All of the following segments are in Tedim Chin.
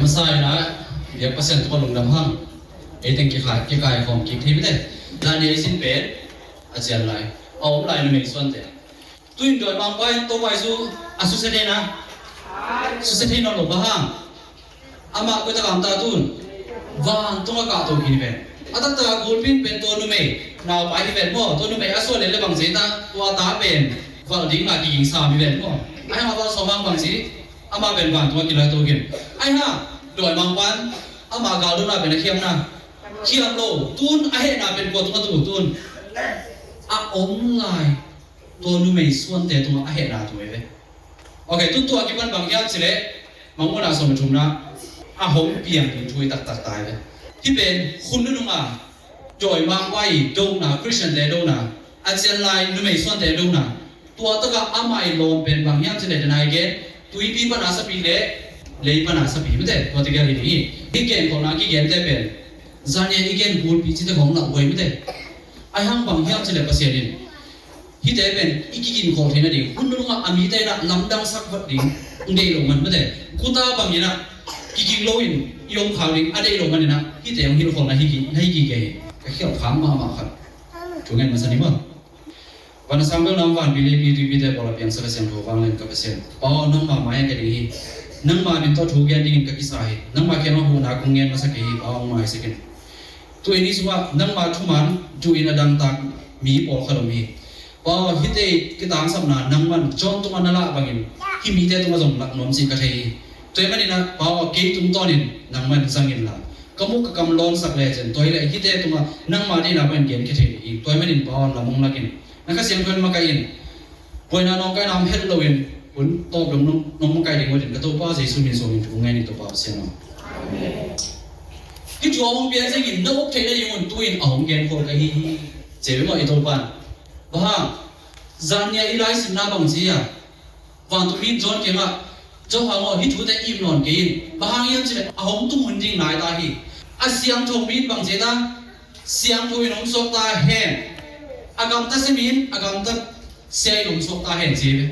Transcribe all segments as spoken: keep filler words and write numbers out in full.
Sa ina biak Pasian tungah lungdam hang. Ei teng kikhai kikhai khawm kik thei mite. Zan ei sin pen a cian lai a om lai numei suante. Tuin dawimangpa in Topa Jesu a susia thei na, susia thei nawn lo bang hang. Amah koi tak a om ta tun vantungah kahto khin ven. A taktak a gulpi pen tua numei naupa hi ven maw. Tua numei a suah lel le bang ci ta, tua ta pen valh ding a kiging sam hi ven maw. Ai hang a valh sawm hang bang ci, amah pen vantungah kilakto khin. Ai hang dawimangpa in amah galdona pen a khiam na, khiam lo. Tun a hehna pen kua tungah tu tun a om lai. Tua numei suante tungah a hehna tu hi ve. Ok, tun tua kipan bang hiam cileh, Mangmuhna sawm le thumna a hong piang ding thu hi taktak ta hi ve. Hih pen hun nunung a dawimangpa i dona, Khristiante dona, a cian lai numei suante dona, tua takah amah i lawm pen bang hiam cileh, dena i gen, tuipi pana sapi le lei pana sapi mite, tua tegel hi ding hi. Hih genkholhna kigente pen zania i gen gulpi cite khong lauhuai mite. Ai hang bang hiam cileh Pasian in hihte pen i kiginkhol theihna ding, hun nunungah a mite inah lamdangsak vat ding deih lo man mate. Guta banginah kiging loin i om khak ding a deih lo maninah hihte hong hilhkholhna hi ki, na hi kikei hi. Ka khialh khak mahmah khat thu ngen masa ni maw. Van a sang bel nam vanpi leipi tuipite pawl a piangsak a siangtho vanglian ka Pasian, Pa aw, nangma mai-ah ka ding hi. Nangma min tawh thu gen dingin ka kisa hi. Nangma kiangah huhna kong ngen masa kei hi. Pa aw, hong maisak in. Tuni sungah nangma thuman duhin a dangtak mi pawlkhat om hi. Pa aw, hihte kitangsapna nangman John tungah na lah bangin hih mite tungah zong lak nuam cih ka thei hi. Tua ahih maninah Pa aw, kei tungtawnin nangman zang inla, ka muk ka kam lawnsak lecin tua hileh hihte tungah nangma deihna bangin genkhia thei ding hi. Tua ahih manin Pa aw, lam hong lak in. Na Kha Siangtho in makaih in. Buaina nawngkaina om het loin hun tawp dong nong, nong makaih ding uh a din ka Topa Jesu min suangin thu ngen hi, Topa Pasian aw. Amen. Hih thu a hong piak ciangin na up theihna ding un tu-in a hong genkhol ka hi hi. Ci ve maw i Topa in. Bang hang? Zan nia i laisinna bang ci a, vantungmi in John kiangah, John aw, hih thute im nawn kei in. Bang hang hiam cileh a hong tung hun ding nai ta hi. A siangtho mi in bang ci ta? Siangtho in hong suak ta hen. A gamtat sia mi in a gamtat sia in hong suak ta hen ci hi ve.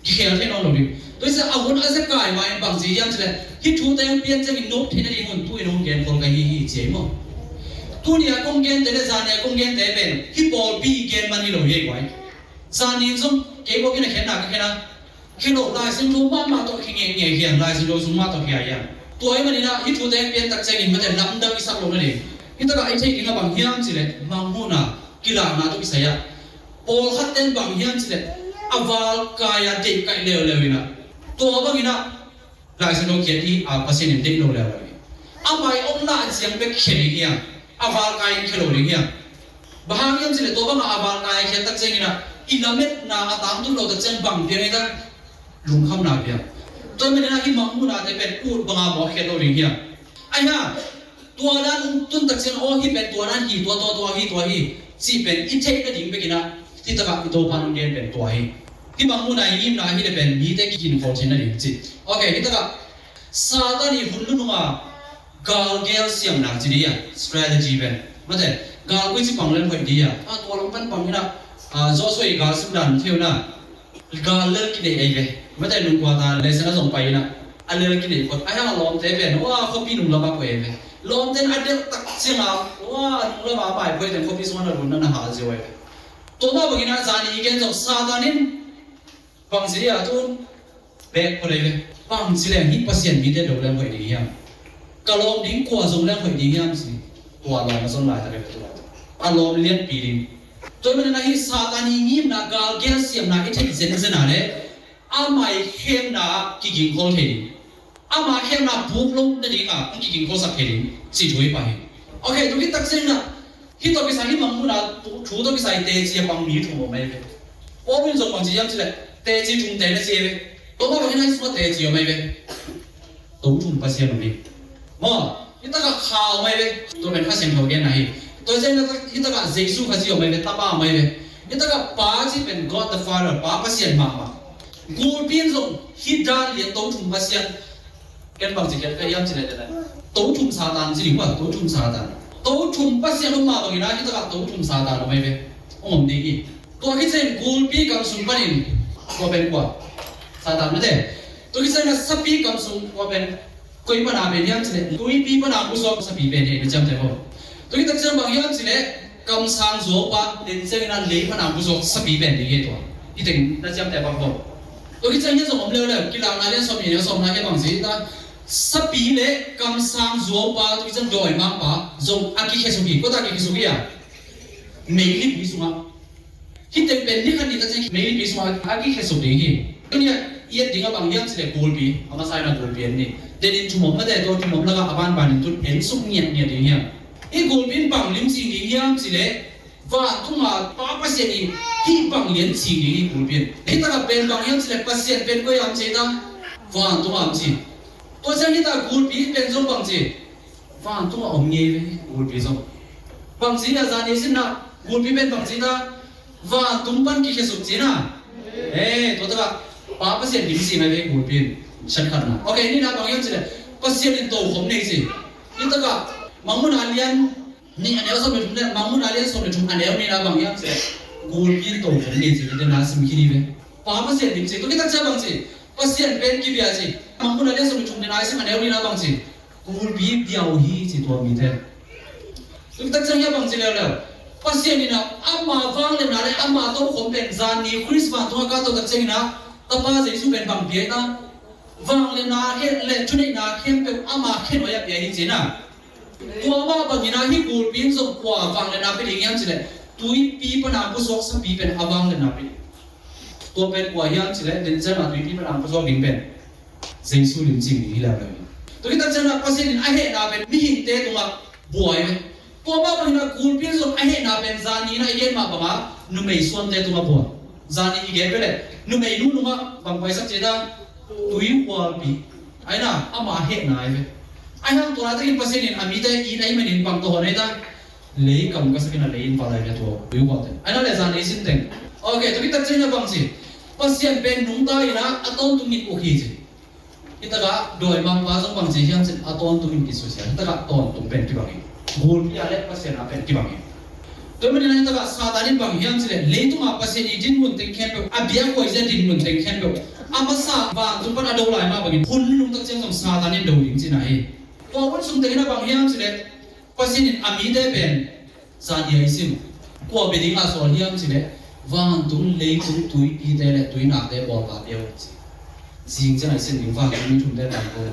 Kikhel thei nawn lo ding. Tua hi ciang a hun a zia kai ma in bang ci hiam cileh, hih thute hong piak ciangin na up theihna ding un tu-in hong genkhol ka hi hi ci hi maw. Tuni a kong gente le zan nia kong gente pen hih pawlpi i gen man hi lo hi ei guai. Zan ni in zong kei bawkin a khenna ka khen a, khen lo, Lai Siangtho mahmah tawh kingeh ngeh hiam, Lai Siangtho sung mah tawh kia hiam. Tua ahih maninah hih thute hong piak tak ciangin mate lamdang i sak lohna ding. Hih takah i theih ding a bang hiam cileh, Mangmuhna kilakna tawh kisai ah pawlkhatte in bang hiam cileh, a valkai-a deihkaih leuleu inah, tua banginah Lai Siangtho khiat ding a Pasian in deih lo leuleu hi. Amah i omna a ciang bek khia ding hiam? A valkai in khia lo ding hiam? Bang hang hiam cileh tua bangah a valkai a khiat tak cianginah i lametna a tangtun lo tak ciang bang piang hi ta? Lungkhamna piang. Tua ahih maninah hih Mangmuhnate pen ut banga mawh khiat lo ding hiam? Ai ha, tua dan hong tun tak ciang aw, hih pen tua dan hi, tua, tua, tua hi, tua hi cih pen i theih nading bekinah hih takah i Topa in hong gen pen tua hi. Hih Mangmuhna i ngimna hi le pen mite kiginkhol theih nading cih. Ok, hih takah Satan i hun nununga galgel siamna ci dih a, strategy pen mate, gal koi ci pang leng hoih dih a, a tua lam pan pang inah, a, Joshua i gal simdan theu na. Gal lel kineih ei ve. Mate, nungkuata lesson a zong pai inah a lel kineih phot. Ai hang a lawmte pen, wa, khuapi nunglamah poi ei ve. Lawmte in a delh tak cianga, wa, nunglamah a mai poi teng khuapi sungah na lun na na hal zia ei ve. Tua mah banginah zani i gen zong Satan in bang ci dih a tun bek phot ei ve. Bang ci leng hih Pasian mite do leng hoih ding hiam? Ka lawm ding kua zong leng hoih ding hiam ci. Tua lawm a zon laitak ei ve tua. A lawm lianpi ding. Tua ahih manin ahi Satan i ngimna galgel siamna i theih zenzen a le, ama i khemna ah kigingkhol thei ding, ama khemna buk lo nading a hong kigingkholsak thei ding cih thu hi pah hi. Ok, tua khit tak ciangin ah hih tawh kisai, hih Mangmuhna thu tawh kisai teci a pang mi thum om ahi ve. Paul in zong bang ci hiam cih leh teci thum te na ci ahi ve. Tua mah bangin ahi sungah teci om ahi ve. To thum Pasian om hi. Maw, hih takah Kha om ahi ve. Tua pen Kha Siangtho genna hi. Tua ciangin hih takah Jesu Khazih om ahi ve, Tapa om ahi ve. Hih takah Pa cih pen God the Father, Pa Pasian mahmah. Gulpi in zong hih dan lian to thum Pasian. Ken bang ci khiat ka hiam cih leh, to thum Satan ci ding uh a, to thum Satan. To thum Pasian om mah bangin ah hih takah to thum Satan om ahi ve. Hong om ding hi. Tua khit ciangin gulpi kam sung panin tua pen kua? Satan mate. Tua khit ciangin a sapi kam sung kua pen? Koi pana pen hiam cileh, tuipi pana pusuak sapi pen hi na ciamteh bawm. Tua khit tak ciang bang hiam cileh, kamsang zuaupa, den ciangin a lei pana pusuak sapi pen hi hi tua. Hih teng na ciamteh bawm. Tua khit ciang hiah zong om leuleu, Kilakna lian sawm nih, neu sawmna hiah bang ci ta, sapi le kamsang zuaupa, tua khit ciang dawimangpa zong a kikhiasuk hi. Kua ta kikhiasuk hi a? Meilipi sungah. Hih teng pen ni khat ni tak ciang meilipi sungah a kikhiasuk ding hi. Tuni a i et ding a bang hiam cileh gulpi, a masa in a gulpi en ni. Den in thum om mate, tua thum om lakah a banban in tun en suk ngiatngiat ding hiam? Hih gulpi in bang lim cing ding hiam cileh, vantung a Pa Pasian in hih bang lian cing ding hi gulpi in. Hih takah pen bang hiam cileh Pasian pen koi a om ci ta, vantung a om ci. Tua ciang hih takah gulpi pen zong bang ci, vantung a om ngei ve gulpi zong. Bang ci na zani sin na gulpi pen bang ci ta, vantung pan kikhiasuk ci na. Eh, tua takah Pa Pasian lim cing a ve gulpi in. Siat khatna. Ok, nihna bang hiam cileh, Pasian in tokhom nei ci. Hih takah Mangmuhna lian nih a neu sawm le thum le, Mangmuhna lian sawm le thum a neu nihna bang hiam cileh, gulpi in tokhom nei ci, hih teng na sim khin hi ve. Pa Pasian lim ci, tua khit tak ciang bang ci, Pasian pen kibia ci. Mangmuhna lian sawm le thum le neu sim a neu nihna bang ci, gulpi bia uh hi ci tua mite. Tua khit tak ciang hiah bang ci leuleu, Pasian in a ama vangliatna le ama tokhom pen zani Khrist vantungah kah tua tak ciangin a Tapa Jesu pen bang pia hi ta, vangliatna le thuneihna khempeuh ama khenuai ah pia hi ci na. Tua mah bangin a hih gulpi in zong kua vangliatna pia ding hiam cileh, tuipi pana pusuak sapi pen a vangliatna pia ding. Tua pen kua hiam cileh, den ciang a tuipi pana pusuak ding pen Jesu lim cing ding hi leuleu hi. Tua khit tak ciang a Pasian in a hehna pen mihingte tungah buai ve. Tua mah bangin a gulpi in zong a hehna pen zani in a i gen mah bangah numei suante tungah buai. Zani i gen ve leh numeinu tungah bang paisak ci ta, tuihualpi. Ai na, ama hehna ai ve. Ai hang tua lai takin Pasian in a mite it ahih manin bang tawh hon ai ta, lei kam ka sakin a lei in val ai ve tua tuihualte. Ai na le zani sin teng. Ok, tua khit tak ciang a bang ci, Pasian pen nungta in a, a tawntung in uk hi ci. Hih takah dawimangpa zong bang ci hiam cin, a tawntung in kisusia. Hih takah tawntung pen kibang hi. Gulpi a le Pasian a pen kibang hi. Tua manin a hih takah Satan in bang hiam cileh, leitungah Pasian i dinmun teng khempeuh, a biakhuai zia dinmun teng khempeuh, a masa vantung pan a do lai mah bangin hun nunung tak ciang zong Satan in do ding cina hi. Tua hun sung tengin a bang hiam cileh, Pasian in a mite pen zan hi a i sim. Kua bia dingah sawl hiam cileh, vantung leitung tuipite le tuinakte bawlpa pia uh ci. Zing ciang a i sim ding vantung mi thumte bang ko.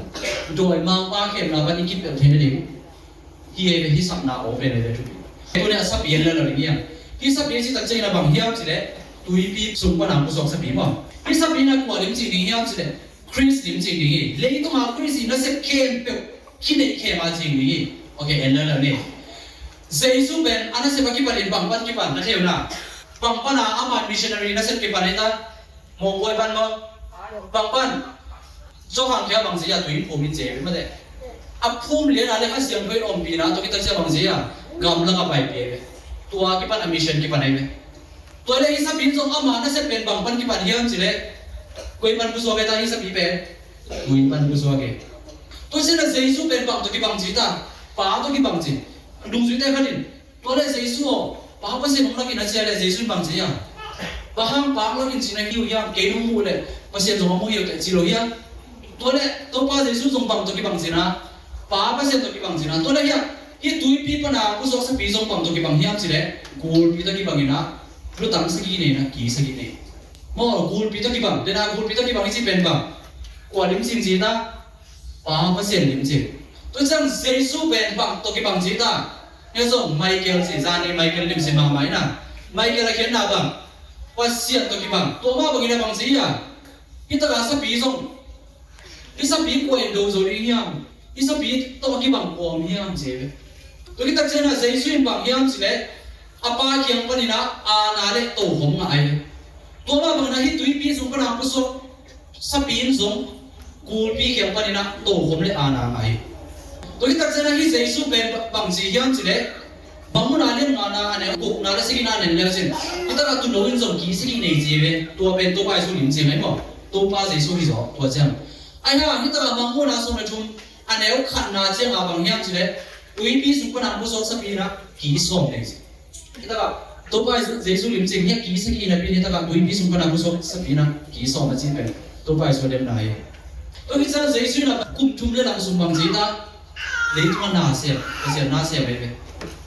Dawimangpa khemna pan i kipelh thei nading. Hi ei ve, hi sapna aw pen ei ve thupi. Tuni a sapi en le lo ding hiam? Hi sapi ci tak ciangin a bang hiam cileh, tuipi sung pana pusuak sapi maw. Hi sapi na kua lim cing ding hiam cileh, Khrist lim cing ding hi. Leitungah Khrist i nasep khempeuh kineih khem a cing ding hi. Ok, en lala ni. Jesu pen a nasep a kipan in bang pan kipan na thei uh na. Bang pan a ama missionary nasep kipan hi ta. Mongkoi pan maw. Bang pan. Johan kia bang zia tuin phum in zia mate. A phum lian a le a siang thoi ompina tua kita zia bang zia. Gamlak a pai pia ve. Tua kipan a mission kipan ai ve. Tua le hi sapi in zong ama nasep pen bang pan kipan hiam cileh, koi pan pusuak e ta hi sapi pen, koi pan pusuak e. Tua cina Jesu pen bang tawh kibang ci ta, Pa tawh kibang ci. Dungzuite khat in, tua le Jesu aw, Pa Pasian hong lakin a cia le Jesu in bang ci a. Bang hang Pa hong lakin cina hi uh hiam, kei nong muh le Pasian zong a muh hi uh teh ci lo hiam. Tua le Topa Jesu zong bang tawh kibang cina, Pa Pasian tawh kibang cina. Tua le hiam, hih tuipi pana pusuak sapi zong bang tawh kibang hiam cileh, gulpi tawh kibang ina, lutang sagih nei na, ki sagih nei. Maw, gulpi tawh kibang, dena gulpi tawh kibang i ci pen bang. Kua lim cing ci ta, Pa Pasian lim cing. Tua ciang Jesu pen bang tawh kibang ci ta. Hia zong Michael ci, zani Michael lim cing mahmah ina. Michael a khiatna bang. Pasian tawh kibang. Tua mah bangin a bang ci a. Hih takah sapi zong. Hih sapi kua in do zo ding hiam. Hih sapi tawh a kibang kua om hiam ci ve. Tua khit tak ciangin a Jesu in bang hiam cileh, a Pa kiang panin a aana le tokhom ngah ai ve. Tua mah bangin a hih tuipi sung pana pusuak sapi in zong gulpi kiang panin a tokhom le aana ngah hi. Tua khit tak ciangin a hih Jesu pen bang ci hiam cileh, Mangmuhna lian ngana a neu gukna le sagihna nen leu cin. Hih takah tuuno in zong ki sagih nei ci ve. Tua pen Topa Jesu lim cing ai maw. Topa Jesu hi zaw tua ciang. Ai hang hih takah Mangmuhna sawm le thum a neu khatna cianga bang hiam cileh, tuipi sung pana pusuak sapi na ki sawm nei ci. Hih takah Topa Jesu lim cing hiah ki sagih na pi hih takah tuipi sung pana pusuak sapi na ki sawm a ci pen Topa Jesu a demna hi. Tua hi ciang Jesu in ah kum thum le lam sung bang ci ta, leitung ah na sem, Pasian na sem ahi ve.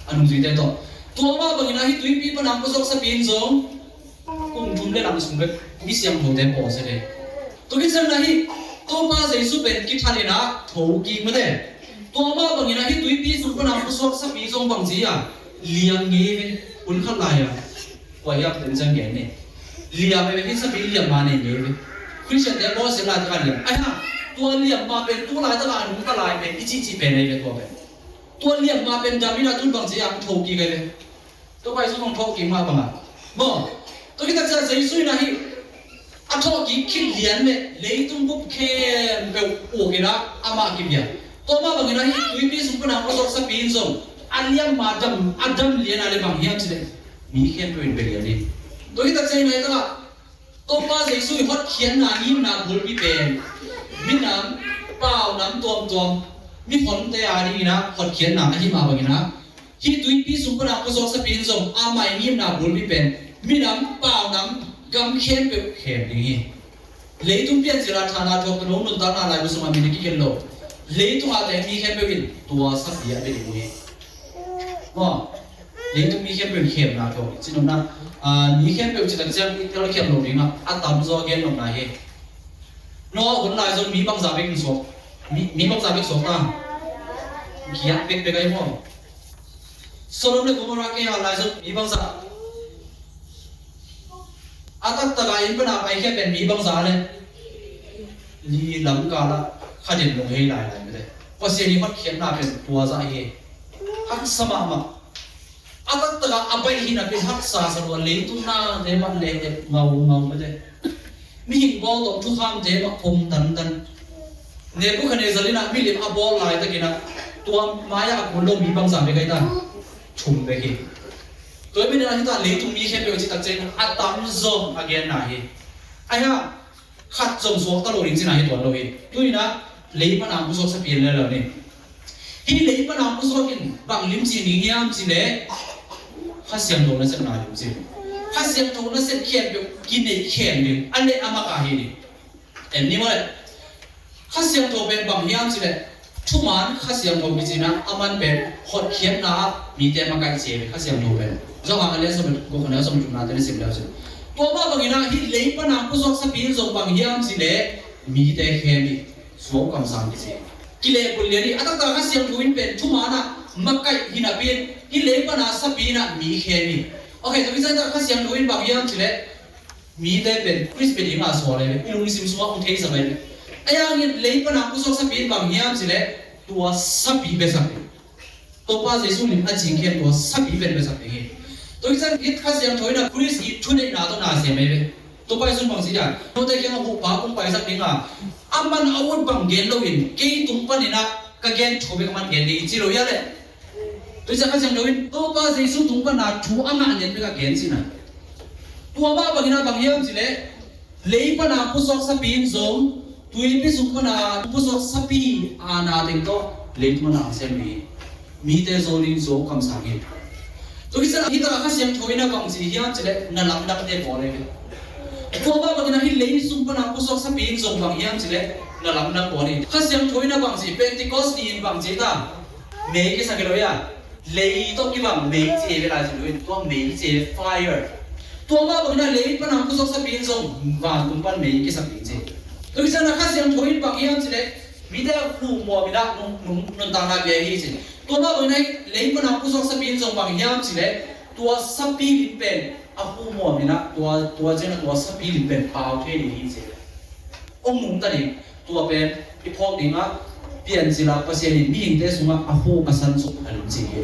A nungzuite tawh. Tua mah bangin ah hih tuipi pan a pusuak sapi in zong kum thum le lam sung bek mi siangthote pawl sia ve. Tua hi ciang ah hih Topa Jesu pen kithat in ah tho kik mate. Tua mah bangin ah hih tuipi sung pan a pusuak sapi zong bang ci a, liam ngei ve, hun khat lai a. Kua hiam pen ciang gen ni. Liam e, hih sapi liam ma nei ngei ve. Khristiante bawlsia lai taka liam. Ai ha, tua liam ma pen tu lai taka a nung ka lai pen i cihcih pen ei ve tua pen. Tua liam ma pen dam in a tun bang ci a, tho kik ei ve. Tua pai sung hong tho kik ma bang a. Maw, tua hi tak ciang Jesu in ah hih a thawh kik khit lian le leitung bup khempeuh uk in ah amah kipia. Tua mah bangin ah hih tuipi sung pan a pusuak sapi in zong a liam ma dam, a dam lian a le bang hiam ci le mi khempeuh in bia lian hi. Tua hi tak ciang in ah hih tak ah Topa Jesu i hotkhiatna ngimna bulpi pen minam, pau nam tuamtuam, mihonte a dingin ah hotkhiatna ahi mah bangin ah hih tuipi sung pan a pusuak sapi in zong amah i ngimna bulpi pen minam, pau nam, gam khempeuh khem ding hi. Leitung piancil a thana thuak tawh nuntakna laibu sungah mi na kikhen lo. Leitung a teng mi khempeuh in tua sapi a bia ding uh hi. Maw, leitung mi khempeuh in khemna thuak hi. Ci nopna, ah, mi khempeuh ci tak ciang i tel khem lo ding a, a tamzaw gen nopna hi. Noah hun lai zong mi bangzah bek in suak. Mi, mi bangzah bek suak ta. Giat bekbek ahi maw. Sodom le Gomorrah keihal lai zong mi bangzah. A taktak a inn pan a paikhia pen mi bangzah le li lam kal ah khat in lunghei lailai mate. Pasian i hotkhiatna pen tua zah hi. Haksa mahmah. A taktak a a baih hi napi in haksa sa lua, leitung nate mah leh ngaungau mate. Mihing bawl tawh thukhamte mah pom dandan. Nebukhadnezzar in ah milim a bawl laitakin ah tua mai-ah a kun lo mi bangzah bek ahi ta. Thum bek hi. Tua hi manin ah hih ta leitung mi khempeuh ci tak ciangin a tamzaw a genna hi. Ai ha, khat zong suakta lo ding cihna hi tuan lo hi. Tu-in ah lei pan a pusuak sapi en lel lo ni. Hih lei pan a pusuak in bang limci ding hiam cih leh Kha Siangtho nasepna limci. Kha Siangtho nasep khempeuh kineih khem ding, a leh a mak a hi ding. En ni maw leh. Kha Siangtho pen bang hiam cih leh thuman Kha Siangtho kici in ah, aman pen hotkhiatna ah mite makaih ci hi ve Kha Siangtho pen. Johan a lian sawm le guk, a neu sawm le thumna te na sim leu cin. Tua mah bangin ah hih lei pan a pusuak sapi in zong bang hiam cih leh mite khem hi. Zuau kamsang kici. Kilehbulh lian hi. A taktak Kha Siangtho in pen thuman ah makaih hi napi in hih lei pan a sapi in ah mi khem hi. Ok, tua hi ciang tak Kha Siangtho in bang hiam cih leh mite pen Khrist bia ding a sawl hi ve. I lungsim sungah hong theisak hi ve. Ahi hangin lei pan a pusuak sapi in bang hiam cih leh tua sapi biasak hi. Topa Jesu lim a cingkhiat tua sapi pen biasak ding hi. Tua hi ciang hih Kha Siangtho in ah Khrist i thuneihna tawh na sem hi ve. Topa Jesu in bang ci hiam? Note kiangah huhpa kong paisak ding a, aman a ut bang gen loin kei tung panin ah ka gen thu bek aman gen ding hi ci lo hia leh. Tua hi ciang Kha Siangtho in Topa Jesu tung pan a thu a ngah lian bek a gen cihna. Tua mah bangin ah bang hiam cih leh lei pan a pusuak sapi in zong tuipi sung pan a pusuak sapi a na teng tawh leitung a na sem hi. Mite zo ding zuau kamsang hi. Tua hi ciang hih tak a Kha Siangtho in ah bang ci hiam cih leh na lamdangte bawl hi. Tua mah bangin ah hih lei sung pan a pusuak sapi in zong bang hiam cih leh na lamdang bawl hi. Kha Siangtho in ah bang ci, Pentecost ni in bang ci ta. Mei kisak hi lo hia. Lei tawh kibang mei ci hi ve lai ci lo in, tua mei ci hi ve fire. Tua mah bangin ah lei pan a pusuak sapi in zong vantung pan mei kisak ding ci. Tua hi ciang a Kha Siangtho in bang hiam cih leh mite a hu muam in ah nung, nung, nuntakna pia hi ci. Tua mah bangin ah lei pan a pusuak sapi in zong bang hiam cih leh tua sapi lim pen a hu muam in ah tua, tua ciang a tua sapi lim pen pau thei ding hi ci. Hong nungta ding, tua pen i phawk ding a, piancil a Pasian in mihingte sungah a hu a san suk a limci hi.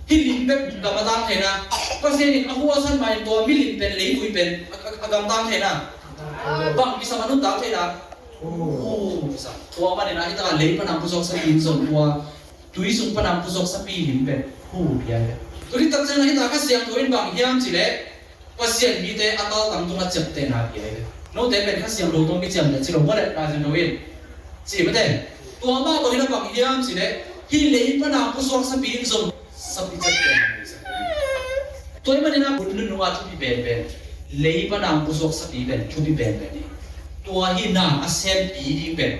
Hih lim bek gamtang theihna, Pasian in a hu a san ma in tua milim pen, leivui pen a, a, a gamtang theihna. Bang kisam a nuntak theihna. Hu kisam. Tua manin ah hih tak a lei pan a pusuak sapi in zong tua tui sung pan a pusuak sapi lim pen hu pia hi. Tua hi tak ciang a hih tak a Kha Siangtho in bang hiam cih leh Pasian mite a kaltang tungah ciaptehna pia hi. Note pen Kha Siangtho tawh kiciamteh ci lo maw leh, Kha Siangtho in ci mate. Tua mah bangin ah bang hiam cih leh hih lei pan a pusuak sapi in zong sapi ciaptehna pia hi. Tua hi manin ah hun nunung a thupi penpen, lei pan a pusuak sapi pen thupi penpen hi. Tua hi na a sempi ding pen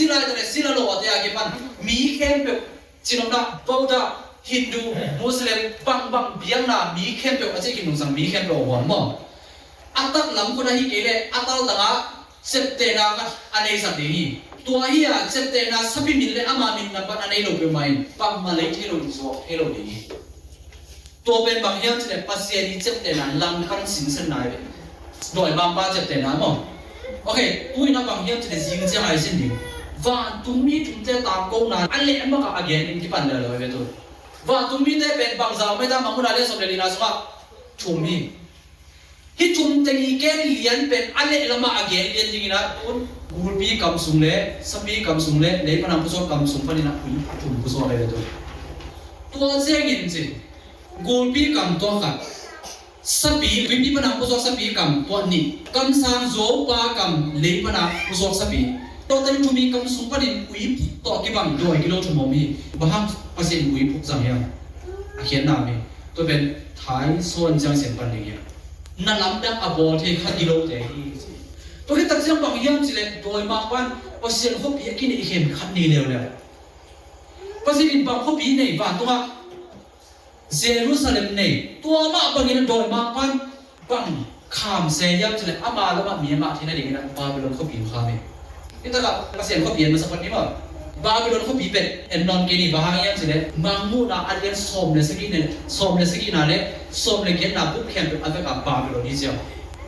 sila i ta le sila lo a te a kipan mi khempeuh, cinopna Buddha, Hindu, Muslim, bangbang biakna mi khempeuh a ci khin nungsang mi khempeuh a huam maw? A taklam khun ahi kei le a taltang ah ciaptehna khat a neisak ding hi. Tua hi a ciaptehna sapi min le ama min nambat a nei lo peuhmah in bangmah lei thei lo ding, zuak thei lo ding hi. Tua pen bang hiam cih leh Pasian i ciaptehna langkang sinsen nai ve. Dawimangpa ciaptehna maw? Ok, tu-in a bang hiam cih leh zing ciang a i sin ding. Vantungmi thumte tangkona a leh mak ah a gen ding kipan lel lo hi ve tu. Vantungmite pen bangzah om ei ta, Mangmuhna lian sawm le lina sungah thum hi. Hih thum teng i gen lian pen a leh lamah a gen lian dingin ah tun gulpi kam sung le sapi kam sung le lei pan a pusuak kam sung panin ah ui thum pusuak ahi ve tu. Tua ciangin cin gulpi kam tua khat, sapi, tuipi pan a pusuak sapi kam tua nih, kamsang zuaupa kam lei pan a pusuak sapi, tua teng thum i kam sung panin ui phuk tawh kibang dawi kilo thum om hi. Bang hang Pasian ui phuk zang hiam? A khiatna mi. Tua pen thai suan ciang sian pan ding hiam? Na lamdang a bawl thei kha gilote hi. Tua khit tak ciang bang hiam cih leh dawimangpa'n Pasian khuapi a kineih khem khat nei leuleu. Pasian in bang khuapi nei, vantungah Jerusalem nei. Tua mah bangin dawimangpa'n bang kham se hiam cih leh ama lamah mi a ngah theihna dingin ah Babylon khuapi kham hi. Hi takah Pasian khuapi en masa phot ni maw? Babylon khuapi pen en nawn kei ni. Bang hang hiam cih leh Mangmuhna a lian sawm le sagih ne, sawm le sagihna le sawm le giatna buk khempeuh a vekah Babylon hi ciang.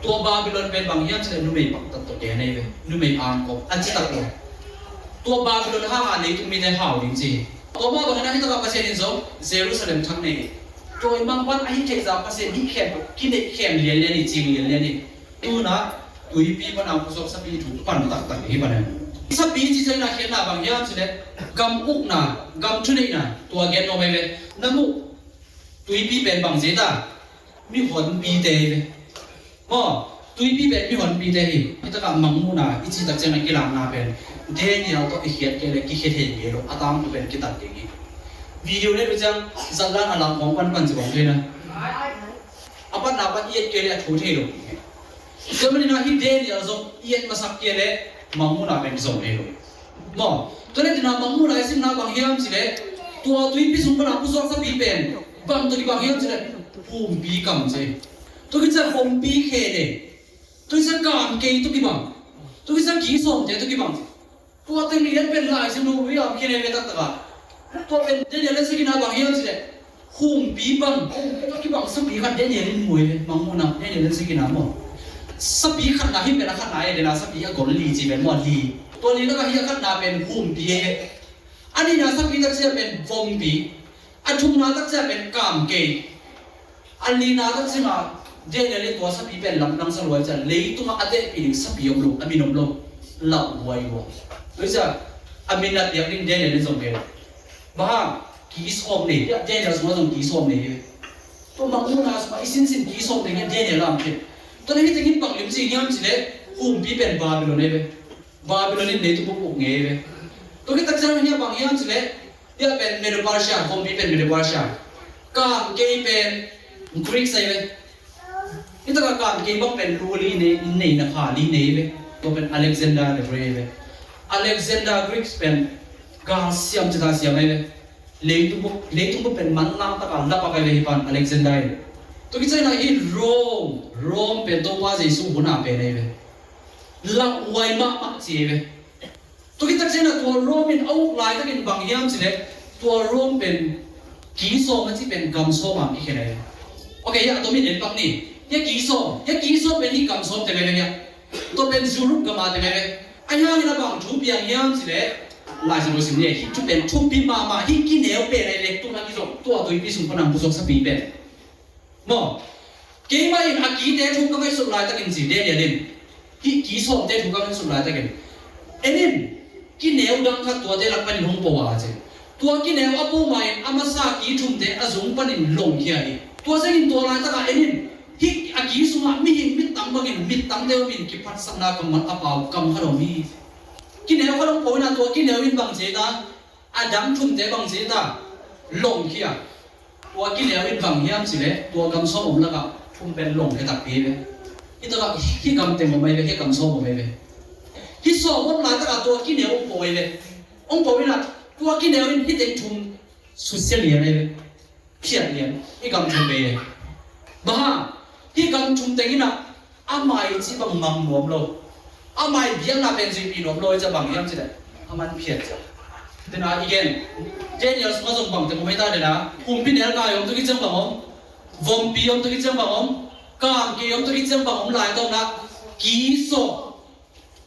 Tua Babylon pen bang hiam cih leh numei paktat tawh gen ahi ve. Numei angkop a citak lo. Tua Babylon hang a leitung mite hau ding ci hi. Tua mah bangin ah hi takah Pasian in zong Jerusalem thak nei hi. Dawimangpa'n a hih theih zah Pasian hih khempeuh kineih khem lianlian hi, cing lianlian hi. Tun ah tuipi pan a pusuak sapi thu pan taktak hi pan e. Sapi cih ciangin a khiatna bang hiam cih leh gam ukna, gam thuneihna, tua gen nuam ahi ve. Na muh tuipi pen bang ci ta? Mihonpite hi ve. Maw, tuipi pen mihonpite hi. Hi takah Mangmuhna i cih tak ciangin a kilakna pen Daniel tawh i khiat kei leh kikhia thei ngei lo, a tangthu pen kitat ding hi. Video nei uh ciang zatlan a langkhawng panpan ci bang thei na. A patna pan i et kei leh a thu thei lo. Tua manin ah hih Daniel zong i et masak kei leh Mangmuhna pen zong thei lo. Maw, tua leh tua Mangmuhna i simna bang hiam cih leh tua tuipi sung pan a pusuak sapi pen bang tawh kibang hiam cih leh humpi kam ci. Tua khit ciang humpi khe nei. Tua khit ciang kamkei tawh kibang. Tua khit ciang ki sawmte tawh kibang. Tua teng lian pen Lai Siangtho lui a om khin ahi ve taktak a. Tua pen Daniel lian sagihna bang hiam cih leh humpi bang, humpi tawh kibang sapi khat Daniel in mu hi ve. Mangmuhna Daniel lian sagihna maw? Sapi khatna hi pen a khatna hi, Daniel sapi a gol li ci pen maw, li. Tua li lakah hi a khatna pen humpi hi ve. A nihna sapi tak ciang pen vompi. A thumna tak ciang pen kamkei. A lina tak ciangah Daniel in tua sapi pen lamdang sa lua ciang leitungah a tehpih ding sapi om lo, a min om lo. Lauhuai lua. Tua ciang a min a piak ding Daniel in zong kei lo. Bang hang, ki sawm nei, Daniel sungah zong ki sawm nei hi ve. Tua Mangmuhna sungah i sinsin ki sawm nei hi Daniel a om kei. Tua na hi tengin bang lim ci hiam cih leh humpi pen Babylon hi ve. Babylon in leitung bup uk ngei ve. Tua khit tak ciang hi a bang hiam cih leh Hi a pen Medo-Persia, humpi pen Medo-Persia. Kamkei pen Greek sa hi ve. Hi takah kamkei bang pen lu li nei, neihna kha li nei ve. Tua pen Alexander the Great ve. Alexander Greek pen gal siam cih ta siam hi ve. Leitung bup, leitung bup pen manlang takah lapak hi ve hih pan Alexander hi. Tua khit ciangin ah hih Rome, Rome pen Topa Jesu hun a pen hi ve. Lauhuai mahmah ci hi ve. Tua khit tak ciangin ah tua Rome in a uk laitakin bang hiam cih leh tua Rome pen ki sawm a cih pen gam sawm a kikhen ahi. Ok, a tomin en pak ni. Hia ki sawm, hia ki sawm pen hih gam sawm teng ahi ve hia. Tua pen Europe gam a teng ahi ve. Ahi hangin a bang thu piang hiam cih leh, Lai Siangtho sim ni, hih thu pen thupi mahmah, hih ki neu pen ahi ve, tu-in a kizom, tua tuipi sung pan a hong pusuaksapi pen. Maw, keimah in a kite thu ka ngaihsut laitakin ci, Daniel in, hih ki sawmte thu ka ngaihsut laitakin, en in, ki neu dang khat tuate lak panin hong po a ci. Tua ki neu a po ma-in a masa ki thumte a zung panin longkhia hi. Tua ciangin tua laitakah en in, hih a ki sungah mihing mittang bangin mittangte omin kiphatsakna kammal a pau kam khat om hi. Ki neu khat hong po in a, tua ki neu in bang ci ta, a dang thumte bang ci ta, longkhia. Tua ki neu in bang hiam cih leh, tua gam sawm om lakah thum pen longkhia takpi ve. Hih takah hih gam teng om ahi ve, hih gam sawm om ahi ve. Hih sawm om laitakah tua ki neu hong po ahi ve. Hong po in a, tua ki neu in hih teng thum susia lian ahi ve. Phiat lian, hih gam thum ve. Bang hang, hih gam thum teng in a, a mai cih bang mang nuam lo. A mai biakna pen zuihpih nuam lo, i cih bang hiam cih leh, a man phiat cia. Tua in a, i gen, Daniel sungah zong bang teng om ahi ta den a, humpinelkai om, tua khit ciang bang om, vompi om, tua khit ciang bang om, kamkei om, tua khit ciang bang om lai, tua in a, ki sawm.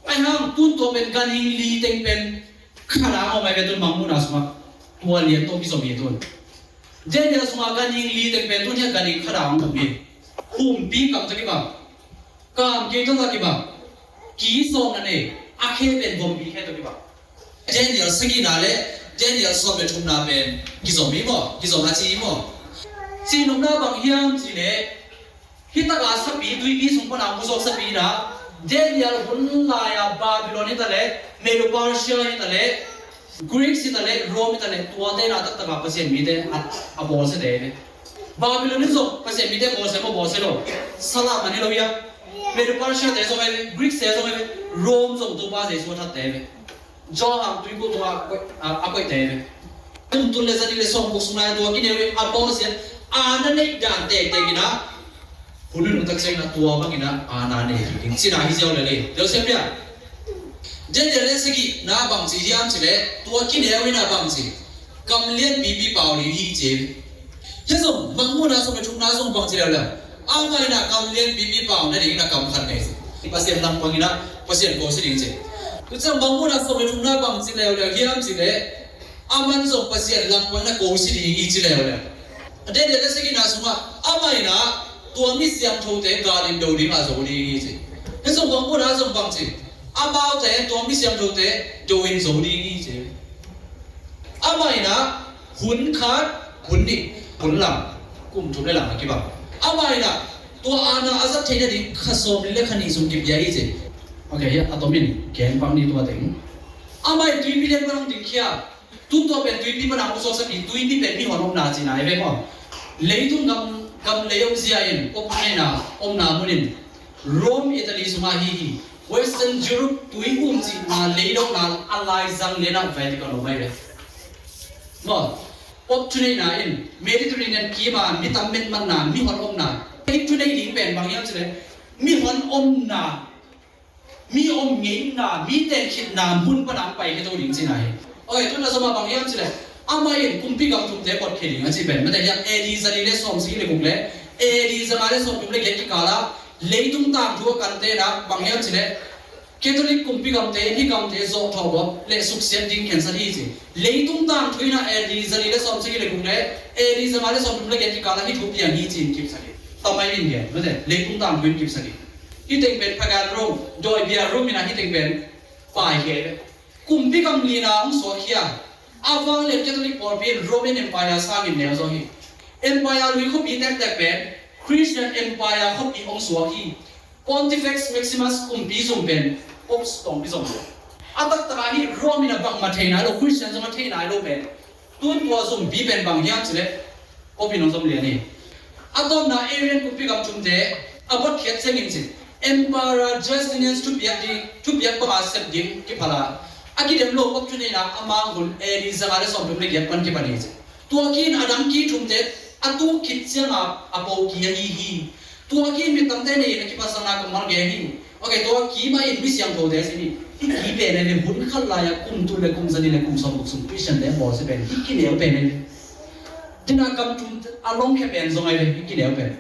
Ahi hang tun tua pen ganhing li teng pen khat a om ahi ve, tun Mangmuhna sungah. Tua lian tawh kizom hi tun. Daniel sungah ganhing li teng pen tun hiah ganhing khat a om hi. Humpi kam tawh kibang, kamkei tawh kibang, ki sawmna nei, a khe pen vompi khe tawh kibang. Daniel sagihna le Daniel sawm le thumna pen kizom hi maw, kizom a ci hi maw. Cihnopna bang hiam cih leh, hih takah sapi, tuipi sung pan a hong pusuak sapi in a, Daniel hun lai-a Babylon hi ta leh, Medo-Persia hi ta leh, Greeks hi ta leh, Rome hi ta leh, tuate in a taktak a Pasian mite a, a bawlsiate hi. Babylon in zong Pasian mite bawlsia maw, bawlsia lo? Salah man hi lo hia. Medo-Persia te zong hi ve, Greeks te zong hi ve, Rome zong Topa Jesu a thatte hi ve. Johan tuikhuk tungah a koih, a, a koihte hi ve. Kum tul le zanih le sawmguk sung lai-a tua ki neu in a bawlsia, a na neih dan tektek in a, hun nunung tak ciangin a tua bangin a, a na nei ding cihna hi ziau lel hi. Joseph bia. Daniel le sagihna bang ci hiam cih leh, tua ki neu in a bang ci, kam lianpipi pau ding hi ci. Hia zong, Mangmuhna sawm le thumna zong bang ci leuleu, amah in a kam lianpipi pau nading in a kam khat nei ci. Pasian langpang in a, Pasian ko si ding ci. Tua ciang Mangmuhna sawm le thumna bang ci leuleu hiam cih leh, aman zong Pasian langpang in a ko si ding hi ci leuleu. Daniel le sagihna sungah, amah in a tua mi siangthote galin do ding a zo ding hi ci. Hia zong Mangmuhna zong bang ci, amaute tua mi siangthote do in zo ding hi ci. Amah in a hun khat, hun nih, hun lang, kum thum le lang a kibang. Amah in a tua aana a zat theih nading kha sawmli le kha nih sung kipia hi ci. Ok, a tomin gen pak ni tua teng. Amah in tuipi lian pan hong dingkhia. Tun tua pen tuipi pan a hong pusuaksapi, tuipi pen mihon omna cihna hi ve maw. Leitung gam, gam lei omzia in, Pope Thunei na omna mun in, Rome, Italy sungah hi hi. Western Europe tui um cihna leidongna a laizang lianah Vatican om ahi ve. Maw, Pope Thunei na in Mediterranean kima mi tam met matna, mihon omna. Hih thunei ding pen bang hiam cih leh, mihon omna, mi om ngeina, mi tenkhitna mun pan a hong pai khia to ding cihna hi. Ok, tun a zom a bang hiam cih leh, amah in kumpi gam thumte buat khia ding a cih pen, mate hiam, A D zali le sawmsagih le guk le A D zanga le sawmthum le giat kikal ah leitung tangthu a kante in a bang hiam cih leh, Catholic kumpi gamte in hih gamte zawhthawh buak le suksiat ding khensat hi ci. Leitung tangthu in a A D zali le sawmsagih le guk le A D zanga le sawmthum le giat kikal ah hih thu piang hi ci-in kipsak hi. Tamai in gen, mate, leitung tangthu in kipsak hi. Hih teng pen pagan Rome, dawibia Rome in a hih teng pen paikhia hi ve. Kumpi gam lina hong suakkhia. A vanglian Catholic pawlpi in Roman Empire sangin neu zaw hi. Empire lui khuapi tektek pen Christian Empire khuapi hong suak hi. Pontifex Maximus kumpi zum pen Pope tawmpi zom lo. A taktak ah hih Rome in a bangmah thei nai lo, Christian zong a thei nai lo pen. Tun tua zumpi pen bang hiam cih leh, Pope in hong zom lian hi. A tawpna Arian kumpi gam thumte a buatkhiat ciangin cin, Emperor Justinian thupiak ding, thupiak banga sep ding kiphal a, a kidem lo Pope Thunei na a mang hun A D zanga le sawmthum le giat pan kipan hi ci. Tua ki in a dang ki thumte a tuk khit cianga a po ki ahi hi. Tua ki in mittangte nei in a kiphatsakna kammal gen hi. Ok, tua ki mah in mi siangthote a si hi. Hih ki pen ahi ve, hun khat lai-a kum tul le kum zanih le kum sawmguk sung Christian te a bawlsia pen hih ki neu pen ahi ve. Tua in a gam thum a longkhia pen zong ahi ve, hih ki neu pen.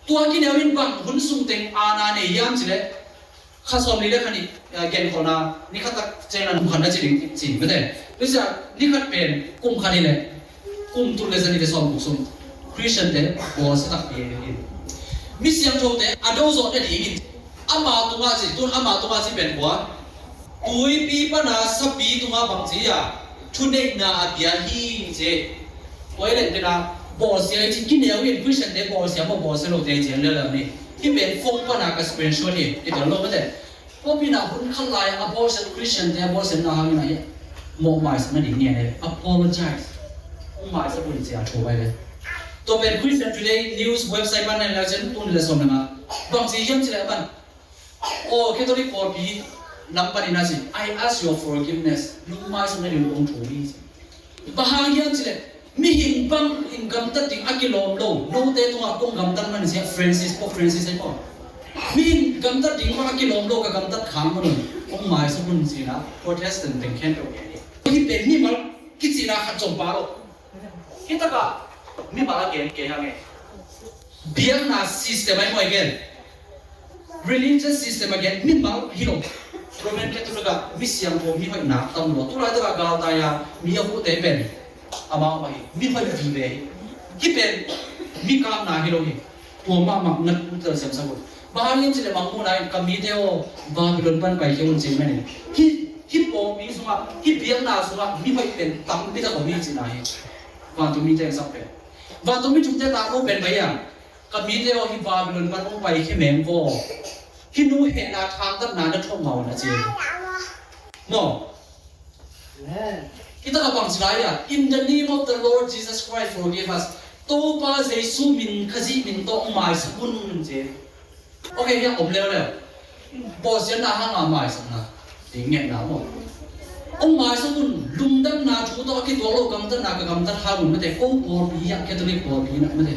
Tua kineu in bang hun sung teng aana nei hiam cileh, kha sawmli le kha nih, eh, genkholhna ni khat tak ciangin kum khat na ci ding ci mate. Tua ciang ni khat pen kum khat hi leh kum tul le zanih le sawmguk sung Christian te bawlsia takpi hi. Mi siangthote a do zawh nadingin ama tungah ci, tun ama tungah ci pen kua, tuipi pana sapi tungah bangci a thuneihna a pia hi ci. Tua hi leh tena bawlsia hi ci, kineu in Christian te bawlsia maw bawlsia lote ciang leuleu ni. Hih pen phone pana ka screenshot hi, i tel lo mate. Pawlpi na hun khat lai a bawlsia Christian te a bawlsiatna hangin a hi mawh maisak nading ni a ne. Apologize. Hong maisak un ci a thu bai le. Tua pen Christian Today News website pan nen le cin tun le sawm le nga. Bangci hiam cileh a pan, "Oh, Catholic pawlpi lam panin a ci, I ask your forgiveness." Lungmaisakna ding kong thu hi ci. Bang hang hiam cileh, mihing bangin gamtat ding a kilawm lo, note tungah kong gamtat man ci a, Francis, Pope Francis ai maw. Mihing gamtat ding bang a kilawm lo ka gamtat khang man un, kong maisak un ci na, Protestant teng khempeuh hi. Hih pen mimal kicina khat zong pha lo. Hih takah mimal a gen kei hang e. Biakna system ai maw i gen. Religious system a gen mimal hi lo. Roman Catholic ah mi siangtho mi hoihna tam lo. Tulaitak ah galtai a mi a huhte pen amau mah hi. Mi hoih vive hi. Hih pen mi kapna hi lo hi. Tua mahmah na tel siamsak un. Bang hang hiam cileh mangmuhna in ka mite aw Babylon pan paikhia un ci manin. Hih, hih pawlpi sungah, hih biakna sungah mi hoih pen tampi tak om hi cihna hi. Vantung mite sak pen. Vantung mi thumte tak lo pen bai a. Ka mite aw hih Babylon pan hong paikhia meng vaw. Hih nu hehna thangtatna na thuak mah un a ci. Maw. Hih takah bang ci lai a, "In the name of the Lord Jesus Christ, forgive us." Topa Jesu min, Khazih min tawh maisak un ci. Ok, hiah om leuleu. Bawlsiatna hanga maisakna. Ding ngetna maw. Hong maisak un, lungdamna thu tawh a kituak lo gamtatna ka gamtat hang un mate, ko pawlpi hiah Catholic pawlpi na mate.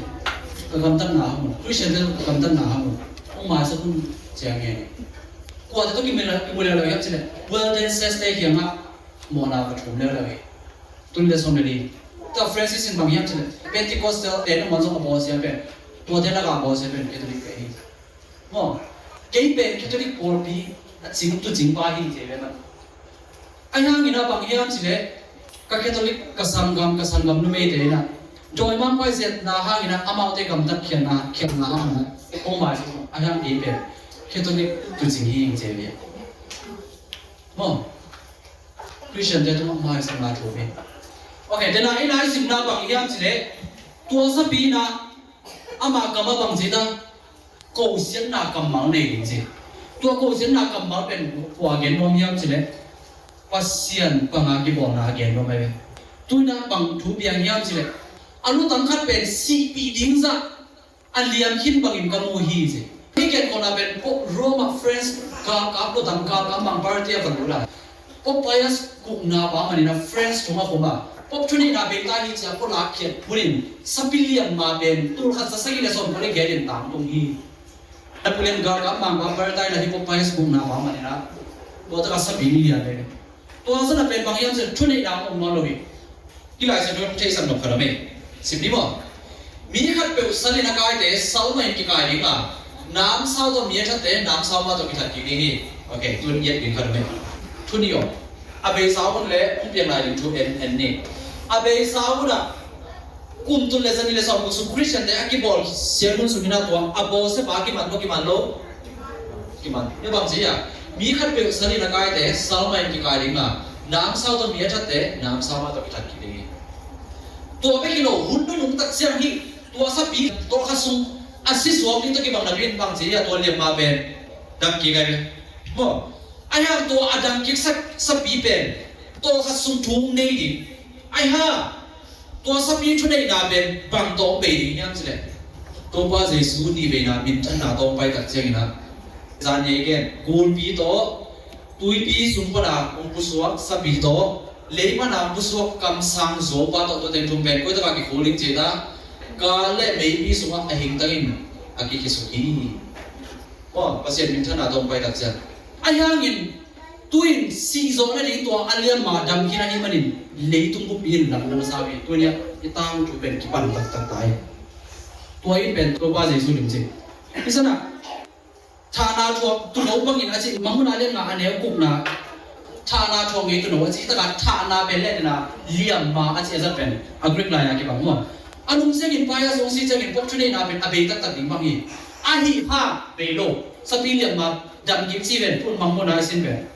Ka gamtatna hang un, Christian te ka gamtatna hang un. Hong maisak un ci a ngen. Kuate tawh kimu leuleu hiam cileh, Walden Seste kiangah mawhna ka thum leuleu hi. Tun le sawm le li. Tua Francis in bang hiam cileh, Pentecostal te na man zong a bawlsia pen, tuate lakah a bawlsia pen Catholic pen hi. Maw, kei pen Catholic pawlpi a cing tucing pa hi ci ve man. Ahi hangin a bang hiam cileh, ka Catholic, ka sanggam, ka sanggam numeite in a dawimangpa i zetna hangin a amaute gamtat khiatna, khiatna hangin a kong mai ci. Ahi hang kei pen Catholic tucing hi ci ve. Maw, Christian te tungah maisakna thu hi. Ok, tena i lai simna bang hiam cileh, tua sapi in a ama kam a bang ci ta, kosiatna kammal nei ding ci. Tua kosiatna kammal pen kua gen nuam hiam cileh, Pasian panga kibawlna a gen nuam ai ve. Tu in a bang thu piang hiam cileh, a lutang khat pen sihpih ding zah a liam khin bangin ka mu hi ci. Hih genkholhna pen Pope Roma French galkap lutang galkap mangpalte a va lut a, Pope Pius gukna pa manin a French thong a khum a, Pope thuneihna beita hi ci a pawlak khiat phunin sapi liam ma pen tul khat za sagih le sawmkua le giat in tangtung hi. Napoleon galkap mangpa Bertha in a hih Pope Pius gukna pa manin a tua taka sapi liam e. Tua zan a pen bang hiam cih thuneihna om nawn lo hi. Hih Lai Siangtho theisak nop khat om e. Sim ni maw. Mi khatpeuh sal in a kaite sal mah in kikai ding a, namsau tawh mi a thatte namsau mah tawh kithat kik ding hi. Ok, tun i et ding khat om e. Thu nih om. A beisa hun le hong piang lai ding thu en, en ni. A beisa hun ah kum tul le zanih le sawmguk sung Christian te a kibawl sian hun sung hi na tua a bawlsia pa kiman maw kiman lo? Kiman. Hih bang ci a, mi khatpeuh sal in a kaite sal mah in kikai ding a, namsau tawh mi a thatte namsau mah tawh kithat kik ding hi. Tua bek hi lo, hun nunung tak ciang hi, tua sapi tawlkhat sung a si suak ding tawh kibang na rin bang ci a, tua liam mah pen dam kik ai ve. Maw, ahi hang tua a dam kik sa, sapi pen tawlkhat sung thu nei ding. Ahi hang tua sapi thuneihna pen bang tawh bei ding hiam cih leh, Topa Jesu nihveina minthanna tawh pai tak ciangin ah, zan ei gen, gulpi tawh, tuipi sung pana hong pusuak sapi tawh, lei pana hong pusuak kamsang zuaupa tawh, tua teng thum pen koi takah kikhul ding cih ta, kal le meipi sungah a hingtangin a kikhia suk hi. Aw, Pasian minthanna tawh pai tak ciang. Ahi hangin, tu-in sih zawh nading tua a liamma dam khin ahih manin leitung buppi in lamdang sa uh hi. Tuni-ah i tangthu pen kipan taktak ta hi. Tua in pen Topa Jesu lim cih. Hi sana, thahna thuak tuuno bangin a ci, Mangmuhna lian nga a neu gukna, thahna thuak ngei tuuno a ci, hi taka thahna pen le dena liamma a ci a zat pen a Greek lai-a kibang maw. A nung ciangin pai a zong si ciangin pop thuneihna pen a bei taktak ding bang hi. Ahi ha bei lo, sapi liamma dam gim ci ven, tun Mangmuhna a sin ven.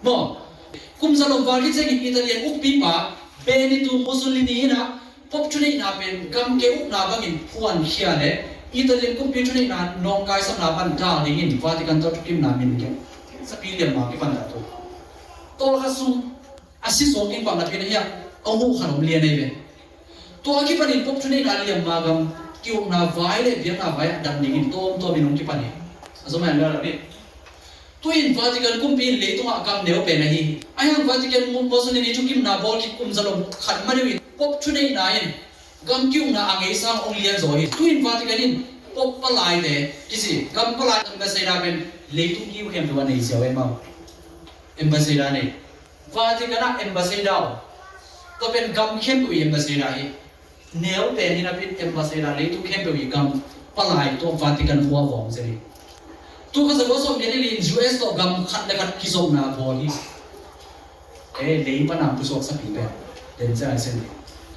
Maw, kum zalom val khit ciangin Italian ukpipa Benito Mussolini in a pop thuneihna pen gam keu ukna bangin phuankhia le Italian kumpi thuneihna nawngkaisakna pan dal dingin Vatican tawh thukimna min keu sapi liamma kipan dah tu. Tawlkhat sung a si suak ding bang napi na hiah a huh khat om lian ei ve. Tua a kipanin pop thuneihna liamma gam kiukna vai le biakna vai a dam dingin tawmtawmin hong kipan hi. A zom a en lala bik. Tu-in Vatican kumpi in leitungah gam neu pen ahi hi. Ahi hang Vatican Mussolini thukimna bawl khit kum zalom khat ma deuh in pop thuneihna in gam kiukna a ngeisang hong lian zaw hi. Tu-in Vatican in pop palaite kici gam palai ambassador pen leitung kiu khempeuh a nei ziau ei maw. Ambassador nei. Vatican ah ambassador uh, tua pen gam khempeuh i ambassador hi. Neu pen hi napi in ambassador leitung khempeuh i gam palai tua Vatican khua vawng zel hi. Tu kha za kua sawm giat ni li in U S tawh gam khat le khat kizopna bawl hi. Eh, lei pana pusuak sapi pen den zel a sen hi.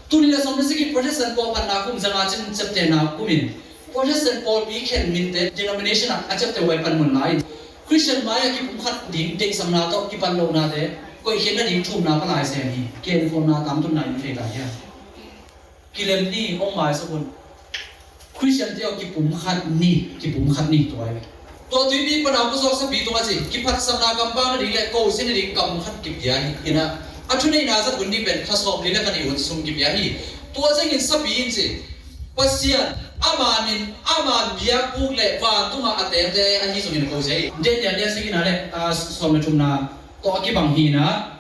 Tuni le sawm le sik i Protestant pawlphatna kum zanga cin ciaptehna kum in Protestant pawlpi khen minte denomination ah a ciapteh huai panmun lai in Christian mai-ah kipumkhat ding deihsakna tawh kipan lohnate koihkhiatna ding thumna palai sem hi. Genkhawmna tangtunna in thei ta hiam? Kilem ni, hong maisak un. Christian te aw kipumkhat ni, kipumkhat ni tua hi. Tua tuipi pana pusuak sapi tungah ci kiphatsakna kampau nading le kosia nading kam khat kipia hi. Ina a thuneihna zat hun ni pen kha sawm li le kha nih hun sung kipia hi. Tua ciangin sapi in ci Pasian ama min ama biakbuk le vantungah a tengte ahi zongin a kosia hi. Daniel lian sagihna le a sawm le thumna tawh a kibang hi na.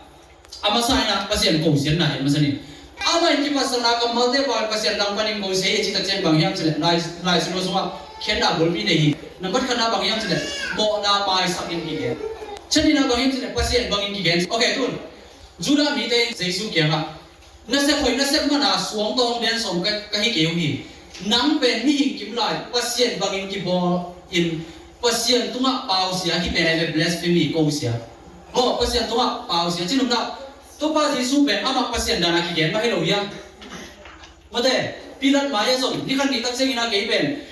A masa ina Pasian kosiatna hi a masa ni. Amah in kiphatsakna kammalte pau in Pasian langpanin kosia hi a citak ciang bang hiam cileh Lai Lai Siangtho sungah khenna bulpi nei hi. Nambat khatna bang hiam cileh mawhna maisak in kigen. Chanina bang hiam cileh Pasian bangin kigen. Ok tun Judah mite in Jesu kiangah Nasep hoih nasep mana suangtawng den sawm ka, ka hi kei uh hi. Nang pen mihing kim lai Pasian bangin kibawl in Pasian tungah pausia hi pen ai ve blasphemy kosia. Aw Pasian tungah pausia cinumna Topa Jesu pen amah Pasian dana kigen mah hi lo hia? Mate Pilat mai-ah zong ni khat ni tak ciangin a kei pen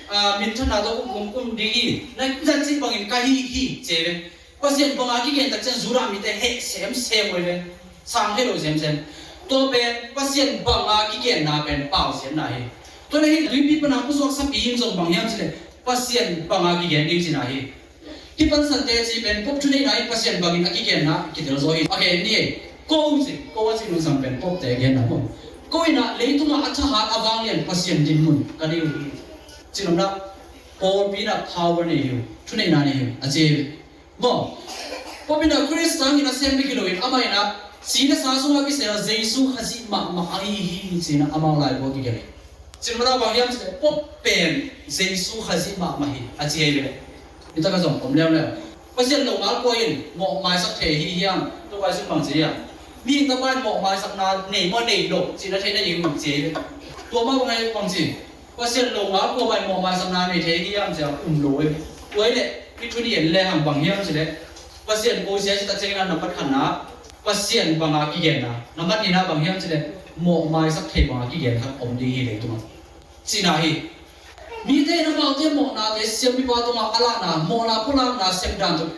minthanna tawh kum kum kum ding hi na cih bangin ka hi hi ci ve. Pasian banga kigen tak ciang Judah mite heh semsem uh hi ve. Sang thei lo semsem. Tua pen Pasian banga kigenna pen pausiatna hi. Tua na hi tuipi pana pusuak sapi in zong bang hiam cileh Pasian banga kigen ding cina hi. Hih pansante ci pen pop thuneihna in Pasian bangin a kigenna kitel zaw hi. A gen ni ei. Ko ci ko a ci nungsang pen popte genna maw? Ko inah leitungah a thahat a vanglian Pasian dinmun ka nei uh hi. Cinopna pawlpi inah power nei hi uh. Thuneihna nei hi uh a ci hi. Maw? Pop inah Khrist sangin a sem bek hi loin amah inah si le sa sungah kisel Jesu Khazih mahmah ahi hi ci-inah amau laibu a kigelh hi. Cinmana bang hiam cileh pop pen Jesu Khazih mahmah hi a ci hi ve. Hi taka zong om leuleu. Pasian lo ngal kua in mawh maisak thei hi hiam? Tua pai sung bang ci hiam? Mihing tapa in mawh maisakna nei maw nei lo cihna theihna ding bang ci hi ve. Tua mah bang hi bang ci Pasian lo ngal kua bai mawh maisakna nei thei hi hiam cia um lo hi. Tua hileh hih thu nih en lehang bang hiam cileh Pasian kosia citak ciangin a nambat khatna Pasian banga kigenna nambat nihna bang hiam cileh mawh maisak thei banga kigen khat om ding hi leitungah cihna hi. Mite in amaute mawhnate siampipa tungah a lahna mawhna pulakna sepdan tawh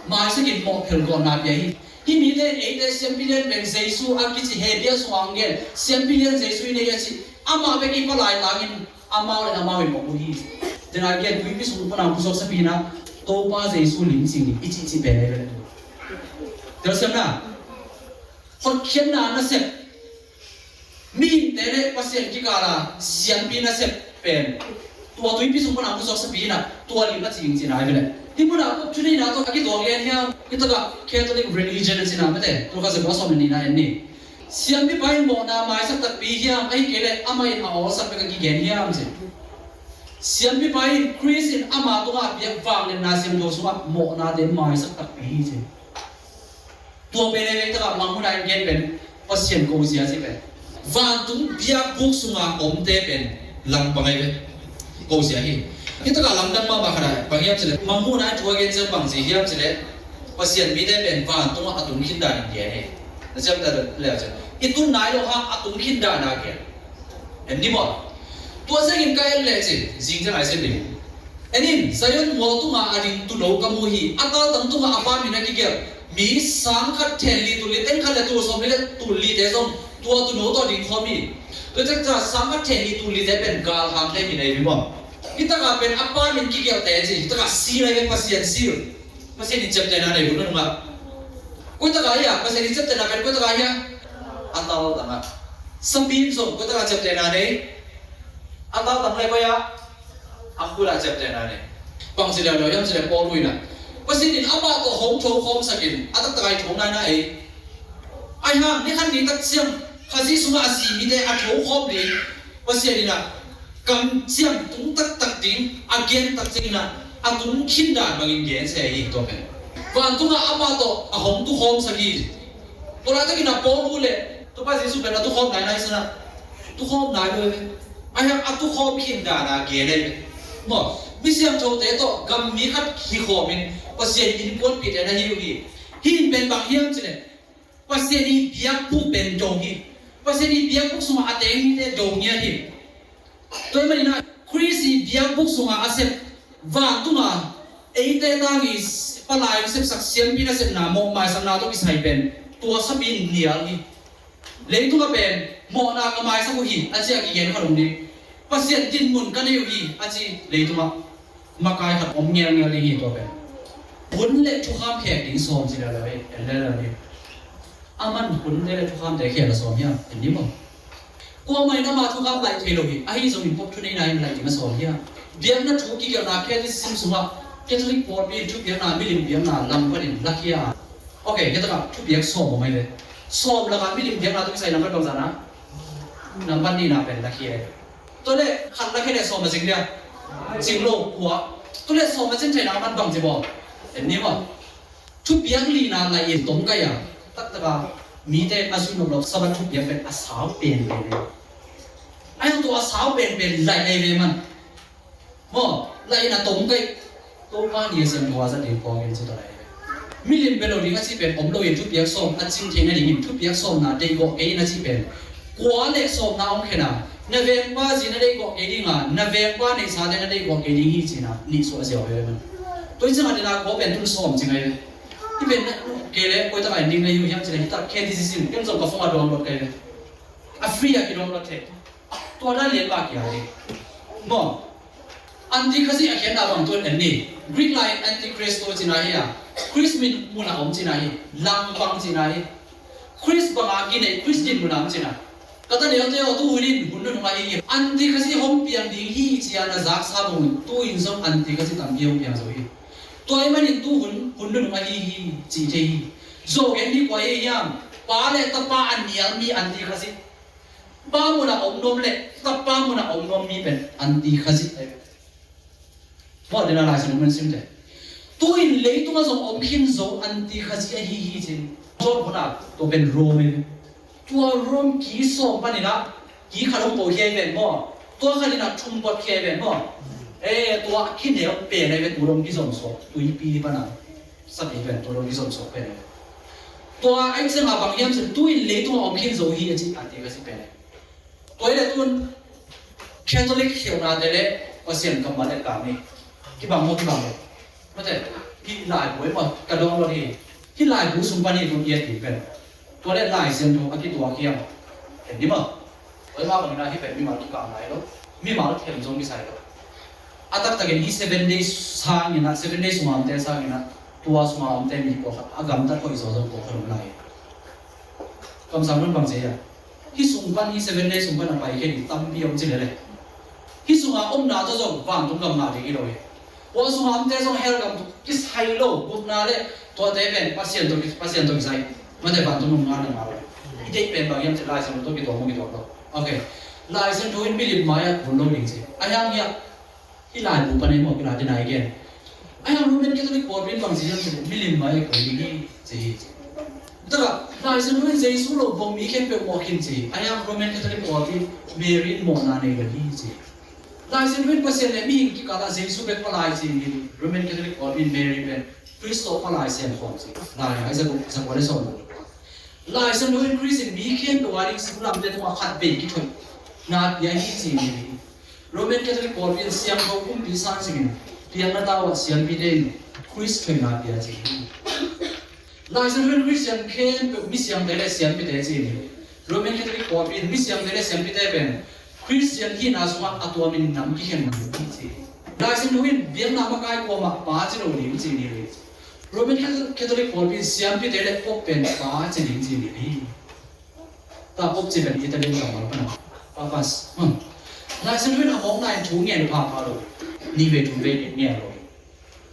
maisakin mawh phelgawhna pia hi. Hih mite in eite siampi lian pen Jesu a kici he bia sungah ang gen siampi lian Jesu i nei a cih amah bek i palai tangin amau le amau in mawh uh hi. Tena gen tuipi sung pana pusuak sapi inah Topa Jesu limcing i cihcih pen ei ve. Telsiamna hotkhiatna nasep mihingte le Pasian kikala siampi nasep pen tua tuipi sung pana pusuak sapi inah tua lim a cing cina ai ve le. Hih munah pop thuneihna tawh a kituak lian hiam? Hih takah Catholic religion a cina mate tua kha zakua sawm le nihna en ni. Siampipa in mawhna maisak takpi hiam ahi kei leh amah in a awlsak bek a kigen hiam ci. Siampipa in Khrist in ama tungah a piak vangliatna siangtho sungah mawhnate maisak takpi hi ci. Tua pen ei vek takah Mangmuhna in gen pen Pasian kosia ci pen vantung biakbuk sunga omte pen langpang ei ve kosia hi. Hi takah lamdang mahmah khat ah bang hiam cileh, mangmuhna in thu a gen ciang bang ci hiam cileh, Pasian mite pen vantungah a tung khin dan in gen hi. Na ciamteh le ciang i tun nai lo hang a tung khin dan a gen. En ni maw? Tua ciangin ka en le cin zing ciang ai sin ding. En in, Zion mual tungah a ding tuuno ka mu hi. A taltang tungah a pa min a kigelh mi sang khat then li tul li, teng khat le tul sawm li le tul lite zong tua tuuno tawh ding khawm hi. Tua ciang sang khat then li tul lite pen galhangte min ahi hi maw? Hi takah pen a pa min kigelhte ci, hi takah seal ahi ve, Pasian seal. Pasian in ciaptehna nei hun nungah. Koi takah hi a, Pasian in ciaptehna pen koi takah hi a? A taltangah. Sapi in zong koi takah ciaptehna nei? A taltang le koi ah? A khut ah ciaptehna nei. Bang ci leuleu hiam cileh Paul in ah, Pasian in amah tawh hong tho khawmsak in, a taktak a i tho naina ei. Ahi hang ni khat ni tak ciang Khazih sungah a zi mite a tho khawm ding, Pasian in ah kamciam tung taktak ding a gen tak ciangin ah a tung khin dan bangin gen se hi tua pen. Vantungah amah tawh a hong tu khawmsak hi. Tua laitakin ah Paul uh le Topa Jesuh pen a tu khawm nai nai sanah tu khawm nai lo ve. Ahi hang a tu khawm khin dan a gen ahi ve. Maw, mi siangthote tawh gam mi khat hi khawmin Pasian innkuanpihte na hi uh hi. Hih in pen bang hiam cileh, Pasian ii biakbuk pen dong hi. Pasian ii biakbuk sungah a teng mite dong ngiat hi. Tua ahih manin ah Khrist ii biakbuk sungah a sep, vantunga eite tang ii palai sepsak siampi nasepna, mawh maisakna tawh kisai pen tua sapi in nial hi. Leitungah pen mawhna ka maisak uh hi a ci a kigen khat om ding. Pasian dinmun ka nei uh hi a ci leitungah makai khat om ngelngel ding hi tua pen. Hun le thukham khek ding sawm ci leuleu hi, en leuleu hi. Aman hunte le thukhamte khel a sawm hiam? En ni maw? Kuamah in ama thukham laih thei lo hi. Ahi zongin pop thuneina in laih ding a sawm hiam? Biakna thu kigelhna catechism sungah Catholic pawlpi in thupiakna, milim biakna lam panin lakhia. Ok, hitakah thupiak sawm om ahi ve. Sawm lakah milim biakna tawh kisai lam pan bangzah na? Lam pan nihna pen lakhia. Tua le khat lakhia le sawm a cing dia? Cing lo, kua. Tua le sawm a cin theihna man bang ci baw? En ni maw? Thupiak lina laih in tom kai a, taktak a mite a zui nop lo Sabbath thupiak pen a sau penpen e. A yang tua a sau penpen laih ei ve man. Maw, laih in a tom kai. Topa ni a siam tua zat ding pawng in ci ta laih ei ve. Milim bia lo ding a ci pen om lo in thupiak sawm a cing theihna dingin thupiak sawmna deih gawh kei in a ci pen. Kua le sawmna om khen a, na vengpa zi na deih gawh kei ding a, na vengpa neihsate na deih gawh kei ding hi cina, nih suah ziau ve man. Tua hi ciangah dena kua pen tun sawm cing ahi ve. Hi pen na kei le koi tak a en ding na hi uh hiam cina, hi tak catechism ken zong ka phone a download kai ve. A free a ki download thei. Tua na lian ba kia ding. Maw. Antikhazih a khiatna bang tuan en ni. Greek lai in antichristo cina hi a, Khrist min mun a om cina hi, langpang cina hi. Khrist banga kinei, Khrist din mun a om cina. Ka ta neute aw, tu hun in hun nunung ahi hi. Antikhazih hong piang ding hi cia na zaksa bang un, tu in zong antikhazih tampi hong piang zo hi. Tua ahih manin tu hun hun nunung ahi hi ci thei hi. Zo gen mi kua hi hiam? Pa le tapa a nial mi antikhazih. Pa mun a om nuam le tapa mun a om nuam mi pen antikhazih ahi ve. Tua dena Lai Siangtho mun sim te. Tu in leitungah zong om khin zo antikhazih ahi hi cin. Tua hun a tua pen Rome ahi ve. Tua Rome ki sawm panin ah ki khat om po hi ahi ven maw? Tua khat in ah thum pot hi ahi ven maw? Eh, tua a kineu pen ahi ve, tu dong kizom suak tuipi pana. Sapi pen tua dong kizom suak pen ahi ve. Tua ahi ciangah bang hiam cin, tu in leitungah om khin zo hi a ci antikhazih pen ahi. Tua hi le tun Catholic khiaunate le Pasian kammal le kami kibang maw, kibang maw? Mate, hih laibu ei maw ka dawng lo hi. Hih laibu sung pan hi tun i et ding pen. Tua le Lai Siangtho a kituak hiam? En ni maw? Tua hi mah bangin ah hih pen mimal kikang lai lo. Mimal khem zong kisai lo. A taktakin hih seven days sangin ah, seven days sungah omte sangin ah, tua sungah omte mi kua khat a gamtat hoih zaw zong kua khat om lai. Kamsang nun bang ci hiam? Hih sung pan, hih seven days sung pan a paikhia ding tampi om ci lele. Hih sunga omna tawh zong vantung gam ngah ding hi lo hi. Tua sunga omte zong hell gam tawh kisai lo, gupna le tuate pen Pasian tawh ki, Pasian tawh kisai. Mate vantung gam ngah na ngah lo. I deih pen bang hiam cih Lai Siangtho tawh kituak maw, kituak lo? Ok. Lai Siangtho in milim mai-ah kun lo ding ci. A hiang hiah Hih laibu pan ei maw, hih lai dena i gen. Ahi hang Roman Catholic pawlpi in bang ci hiam cih leh milim mai-ah kun ding hi ci hi. Tua Lai Siangtho in Jesu lo bawng mi khempeuh mawh khin ci hi. Ahi hang Roman Catholic pawlpi in Mary in mawhna nei lo hi ci hi. Lai Siangtho in Pasian le mihing kikal ah Jesu bek palai ci hi. Roman Catholic pawlpi in Mary pen Khrist tawh palai sem khawm ci. Lai ngai za kua le sawm. Lai Siangtho in Khrist in mi khempeuh a ding singlamteh tungah khat vei kithoihna pia hi ci hi. Roman Catholic pawlpi in siangtho kumpi sang singin piakna tau ah siampite in Khrist thoihna pia ci hi. Lai Siangtho in Khristian khempeuh misiangte le siampite ci hi. Roman Catholic pawlpi in misiangte le siampite pen Khristian hihna sungah a tuamin nam kikhen ding hi ci hi. Lai Siangtho in biakna makai kuamah pa ci lo ding ci hi. Roman Catholic pawlpi in siampite le pope pen pa ci ding ci hi. Ta pope ci pen Italian kammal pana papas. Hmm. Lai Siangtho in a mawkna in thu ngen phapha lo. Ni vei thum vei ngen lo.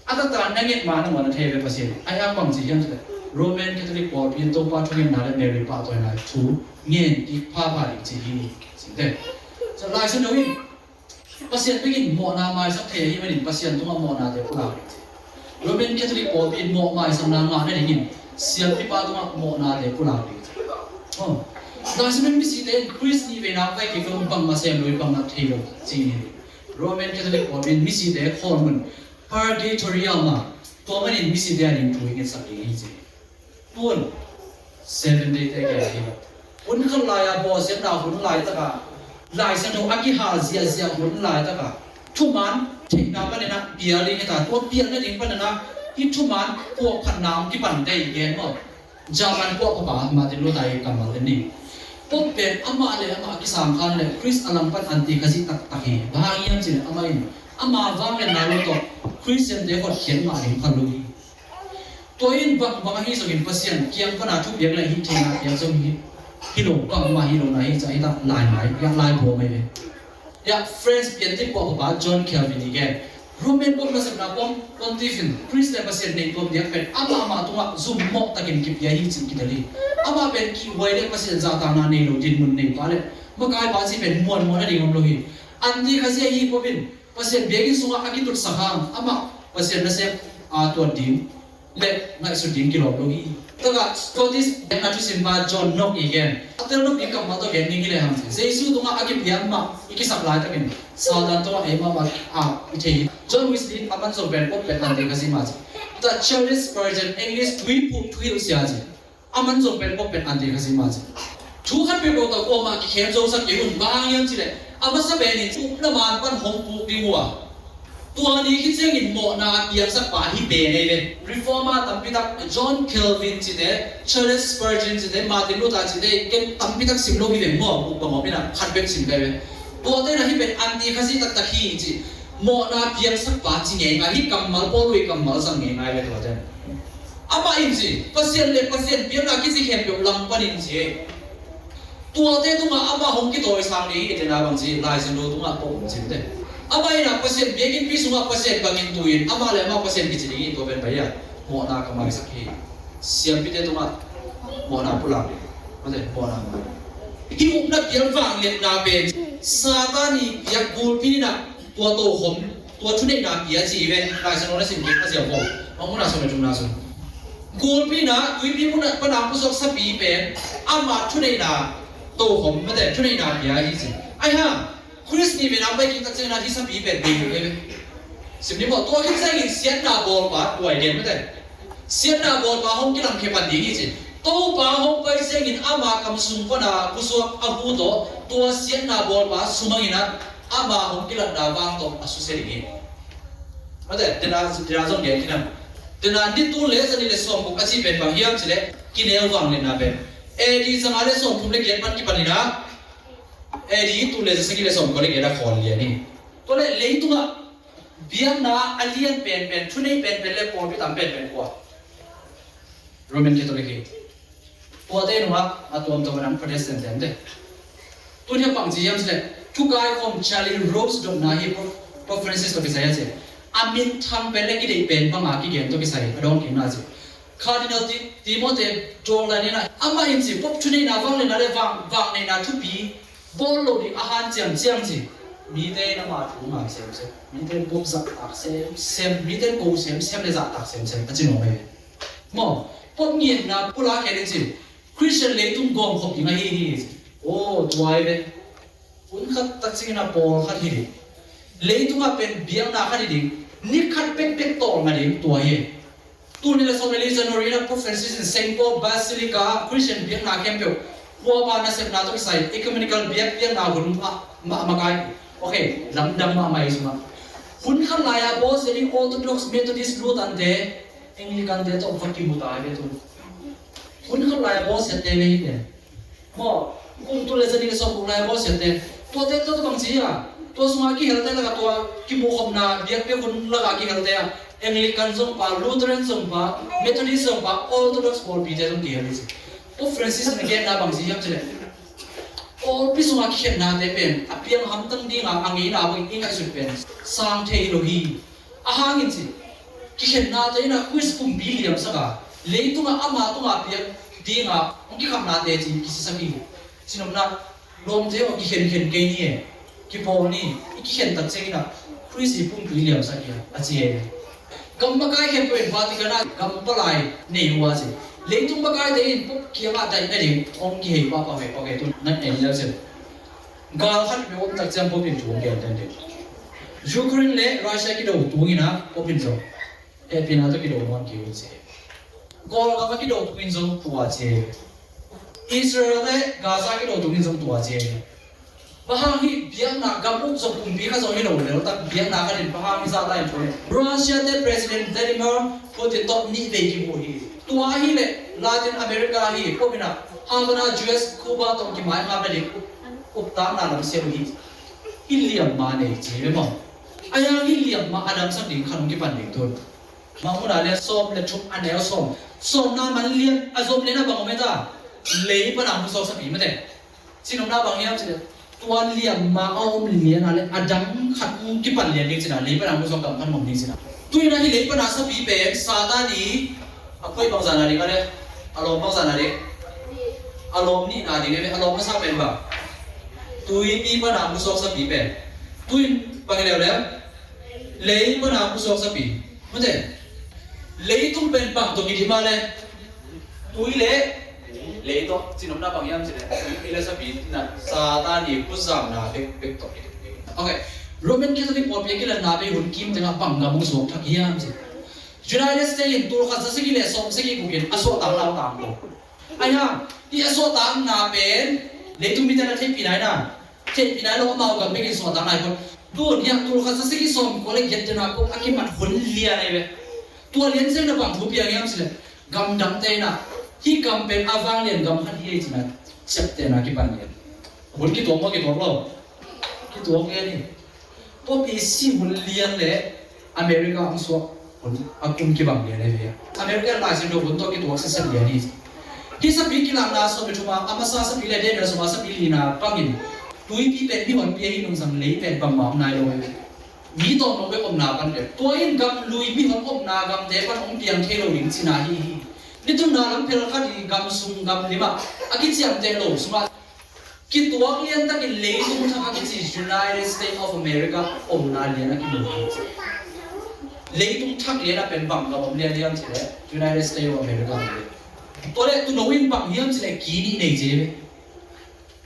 A taktak na nget ma nangawn a thei ve Pasian. A hiang bang ci hiam cih leh Roman Catholic pawlpi in Topa thungetna le Mary pahtawina thu ngen kik phapha ding ci hi. Cihte. So Lai Siangtho in Pasian bek in mawhna maisak thei ahih manin Pasian tungah mawhnate pulak ding ci. Roman Catholic pawlpi in mawh maisakna ngah nadingin siampipa tungah mawhnate pulak ding ci. Oh. Lai Siangtho in misite in Khrist ni veina pai kik lo, bangmah sem lo, bangmah thei lo ci hi. Roman Catholic pawlpi in misite khawnmun Purgatory ah om a, tua manin misite a ding thu i ngetsak ding hi ci. Tun Seventh Day te gen hi. Hun khat lai-a bawlsiatna hun laitak a, Lai Siangtho a kihal ziahziah hun laitak a, thuman theihna panin ah pial ding hi ta, tua pial nading panin ah hih thuman puahphatna hong kipan tei gen maw? German puahpha pa Martin Luther hi kammal en ni. Pope pen amah le amah kisangkhan le Khrist a langpan anti Khazih taktak hi. Bang hang hiam cih leh amah in ama vangliatna lo tawh Khristiante hotkhiat ngah ding phal lo hi. Tua in bangbang ahi zongin Pasian kiang pana thupiak le hih theihna piak zong hi, hi lo, bangmah hi lo na hi ca hi ta, lai ngai, hiah lai buam ahi ve. Hiah French piantik puahpha pa John Calvin i gen. Roman Pope nasepna pon, pontiff in Khrist le Pasian nei tuam diak pen amah amah tungah zum mawh takin kipia hi cih kitel hi. Amah pen kihhuai le Pasian zahtakna nei lo dinmun nei pa le makai pa cih pen muanmuan a ding om lo hi. Anti Khazih ahi Pope in Pasian biakinn sungah a kitutsak hang amah Pasian nasem a tuat ding le ngaihsut ding kilawm lo hi. Takah Scottish biakna thusimpa John Knox i gen, a tel nop ding kammal tawh gen ding hi lehang ci, Jesu tungah a kipiak mah i kisak laitakin Satan tungah ei mahmah a i thei hi. John Wesley a man zong pen Pope pen anti Khazih mah ci. Tah Charles Spurgeon, English tuiphum thuhilh sia ci. A man zong pen Pope pen anti Khazih mah ci. Thu khat peuhpeuh tawh kuamah kikhem zosak kei un, bang hang hiam cih leh a masa penin upna man pan hong puk ding uh a, tua ni khit ciangin mawhna a piangsak pa hi pen ei ve. Reformer tampi tak, John Calvin cihte, Charles Spurgeon cihte, Martin Luther cihte, ken tampi tak sim lo hi ve maw, buk bang om in a khat bek sim kai ve. Tuate in a hih pen anti Khazih taktak hi ci. Mawhna piangsak pa ci ngeingai, hih kammal Paul lui kammal zang ngeingai ve tuate. Amah in ci, Pasian le Pasian piakna kici khempeuh langpan in ci. Tuate tungah amah hong kitawisang ding hi, tena bang ci, Lai Siangtho tungah pawh um cinte. Amah in a Pasian biakinnpi sungah Pasian bangin tu-in amah le amah Pasian kici ding hi, tua pen pai a mawhna ka maisak hi. Siampite tungah mawhna pulak ding. Mate, mawhna mah. Hih upna pial vangliatna pen Satan i piak gulpi in a tua tokhom, tua thuneihna pia ci hi ve. Lai Siangtho na sim kik a ziau kho. Mangmuna sung le thumna sung. Gulpi in a tuipi mun a pan a pusuak sapi pen amah thuneihna tokhom mate, thuneihna pia hi ci. Ai ha, Khrist ni veina pai kik tak ciangin a hih sapi pen bei lo hi ve. Sim ni maw, tua khit ciangin siatna bawlpa, tua i gen mate. Siatna bawlpa hong kilang khia pan ding hi ci. Topa hong pai ciangin ama kam sung pana pusuak a hu tawh tua siatna bawlpa sumang in a ama hong kilatna vang tawh a susia ding hi. Mate, tena, tena zong gen khin a. Tena ni tul le za ni le sawmguk a ci pen bang hiam cih leh kineu vangliatna pen A D za nga le sawmthum le giat pan kipan in a A D tul le za sagih le sawmkua le giat a khawl lian hi. Tua leh leitungah biakna a lian penpen, thunei penpen le pawlpi tam penpen kua? Roman Catholic hi. Tuate nungah a tuamtuam a dang Protestant tente. Tuni a bang ci hiam cih leh, thukai khawm Charlie Rose dotna hi Pope, Pope Francis tawh kisai a ci. A minthang pen le kideih pen banga kigen tawh kisai a dawng kikna ci. Cardinal Ti-, Timothy Dolan in a, amah in ci, Pope thuneihna vangliatna le vang, vangliatna thupi bawl lo ding a hanciam ciang ci. Mite in ama thu ngai semsem, mite in Pope zahtak semsem, mite in ko semsem le zahtak semsem a ci nuam ahi. Maw, Pope ngiatna pulak kei ding ci. Khristian leitung gawmkhop ding ahi hi ci. Aw, tua hi ve. Hun khat tak ciangin a pawlkhat hi ding. Leitungah pen biakna khat hi ding, ni khat bekbek tawlnga ding tua hi. Tul nih le sawm le li January na Pope Francis in Saint Paul Basilica ah Christian biakna khempeuh Pope nasepna tawh kisai ecumenical biak, biakna hun mah, mah, mah kai. Ok, lamdang mahmah hi sungah. Hun khat lai-a bawlsia ding Orthodox, Methodist, Lutheran te, Anglican te tawh va kimu ta hi ve tu. Hun khat lai-a bawlsia te ve hi te. Maw, kum tul le zanih le sawm kum lai-a bawlsia te. Tuate tawh bang ci a, tua sungah kihelte lakah tua kimuhkhopna biakpiak hun lakah kihelte a, Anglican zong pha, Lutheran zong pha, Methodist zong pha, Orthodox pawlpite zong kihel hi ci. Pope Francis in a genna bang ci hiam ci leh, pawlpi sungah kikhennate pen a piang hamtang dinga a ngeina bangin i ngaihsut pen sang thei lo hi. A hangin ci, kikhennate in a Khrist pumpi liamsak a, leitungah ama tungah piak dinga hong kikhamnate ci kisisak hi. Cinopna, lawmte aw, kikhenkhen kei ni e, kipawl ni, i kikhen tak ciangin a Khrist i pumpi liamsak hi a, a ci e. Gam makai khempeuh in Vatican ah gam palai nei uh a ci. Leitung makaite in Pope kiangah daihna ding hong kihei pahpah ve, pawlkhat tun nan en leu sin. Gal khat peuh om tak ciang Pope in thu hong gen tenten. Ukraine le Russia kido tungin a Pope in zong hehpihna tawh kido nawn kei un ci. Kawlgam a kido tungin zong tua ci. Israel le Gaza kido tungin zong tua ci. Bang hang hi, biakna gam uk zong pumpi khat zong hi lo lel tak biakna khat in bang hang hi zah ta in thu hi. Russia te President Vladimir Putin tawh nih vei kimu hi. Tua hi leh Latin America hi, Pope in a Havana, U S, Cuba tawh kimaimai nading up, uptakna lam siam hi. Hi liamma nei ci ve maw. A yang hi liamma a damsak ding khan hong kipan ding tun. Mangmuna le sawm le thum a neu sawm. Sawmna man lian a zom lian a bang om e ta. Lei pana hong suaksapi mate. Cinopna bang hiam ci le, tua liamma a om lian a le a dang khat hong kipan lian ding cina, lei pana hong suak dang khat hong om ding cina. Tuina hi lei pana sapi pen Satan i a koih bangzahna ding a le, a lawm bangzahna ding, a lawm nihna ding a le, a lawm masa pen bang. Tuipi pana hong suaksapi pen. Tuin bang hi leuleu. Lei pana hong suaksapi. Mate. Leitung pen bang tawh kidim a le. Tui le lei tawh, cinopna bang hiam ci le. Tui le sapi na Satan i kuzamna bekbek tawh kidim. Ok. Roman Catholic pawlpi a kilanna bei hun kim tengah bang gam hong suak thak hiam ci. United States in tul khat za sagih le sawm sagih guk in a suahtakna tang ko. Ahi hang, hih a suahtakna pen leitung mite na theihpih nai na, theihpih nai lo amau gam bekin suahtak nai pon. Tun hiah tul khat za sagih sawm kua le giat tena pok a kimat hun lian ahi ve. Tua lian zen na bang thu piang hiam cih leh, gam dangte in ah hih gam pen a vanglian gam khat hi ei cih na, ciaptehna kipan lian. Hun kituak maw, kituak lo? Kituak lian hi. Pope i sih hun lian le America hong suak hun a kum kibang lian ahi ve. America Lai Siangtho hun tawh kituak sitset lian hi. Hih sapi kilakna sawm le thum a, a masa sapi le Daniel sawm a sapi lina bangin tuipi pen mihonpi ahi nungzang lei pen bangmah om nai lo ahi ve. Mi tawh nong bek omna pan pen. Tua in gam lui mihon omna gamte pan hong piang thei lo ding cihna hi hi. Nitumna lam phel khat i gam sung gam lim ah a kiciamteh lo sungah kituak lian takin leitung thak a kici United States of America omna lian a kimu hi. Leitung thak lian a pen bang gam om lian hiam cih leh United States of America om lian. Tua leh tuuno in bang hiam cih leh ki nih nei ci hi.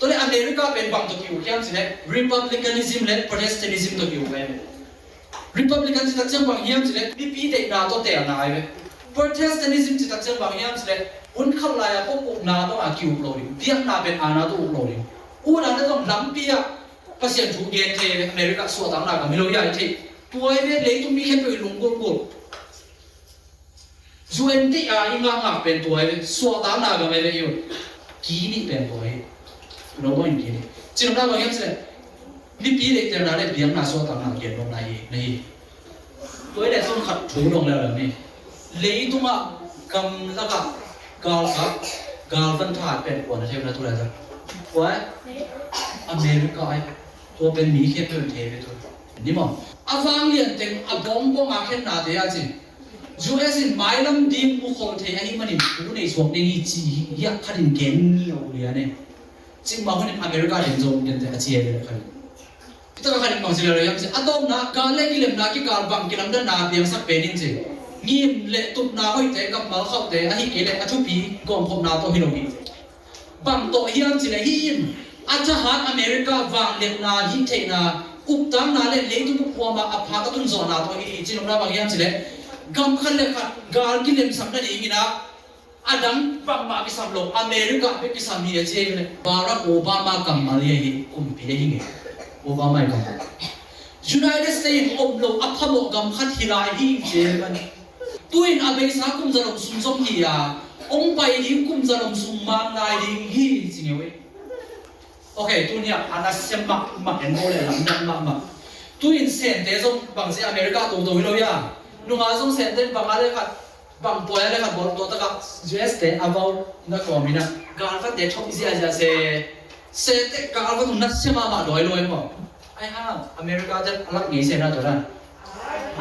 Tua leh America pen bang tawh ki-uk hiam cih leh Republicanism le Protestantism tawh ki-uk hi. Republican cih tak ciang bang hiam cih leh mipi deihna tawh teelna ahi ve. Protestantism cih tak ciang bang hiam cih leh hun khat lai-a kong ukna bangah ki-uk lo ding, biakna pen aana tawh uk lo ding. Unau na zong lampi ah Pasian thu gen thei ve, America suahtakna gam hi lo hi a i theih. Tua hi ve, leitung mi khempeuh i lunggulh gulh. U N deih a i ngakngak pen tua hi ve, suahtakna gam hi ve i un. Ki nih pen tua hi. Tuuno bangin ki nih. Cinopna bang hiam cih leh mipi deihtelna le biakna suahtakna gen nopna hi, na hi. Tua hi leh tum khat thu dong leuleu ni. Leitungah gamlakah galkap, galvan thahat pen kua na thei uh na tu lai ta? Kua eh? America eh. Tua pen mi khempeuh in thei ve tu. Ni maw? A vanglian teng a bawngbawng a khennate a cin. U S in mailam ding mukhol thei ahih manin thu nei suak ding hi ci hi, hiah khat in gen ngi a uh lian eh. Cih mah hunin America ding zong dente a ci hi le khat in. Hi takah khat in bang ci le lo hiam ci, a tawpna gal le kilemna kikal bang kilamdanna piangsak pen in ci. Ngim le tupna hoihte, kammal khauhte, ahih kei leh a thupi gawmkhopna tawh hi lo hi. Bang tawh hiam ci leh hih in a thahat America vangliatna hih theihna Uptakna le leitung bup huam ah a phak a tun zawhna tawh hi. Cinopna bang hiam cileh, gam khat le khat gal kilemsak nadingin ah a dang bangmah kisam lo, America bek kisam hi a ci hi. Barack Obama kammal hi a hi, kumpi a hi ngei. Obama hi kammal. United States om lo a phamawh gam khat hi lai hi ci hi. Tu-in a beisa kum zalom sung zong hi a, hong pai ding kum zalom sung mang lai ding hi ci ngeu hi. Ok, tuni ah a nasia mahmah en bo le lamdang mahmah. Tu-in Sente zong bangci America toto hi lo hi a. Nunga zong Sente banga le khat, bang puai a le khat bawl tua takah U S te a vau na kawm in ah galkhatte thok ziahziah se. Sente galkhat tung nasia mahmah dawi lo hi maw? Ai ha, America te a lak ngei se na tua dan.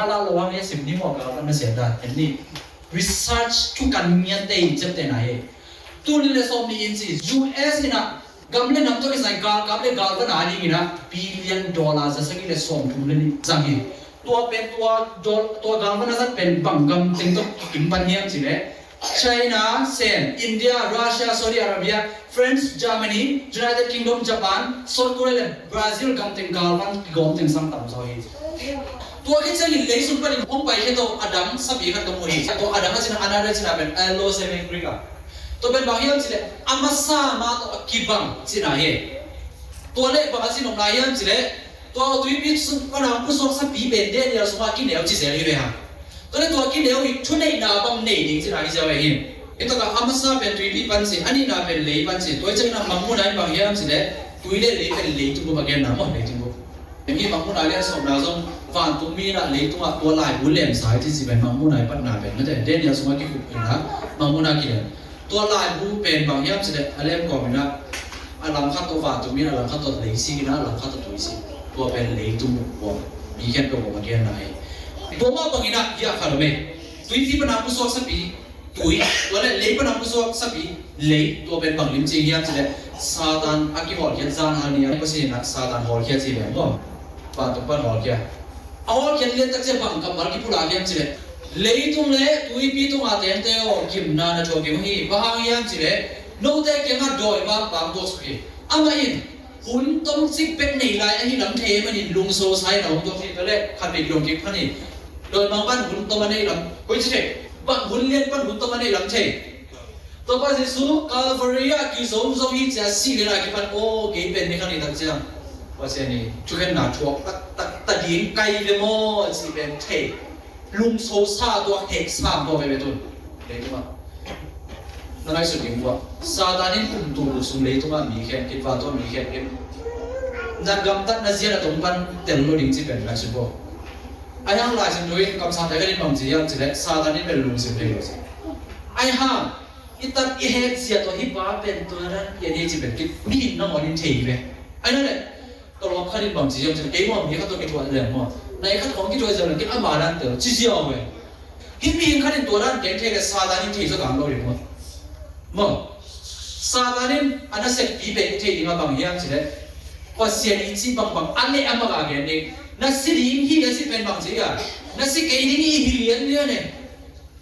A lak lo hang e sim ni maw galkhat nasia dan. En ni. Research thukan ngian te in ciaptehna hi. Tul nih le sawm nih in ci, U S in ah gam le nam tawh kisai galkap le galvan a dingin ah billion dollar za sagih le sawm thum le nih zang hi. Tua pen tua dol-, tua galvan a zat pen bang gam teng tawh kikim pan hiam cileh, China, Sen, India, Russia, Saudi Arabia, France, Germany, United Kingdom, Japan, South Korea le Brazil gam teng galvan kigawm teng sang tam zaw hi. Tua khit ciangin leisung panin hong pai khia tawh a dang sapi khat ka mu hi. Tua a dang a cina, another cina pen Allo Seven Greek a. Tua pen bang hiam cileh, a masa ma tawh a kibang cina hi. Tua le bang a cinopna hiam cileh, tua tuipi pana pusuak sapi pen Daniel sungah kineu ci zel hi ve ha. Tua le tua kineu hi thuneihna bang nei ding cina hi zel hi. Hi takah a masa pen tuipi pan ci, a nihna pen lei pan ci. Tua hi ciangin a Mangmuhna in bang hiam cileh, tui le lei pen leitung bup a genna maw, leitung bup. Hih Mangmuhna lian sawmna zong vantung mi in ah leitungah tua laibu lemsa hi ci ci pen Mangmuhna i patna pen mate. Daniel sungah kikhup in ah Mangmuhna kilem. Tua laibu pen bang hiam cileh a lem kawm in ah a lam khat tawh vantung mi in ah lam khat tawh lei sik in ah lam khat tawh tui sik. Tua pen leitung bup, mi khempeuh bup a genna hi. Tua mah bangin ah hiah khat om e. Tuipi pana pusuak sapi tui, tua le lei pana pusuak sapi lei, tua pen bang limci hiam cileh, Satan a kihawlkhiat zan hal ni a Pasian in ah Satan hawlkhia ci leng maw? Vantung pan hawlkhia. A hawlkhiat lian tak ciang bang kammal kipulak hiam cileh, leitung le tuipi tunga tengte aw, gimna na thuak kim hi. Bang hang hiam cileh, note kiangah dawimangpa hong tuaksuk hi. Amah in hun tom cik bek nei lai ahi lam thei manin lungso sa in a hong tuak hi. Tua le khat vei kilawm kik phan hi. Dawimangpa in hun tom a nei lam, koi ci thei, bang hun lian pan hun tom a nei lam thei. Topa Jesu Calvary ah kizom zong hi cia sih le na kipan aw, kei pen ni khan i tak ciang Pasian i thukhenna thuak taktak ta ding kai ve maw ci pen thei. Lungso sa tua hek sam tua veve tun. Leitungah na ngaihsut ding ua, Satan in kum tul sung leitungah mi khen kit, vantung mi khen kit. Na gamtat na zian a tong pan tel lo ding ci pen ngaihsut bo. Ai hang Lai Siangtho in kamsangte khat in bang ci hiam cileh, Satan in pen lungsim thei lo ci. Ai hang i tat i het zia tawh hih pa pen tua dan pian hi ci pen kit, mihing nangawn in thei ve. Ai na le Tolawp khat in bang ci hiam cin, kei maw mi khat tawh kithuah leng maw, nai khat khawng kithuah ziau leng kei ama dan tel ci ziau ve. Hih mihing khat in tua dan keng thei le Satan in thei zaw dang lo ding maw. Maw, Satan in a na sekpi pen i thei ding a bang hiam cileh, Pasian i cih bangbang a leh a mak a gen ding. Na si ding hi a cih pen bang ci a, na si kei ding i hi lianlian e.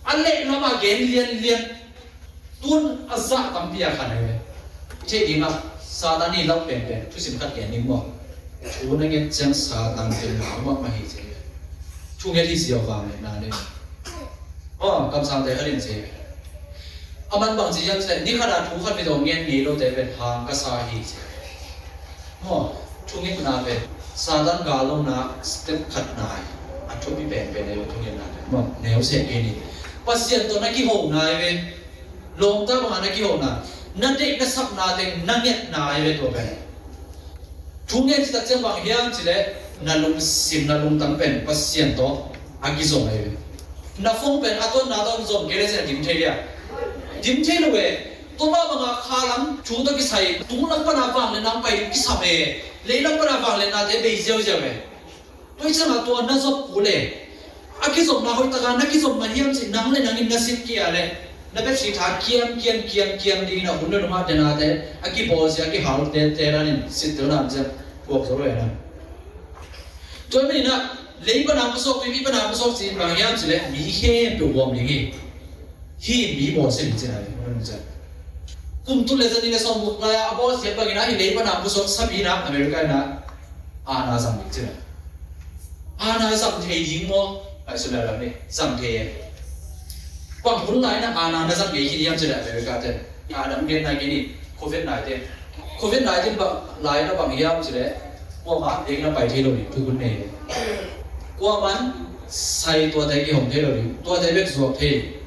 A leh lamah gen lianlian. Tun a zah tampi a khan ahi ve. I theih dingah Satan i lau penpen thusim khat gen ding maw? Thu na nget ciang Satan pen nau mahmah hi ci ve. Thu nget hi ziau vang le na le. Aw, kamsangte khat in ci ve. A man bang ci hiam ci le, ni khat a thu khat mi dawng ngen ngei lote pen hang ka sa hi ci ve. Maw, thungetna pen Satan gal lona step khatna hi. A thupi penpen ahi ve thungetna pen. Maw, neu seh kei ni. Pasian tawh na kihona hi ve. Lawmta bangah na kihona. Na deih na sapna teng na ngetna hi ve tua pen. Thungen citak ciang bang hiam cileh na lungsim na lungtang pen Pasian tawh a kizom ahi ve. Na phone pen a tuanna tawh zom kei le cin a dim thei dia. Dim thei lo ve. Tua mah bangah kha lam thu tawh kisai, tung lam pana vangliatna hong pai ding kisam e. Lei lam pana vangliatnate bei ziauziau e. Tua hi ciangah tua na zop kul e. A kizopna hoih taka na kizop mah hiam cih nang le nangin na sit kei a leh na battery tha kiam kiam kiam kiam dingin a hun le nungah denate a kibawl sia a kihal tete danin sit tel nam ciang puak zo lo e na. Tua hi maninah lei pana pusuak, tuipi pana pusuak ci-in bang hiam cileh mi khempeuh huam ding hi. Hih mi bawlsia ding cihna hi. Kum tul le zanih le sawmguk lai-a a bawlsia bangin ah hih lei pana pusuak sapi inah America inah Aana zang ding ci le. Aana zang thei ding maw? Ai, sum lam ni zang thei e. Bang hun lai-in aana na zang ngei khin hiam ci le America te. Aana gen nai kei ni, covid nineteen. Covid nineteen bang lai-in bang hiam ci le, kuamah ding na pai thei lo ni, thukhun nei. Kuamah in sai tuate kihong thei lo ni, tuate bek zuak thei.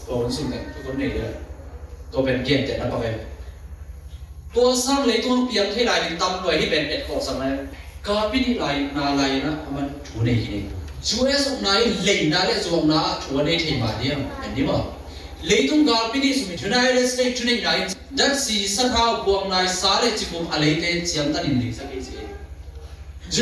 Tua hun sung teng thukhun nei le. Tua pen gentehna pak e. Tua sang leitung piang thei lai ding tam lua hi pen et khawh sang lai. Galpi nih lai, na lai na, a man thu nei hi nei. U S ukna in leina le zuakna ah thu a nei thei mah diam, en ni maw? Leitung galpi nih sung United States thuneihna in datsi, sathau, buangnai, sa le cikum a leite ciamtanin leisak hi ci.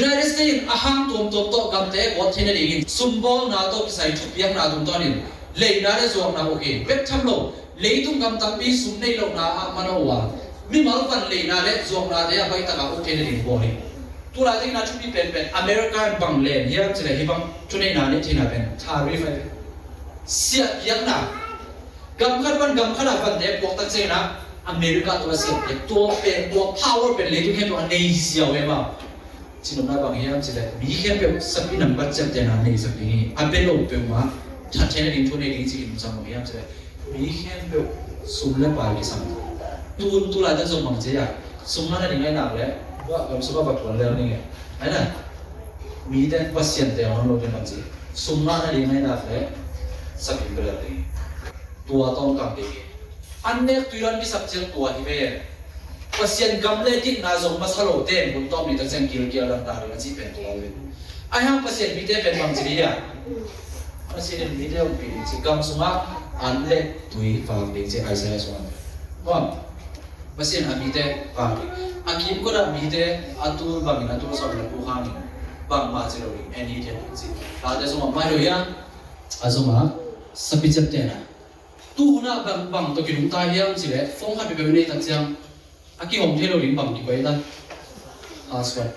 United States in a hang tuamtuam tawh gamte gawt theihna dingin sumbawlna tawh kisai thupiakna tungtawnin leina le zuakna uk hi. Bek tham lo, leitung gam tampi sum nei lohna ah manawh uh a, mimal van leina le zuaknate a baitaka uk theihna ding bawl hi. Tulaitak in a thupi penpen America in bang len hiam ci le hih bang thuneihna neih theihna pen tariff ahi. Siatpiakna. Gam khat pan gam khat ah vante puak tak ciangin ah America tawh a siatpiak, tua pen, tua power pen leitung khempeuh a nei ziau e maw. Cinopna bang hiam ci le, mi khempeuh sapi nambat ciaptehna neisak ding hi. A bia lo peuhmah that theihna ding thu nei ding ci-in sam bang hiam ci le, mi khempeuh sum le pai kisam. Tun tulaitak zong bang ci a, sum ngahna ding a i nak le, tua gam sum a va thuan lel ding e. Ai na, mite Pasian te hong lo ding bang ci. Sum ngahna ding a i nak le, sapi bia lel ding hi. Tua tawngkam ding hi. An nek tui dan kisak ciang tua hi ve. Pasian gam le dikna zong masa lo ten hun tawm ni tak ciang gilkial dan ta ding a cih pen tua hi ve. Ai hang Pasian mite pen bang ci ding hiam? Pasian in mite hong pi ding ci, gam sungah an le tui vak ding ci Isaiah sungah. Bang? Pasian a mite vak ding. A kimkot ah mite a tul bangin a tul sawm le kua hangin bangmah ci lo ding, en hi thian ding ci. Late sungah mai lo hiam? A sungah sapi ciaptehna. Tuhun ah bang, bang tawh kinungta hiam ci le, phone khat peuhpeuh i neih tak ciang a kihong thei lo ding bang kikoih ta? Password.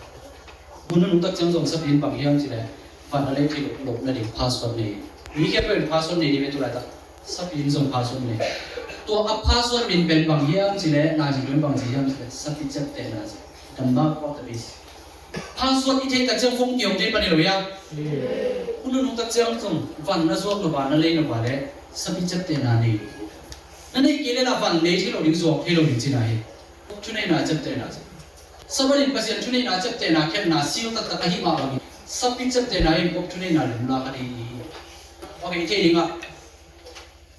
Hun nunung tak ciang zong sapi in bang hiam ci le, van a lei thei loh nading password nei. Mi khempeuh in password nei ding ve tulaitak. Sapi in zong password nei. Tua a password min pen bang hiam ci le, na ci pen bang ci hiam ci le, sapi ciaptehna ci. The mark of the beast. Password i theih tak ciang phone kihong thei pan hi lo hiam? Hun nunung tak ciang zong van na zuak lo ba, na lei lo ba le, sapi ciaptehna nei. Na neih kei le lah van lei thei lo ding, zuak thei lo ding cihna hi. Thuneihna ciaptehna ci. Sabbath in Pasian thuneihna ciaptehna khemna sil taktak ahih mah bangin sapi ciaptehna in Pope thuneihna limlak a ding hi. Ok, i theih dingah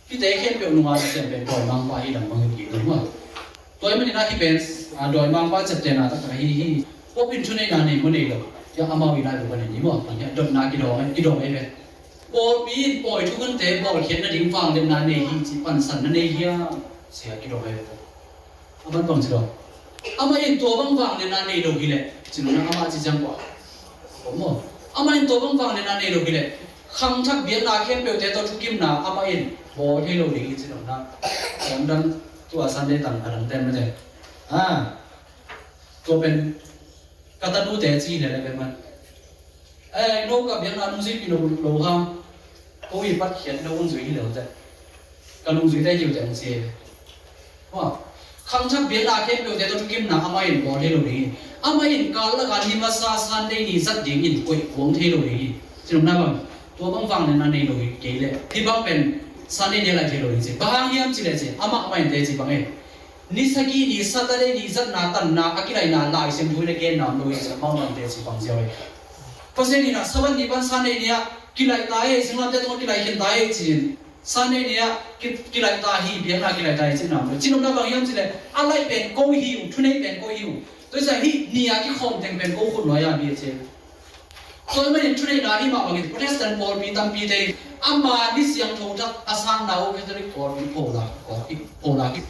hihte khempeuh nungah Pasian pen dawimangpa hi lam bangin kik ding maw. Tua ahih manin ah hih pen, ah, dawimangpa ciaptehna taktak ahi hi. Pope in thuneihna nei maw nei lo? Hiah amau i lai lo ka nei ni maw? Hiah dotna kidawng, kidawng ei ve. Pawlpi in pawi thukhunte bawlkhiat nading vangliatna nei hi cih pansan na nei hiam? Sia kidawng ei ve. Amah in bang ci lo? Amah in tua bang vangliatna nei lo hileh, ci lo na amah ci ciang kua? Om maw? Amah in tua bang vangliatna nei lo hileh, khangthak biakna khempeuhte tawh thukimna amah in bawl thei lo ding hi ci lo na. Om dang tua Sunday tang a dang ten mate. Ah, tua pen ka tanute ci hileh le pen man. Eh, no ka biakna nungzuipih no lo hang. Ko i patkhiat no hong zui hi lo te. Ka nungzuite hi lo te hong ci hi. Khangthak biakna khempeuhte tawh thukimna amah in bawl thei lo ding hi. Amah in kal laka ni masa Sunday ni zat dingin koih kuang thei lo ding hi. Ci nopna bang, tua bang vangliatna nei lo hi kei leh hih bang pen Sunday ni a lai thei lo ding ci. Bang hang hiam ci leh ci, amah amah in te ci bang e. Ni sagih ni Saturday ni zatna tanna a kilaihna Lai Siangtho in a genna om lo hi ci, amau mangte ci bang ziau hi. Pasian in ah Sabbath ni pan Sunday ni ah kilaih ta hi, singlamteh tungah kilaih khin ta hi ci-in, Sunday ni ah ki, kilaih ta hi, biakna kilaih ta hi cihna om lo. Ci nopna bang hiam ci leh, a laih pen ko hi uh, thunei pen ko hi uh. Tua hi sa hih ni a kikhawm teng pen ko khut nuai a mi a ci. Tua ahih manin thuneihna ahih mah bangin Protestant pawlpi tampite in ama ni siangtho thak a sanna uh Catholic pawlpi pholak, pholak hi.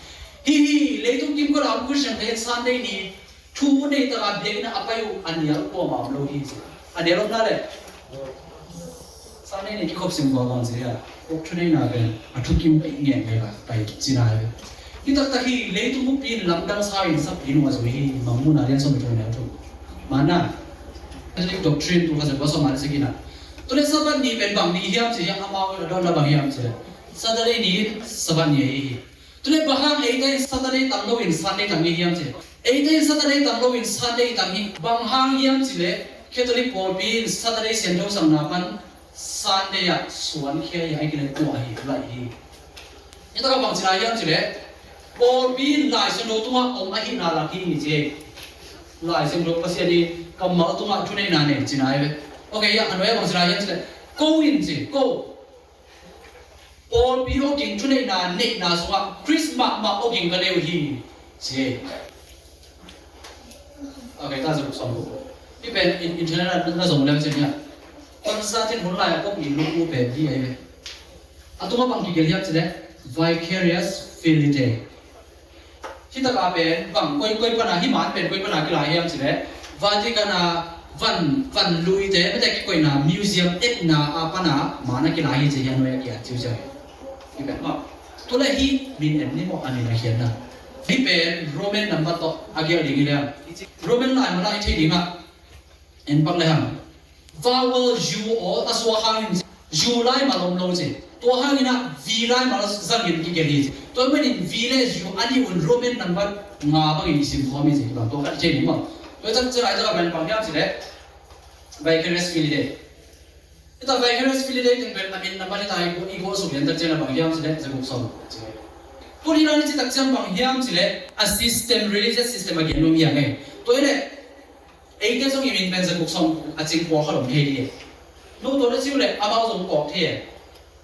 Hih, hih leitung kimkot a om Christian-te in Sunday ni thu nei taka biakinn ah a pai uh a nial kuamah om lo hi ci. A nial omna leh Sunday ni kikhop sim kuamah om ci a, uk thuneihna pen a thukimpih ngen ngen a pai cihna hi. Hi taktak hi, leitung buppi in lamdang sa in sapi nung a zui hi, Mangmuhna lian sawm le thum neu thum. Mana, Catholic doctrine tu ka zat bawh sawm a le sagihna. Tua leh Sabbath ni pen bang ni hiam ci hiam, amau in a dawnna bang hiam ci leh, Saturday ni Sabbath ni ahi hi. Tule bang hang eite in Saturday tam lo in Sunday tam hi hiam ci. Eite in Saturday tam lo in Sunday tam hi. Bang hang hiam ci le Catholic pawlpi in Saturday siangtho sangna pan Sunday ah suan khia hi, a i kile tuah hi, laih hi. Hi taka bang ci lai hiam ci le pawlpi in Lai Siangtho tungah om ahihna lak hi ni ci. Lai Siangtho Pasian i kammal tungah thuneihna nei ci nai ve. Ok, ya, a nuai a bang ci lai hiam ci le ko in ci, ko. Pawlpi awging thuneihna neihna sungah Khrist mahmah awging ka nei uh hi ci. Ok, ta zuk sawm uh. Hi pen in internet na zong lem cin hiam. Constantine hun lai a kong in luk uh pen hi ei ve. A tungah bang kigelh hiam ci le Vicarius Filii. Hi taka pen bang koi koi pana hi man pen koi pana kilai hiam ci le Vatican a van van luite mete kikoihna museum etna a pana man a kilai hi ci hian nuai a kia ciu ciu. Hi pen ma. Tule hi min en ni mo a min a hian na. Hi pen Roman number to a gial ding hi le. Roman lai mana i thei ding a. En pak le hang. Vowel U aw a suak hangin U lai mal om lo ci. Tua hangin ah V lai mal zangin kigelh hi ci. Tua manin V le U a nih un Roman number nga bangin i sim khawm hi ci. Bang tua khat i thei ding bang. Tua tak ciang ai tak a bang hiam ci le Vicarius Filii. Ita Vicarius Filii teng pen a min number ita i ko i ko suk lian tak ciang a bang hiam ci le za guk sawm ci. Tua ni lai ni ci tak ciang bang hiam ci le a system, religious system a gen nuam hiam e. Tua i le Eite zong i min pen za guk sawm a cing pawl khat om thei ding e. No tawh na ciu le amau zong kawk thei e.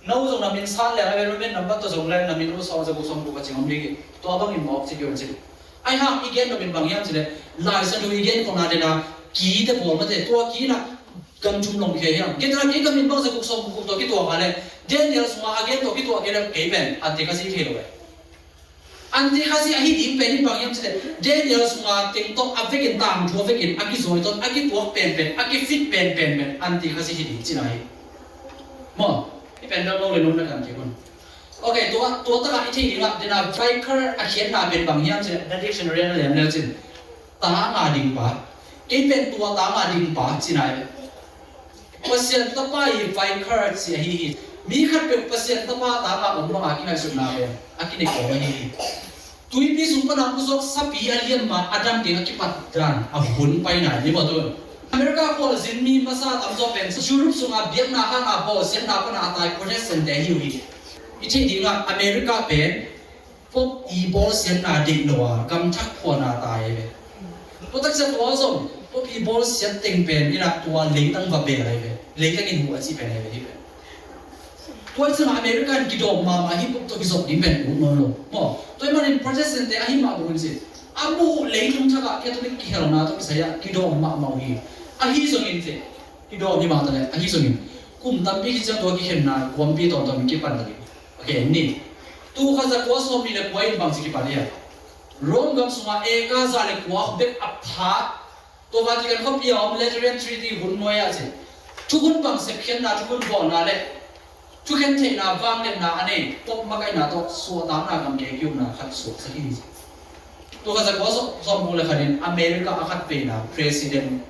No zong na min san le a ve Roman number tawh zong le na min uh sawm za guk sawm guk a cing om ding e. Tua bangin mawk ci kion ci. Ai hang i gen lo min bang hiam ci le Lai Siangtho i gen khawmna dena ki te pawl mate tua ki na gam thum long khia hiam. Kei tana kei ka min bang za guk sawm guk tawh kituak a le Daniel sunga a gen tawh kituak kei le kei pen an te ka si thei lo e. Antikhasi ahi ding pen in bang hiam cih leh Daniel sunga teng tawh a vekin tangthu a vekin a kizawi tawn a kituak penpen a kifit penpen pen Antikhasi hi ding cihna hi. Maw? Hih pen dang lo le nung na kan kik un. Ok, tua, tua takah i theih dingah dena Vicar a khiatna pen bang hiam cih leh na dictionary na liam leu cin ta nga ding pa. Kei pen tua ta nga ding pa cihna hi. Pasian Tapa i Vicar ci ahi hi. Mi khatpeuh Pasian Tapa tangah om banga kingaihsutna pen a kinek om ahi hi. Tuipi sung pana pusuak sapi a liamma a dam ding a kipat dan a hun paina hi maw tun. America khualzin mi masa tamzaw pen Europe sunga biakna hanga bawlsiatna pana a tai Protestant te hi uh hi. I theih dingah America pen Pope i bawlsiatna deih lo a gamthak phuana tai ve. Tua taksa tua zong Pope i bawlsiat teng pen inah tua leitang va bel ai ve. Leitang in hu a cih pen ai ve hi ve. Tua ciangah America in kidawm mahmah hi Pope tawh kizop ding pen uh nawn lo. Maw, tua ih manin Protestant te ahi mah bangin ci. A muh leitung thakah Catholic kihelna tawh kisai ah kidawm mahmah uh hi. Ahi zongin ci. Kidawm hi mah ta le ahi zongin kum tampi khit ciang tua kikhenna kuampi tawntawn kipan ta ding. Ok, ni. Tul khat za kua sawmnih le kua in bangci kipan hiam? Rome gam sungah eka za le kua bek a pha. Tua Vatican khuapi a om Lateran Treaty hun nuai ah ci. Thukhun bang sepkhiatna thukhun bawlna le thukhen theihna vangliatna a nei Pope makaihna tawh suahtakna gamkei kiukna khat suaksak hi ci. Tua khat za kua sawm, sawmguk le khat in America a khat veina President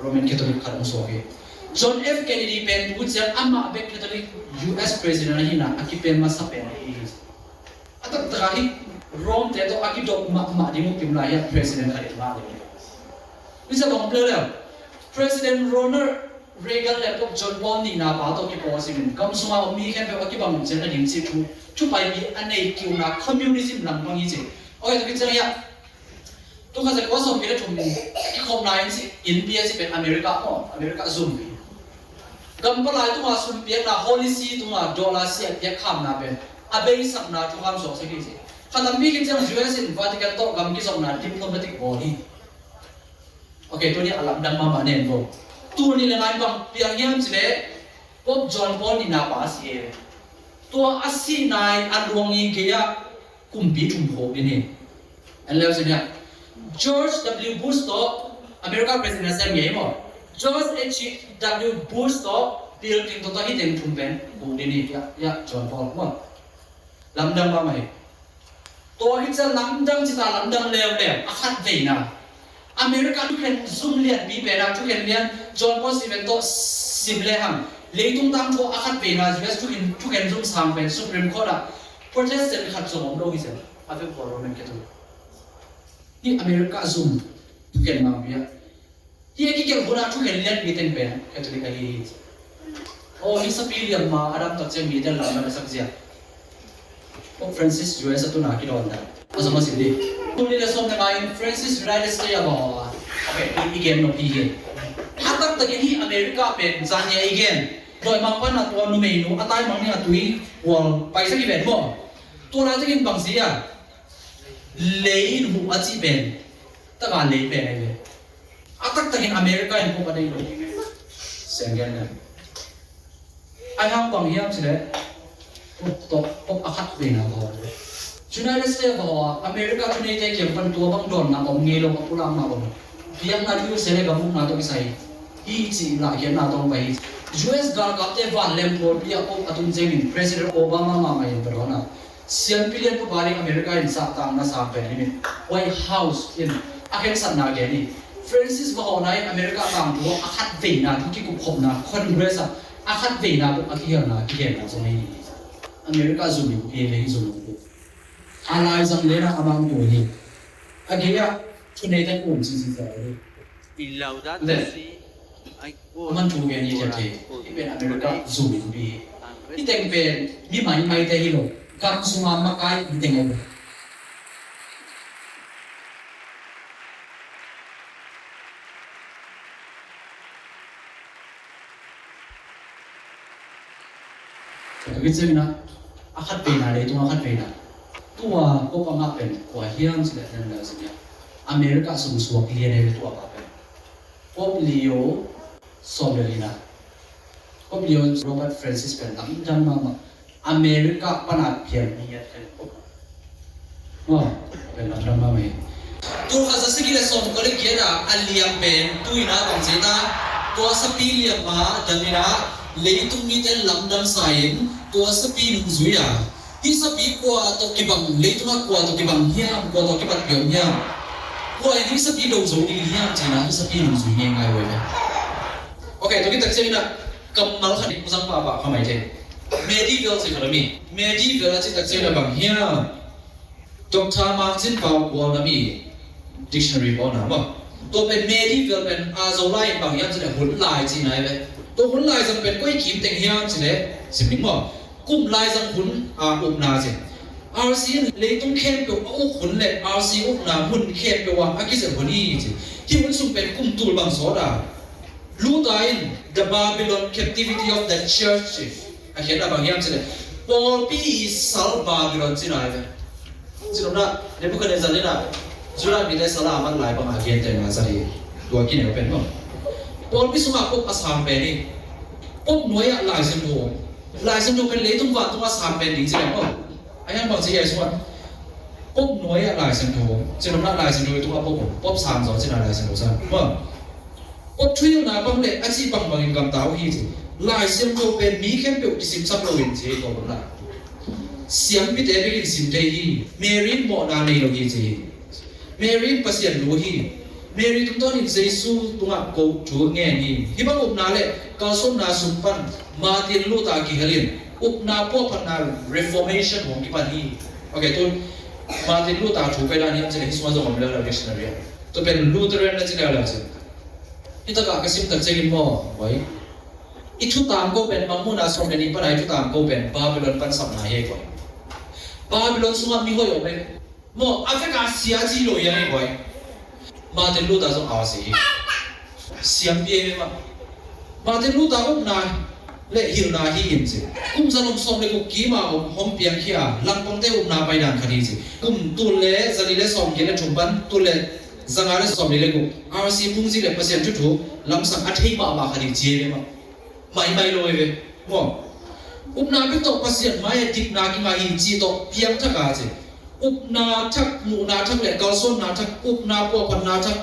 Roman Catholic khat hong suak hi. John F Kennedy pen tu ciang amah bek Catholic U S President ahihna a kipen masa pen ahi hi. A taktak ah hi Rome te tawh a kidop mahmah ding uh kim lai hi a President khat in mah ding hi. Misa bang om leuleu President Ronald Reagan le Pope John Paul nihna pa tawh kipawl simin gam sunga om mi khempeuh a kibang cian a ding cih thu thupaipi a nei kiuna communism lampang hi ci. Ok, tua kiciang hiah tul khat za kua sawmpi le thum kikhopna in ci in bia ci pen America maw America zumpi. Gam palai tunga sumpiakna Holy See tunga dollar siah piak khamna pen a beisakna thukham suaksak hi ci. Khatampi kiciang U S in Vatican tawh gam kizopna diplomatic bawl hi. Ok, tuni a lamdang mahmah nen vo. Tuni le ngai bang piang hiam cileh Pope John Paul nihna pa a si e. Tua a sih nai a luang i gei ah kumpi thum khawk din hi. An leu sin hiam? George W Bush tawh America President a sem ngei maw? George H W Bush tawh Bill Clinton tawh hi teng thum pen khawk din hi. Ya, ya, John Paul maw? Lamdang mahmah hi. Tua hi ciang lamdang cita lamdang leuleu a khat veina. America thukhen zum lianpi pena thukhen lian John Paul Stevens tawh sim lehang leitung tangthu a khat veina U S thukhen, thukhen zum sang pen Supreme Court ah Protestant khat zong om lo hi zen. A vekpi Roman Catholic. Hih America zum thukhen mangpi ah, hih a kigelh hunah thukhen lianpi teng pen Catholic ahi hi. Aw, hih sapi liamma a dam tak ciang mite lamdang a sak zia. Pope Francis U S a tuna kidawn dan a zong a sim dih. Tul nih le sawm le nga in Francis United States a va haw a, a pen i gen nop hi hi. A taktakin hih America pen zan nia i gen. Dawimangpa in a tua numeinu a taimang ding a tui hual paisak hi ven maw. Tua lai takin bang si a, lei in huh a cih pen taka lei pen ahi ve. A taktakin America in pope a nei lo. Sianggen nen. Ai hang bang hiam cileh, pope tawh, pope a khat veina ka haw. United States ka haw a, America thuneite kiang pan tua bang dawnna om ngei lo, ka pulak mah om. Biakna thu se le ka mukna tawh kisai hi cih lahkhiatna tawh pai hi. U S galkapte vanleng pawlpi ah pope a tun ciangin President Obama mahmah in ka dawn a, siampi lianpa pa ding America in zahtakna sang pen hi min, White House in a khensatna gen hi. Francis va hawhna in America tangthu a khat veina thu kikupkhopna Congress ah a khat veina bawk a kihelna kigenna zong hi. America zum in pia ve hi zum in pia. A laizang lena a mangtu hi. A gei ah thuneite kum cici ta hi. Leh a man thu gen hi cia thei. Hih pen America zum in pi hi. Hih teng pen mi maimaite hi lo. Gam sunga makai in teng hi lo. Tua khit ciangin ah, a khat veina, leitung a khat veina. Tua pope a ngah pen kua hiam cileh nan lau zia. America sung suak lian ahi ve tua pa pen. Pope Leo sawm le lina. Pope Leo Robert Francis pen lamdang mahmah. America pana phial mi ngiat khat. Aw, pen lamdang mahmah hi. Tul khat za sagih le sawm kua le giat a a liam pen tu-in a bang ci ta, tua sapi liam a dangin a leitung mite lamdang sa in tua sapi nungzui a, hih sapi kua tawh kibang, leitungah kua tawh kibang hiam, kua tawh kibat piang hiam, kua in hih sapi do zo ding hiam ci-in a hih sapi nungzui ngeingai uh hi. Ok, tua khit tak ciangin a kammal khat in zang pahpah kha mai thei. Medieval ci khat om hi. Medieval a cih tak ciangin a bang hiam? Doctor Mang Cin Pau Kual na mi dictionary bawl na maw. Tua pen medieval pen a Zolai in bang hiam cileh hun lai cihna hi ve. Tua hun lai zong pen koi kim teng hiam cileh sim ning maw. Kum laizang hun a ukna ci. R C in leitung khempeuh a uk hun le R C ukna mun khempeuh ah a kizep hun hi ci. Hih hun sung pen kum tul bang sawt a. Luther in The Babylon Captivity of the Church ci. A khiatna bang hiam cileh pawlpi i sal Babylon cihna hi ve. Cinopna Nebuchadnezzar in a Judah mite sal a mat lai bang a gentehna zat hi. Tua kineu pen maw. Pawlpi sungah pope a sang pen hi. Pope nuai ah Lai Siangtho. Lai Siangtho pen leitung vantung a sang pen ding ci leng aw. A hiang bang ci hiai sungah pope nuai ah Lai Siangtho, cinopna Lai Siangtho i tungah pope, pope sang zaw cina Lai Siangtho sang. Maw, pope thuhilhna bang le a cih bangbangin gamta uh hi ci. Lai Siangtho pen mi khempeuh kisimsak lo in ci hi tua bang la. Siampite bek in sim thei hi. Mary in mawhna nei lo hi ci hi. Mary in Pasian lu hi. Mary tungtawnin Jesu tungah ko thu ngen hi. Hih bang upna le kalsuanna sung pan Martin Luther kihel in upna puahphatna Reformation hong kipan hi. Ok, tu Martin Luther thu pai dan hiam cileh hih sungah zong om lel a dictionary ah. Tu pen Lutheran na ci lel a ci. Hih takah ka sim tak ciangin maw, boy. I thu tangko pen Mangmuhna sawm le nih pan a i thu tangko pen Babylon pan sapna hi, boy. Babylon sungah mihoih om e. Maw, a vek a sia ci lo hi a hi, boy. Martin Luther zong a si hi. Siampi e mah. Martin Luther upna le hilhna hi in ci. Kum za le sawm le guk kim a hong piangkhia langpangte upna paidan khat hi ci. Kum tul le za li le sawm giat le thum pan tul le za nga le sawm li le guk R C Phungzi le Pasian thuthu lamsang a thei mahmah khat hi ci e mah. Maimai lo hi ve. Maw, upna bek tawh Pasian mai-ah dikna kingah hi ci tawh piangthak a ci. Upna thak, muhna thak le kalsuanna thak, upna puahphatna thak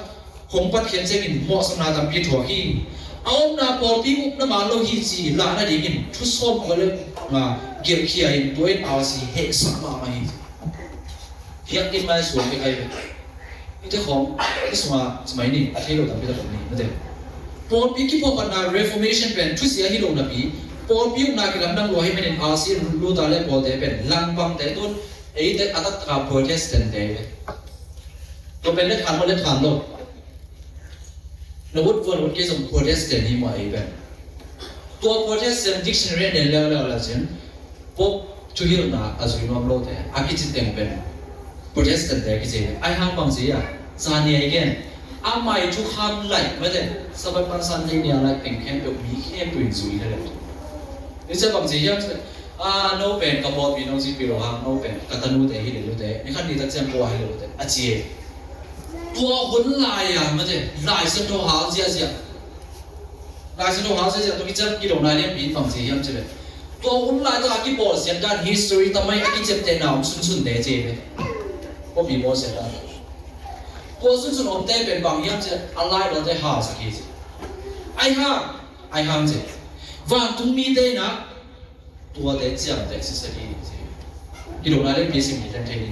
hong patkhiat ciangin mawhsakna tampi thuak hi. A upna pawlpi upna man lo hi ci lah nadingin thu sawm kua le nga gelhkhia in tua in R C hehsak mahmah hi. Biakinn mai sual bek ahi ve. Hihte khawng hih sungah ci mai ni, a thei lo tampi tak om ni, mate. Pawlpi kipuahphatna Reformation pen thusia hi lo napi, Pawlpi ukna kilamdang lua hi manin R C Luther le pawlte pen langpangte tun eite a taktaka Protestant te hi ve. Tua pen le than maw le than lo. Na ut vuan ut kei zong Protestant hi maw ei pen. Tua Protestant dictionary a nen leuleu le cin Pope thuhilhna a zui nuam lote a kici teng pen Protestant te kici hi. Ai hang bang ci a, zani a i gen. Amah i thukham laih mate, Sabbath pan Sunday ni a laih teng khempeuh mi khempeuh in zui hi le. Ni cia bang ci hiam ci le, a, no pen ka bawlpi no zipi lo hang, no pen ka tanute hi le lute, ni khat ni tak ciang kua hi le lute a ci e. Tua hun lai-a mate, Lai Siangtho hal ziahziah. Lai Siangtho hal ziahziah tua kician kidona lianpi in bang ci hiam ci le, tua hun lai taka kibawlsiat dan history tamai a kiciaptehna om sunsunte ci hi ve. Kawpi bawlsiat dan tua sunsun omte pen bang hiam ci le, a lai lote halsak hi ci. Ai hang, ai hang ci. Vantung mite inah tuate ciamteh sisek hi ci. Kidona lianpi sim hi ten thei hi.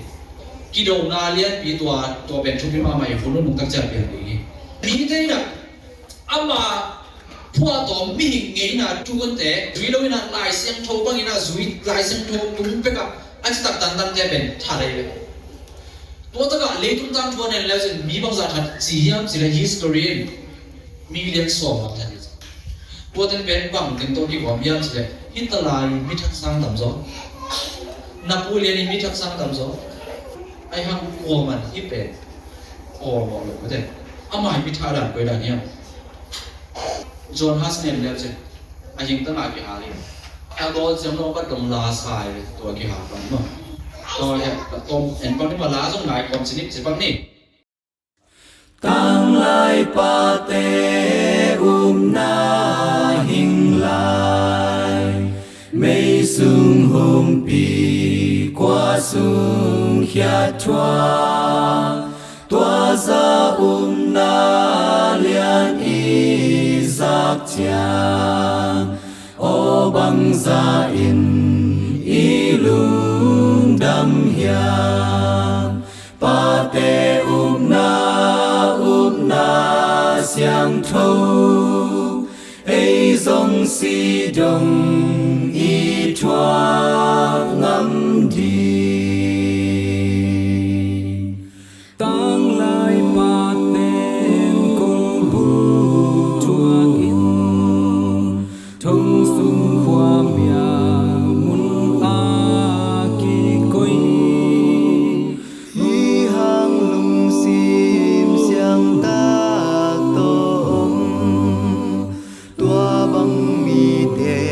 Kidona lianpi tua, tua pen thupi mahmah hi, hun nunung tak ciampiang ding hi. Mite inah ama phuahtawm mihing ngeina tukunte zui lo inah Lai Siangtho bang inah zui, Lai Siangtho tung pekah a citak tantante pen thalei le. Tua takah leitung tangthu a nen leu cin mi bangzah that ci hiam ci le history in mi lian sawm bang that hi. Tua ten pen bang teng tawh kigawm hiam ci le, Hitler in mi thak sang tam zaw. Napoleon in mi thak sang tam zaw. Ai hang kua man hi pen kua mawh lo mate. Amah hi mi thak dan koi dan hiam. John Hus nen leu cin a hing tangah kihal hi. A gawl ciang no pat dong la sai tua kihal bang maw. Tua hi a tom en bang ni ma la zong ngai kawm ci ni ci bang ni. Tanglai pate upna hing lai, mei sung humpi kua sung khiat thuak, tua za upna lian i zak ciang, aw bangza in i lungdam hiam? Pate upna, upna siangtho, ei zong si dong i thuak ngam ding. Tanglai pate kong buk thuak in, thong sung khua piak mun a kikoi, hi hang lungsim siangtak tawh om, tua bang mite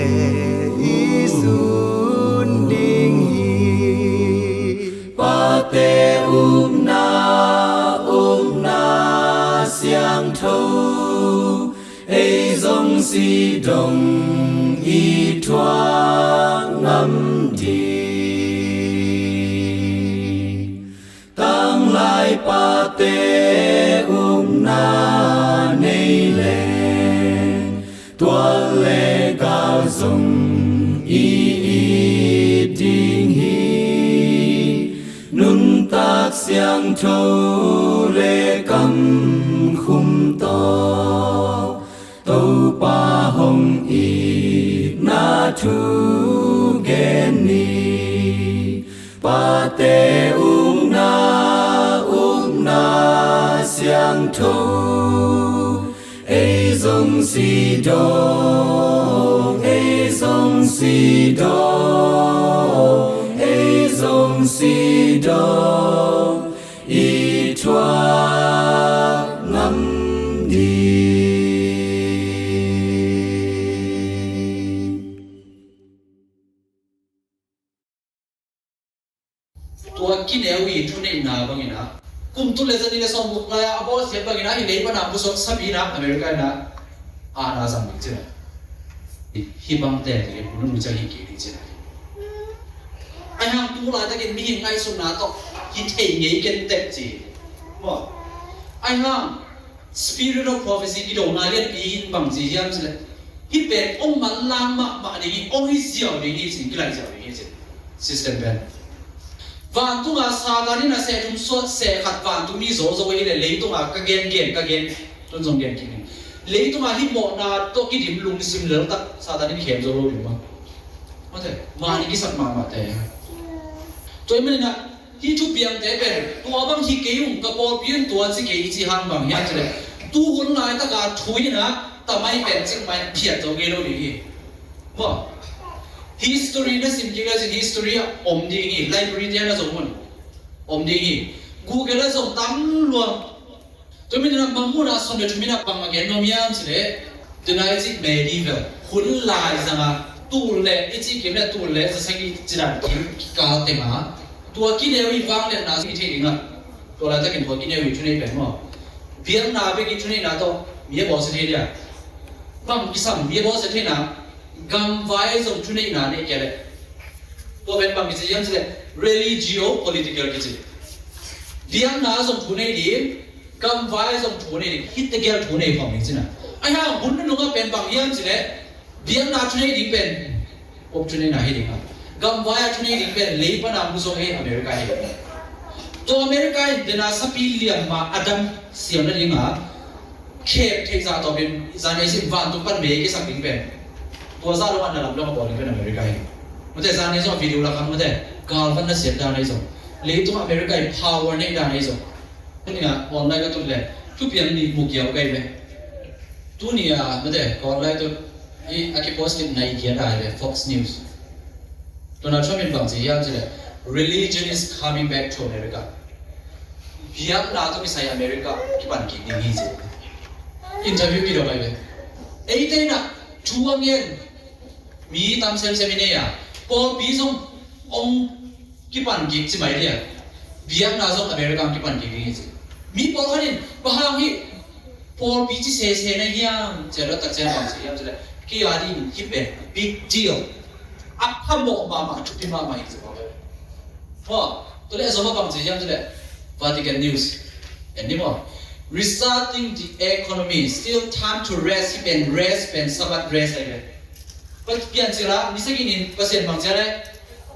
i sun ding hi. Pate upna, upna siangtho, ei zong si dong i thuak ngam ding. Tanglai pate upna nei leng, tual le gal zong i it ding hi. Nuntak siangtho le kam khum tawh, Topa hong itna thu gen ni. Pate ukna, ukna siangtho, ei zong si dong, ei zong si dong, ei zong si dong, i thuak ngam ding. Tua kineu i thuneihna bangin ah, kum tul le zanih le sawmguk lai-a a bawlsiat bangin ah, i lei pana pusuak sapi in ah, America in ah, a na zang ding cin ah. Hih bangte tek in hun nunu ciang hi kik ding cin ah. Ahi hang tu laitakin mihing ngaihsutna tawh hi thei ngei ken tek ci. Maw? Ahi hang Spirit of prophecy kidona lianpi in bang ci hiam cih leh, hih pen hong manlang mahmah ding hi, hong hi ziau ding hi cin, kilaih ziau ding hi cin. System pen vantunga Satan in a seh thum suah seh khat vantung mi zo zo hi leh, leitunga ka gen gen, ka gen, tun zong gen kik ning. Leitungah hih mawhna tawh kidim lungsim leltak Satan in khem zo lo ding maw. Mate, mani kisak mahmahte. Tua ahih maninah hih thupiangte pen tua bang hi kei ung, ka pawlpi in tua ci kei i ci hang bang hiam cih leh, tu hun laitaka thu inah tamai pen cikmah in phiat zo ngei lo ding hi. Maw? History na sim kik le cin history ah om ding hi. Library te na zong mun om ding hi. Google ah zong tam lua. Tua maninah Mangmuhna sawm le thum inah bang a gen nuam hiam cih leh, tuna i cih medieval hun lai zanga tul le i cih kim le tul le za sagih cidan kim kikal tenga tua kineu i vangliatna i thei dingah, tua laitakin tua kineu i thunei pen maw, biakna bek i thuneihna tawh mi a bawlsia thei dia? Bang kisam mi a bawlsia theihna? Gamvai zong thuneihna nei kei leh, tua pen bang kici hiam cih leh religio-political kici. Biakna zong thu nei ding, gamvai zong thu nei ding, hih tegel thu nei khawm ding cina. Ahi hang hun nunungah pen bang hiam cih leh biakna thu nei ding pen Pope thu neihna hi ding a, gamvai a thu nei ding pen lei pana mu zong hi America hi ding a. Tua America in dena sapi liam ma a dam siam na ding a, khep theih zah tawpin zan ei sin vantung pan mei kisak ding pen, tua zah lo a na lam dong a bawl ding pen America hi. Mate, zan ei zong a video la khang mate, galvan na siat dan ei zong, leitung America i power neih dan ei zong. Tuni a online ka tut le thupiang nih mu kiau kai ve. Tuni a mate ka online tut i a kipost kit nai kia dai ve, Fox News. Donald Trump in bang ci hiam cih leh, religion is coming back to America. Biakna tawh kisai America kipan kik ding hi ci. Interview kidong ai ve. Eite na thu a ngen mi tam semsem i nei a, pawlpi zong ong kipan kik ci mai dia, biakna zong America ong kipan kik ding hi ci. Mi pawlkhat in bang hang hi pawlpi ci sese na hiam ci a, dot tak cian bang ci hiam ci leh, kei a ding hi pen big deal, a phamawh mahmah, thupi mahmah hi ci pawlkhat. Maw, tua leh a zom a bang ci hiam ci leh, Vatican News en ni maw, restarting the economy, still time to rest, hi pen rest pen Sabbath rest ai pen. Piancil ah ni sagih ni Pasian bang ci a leh,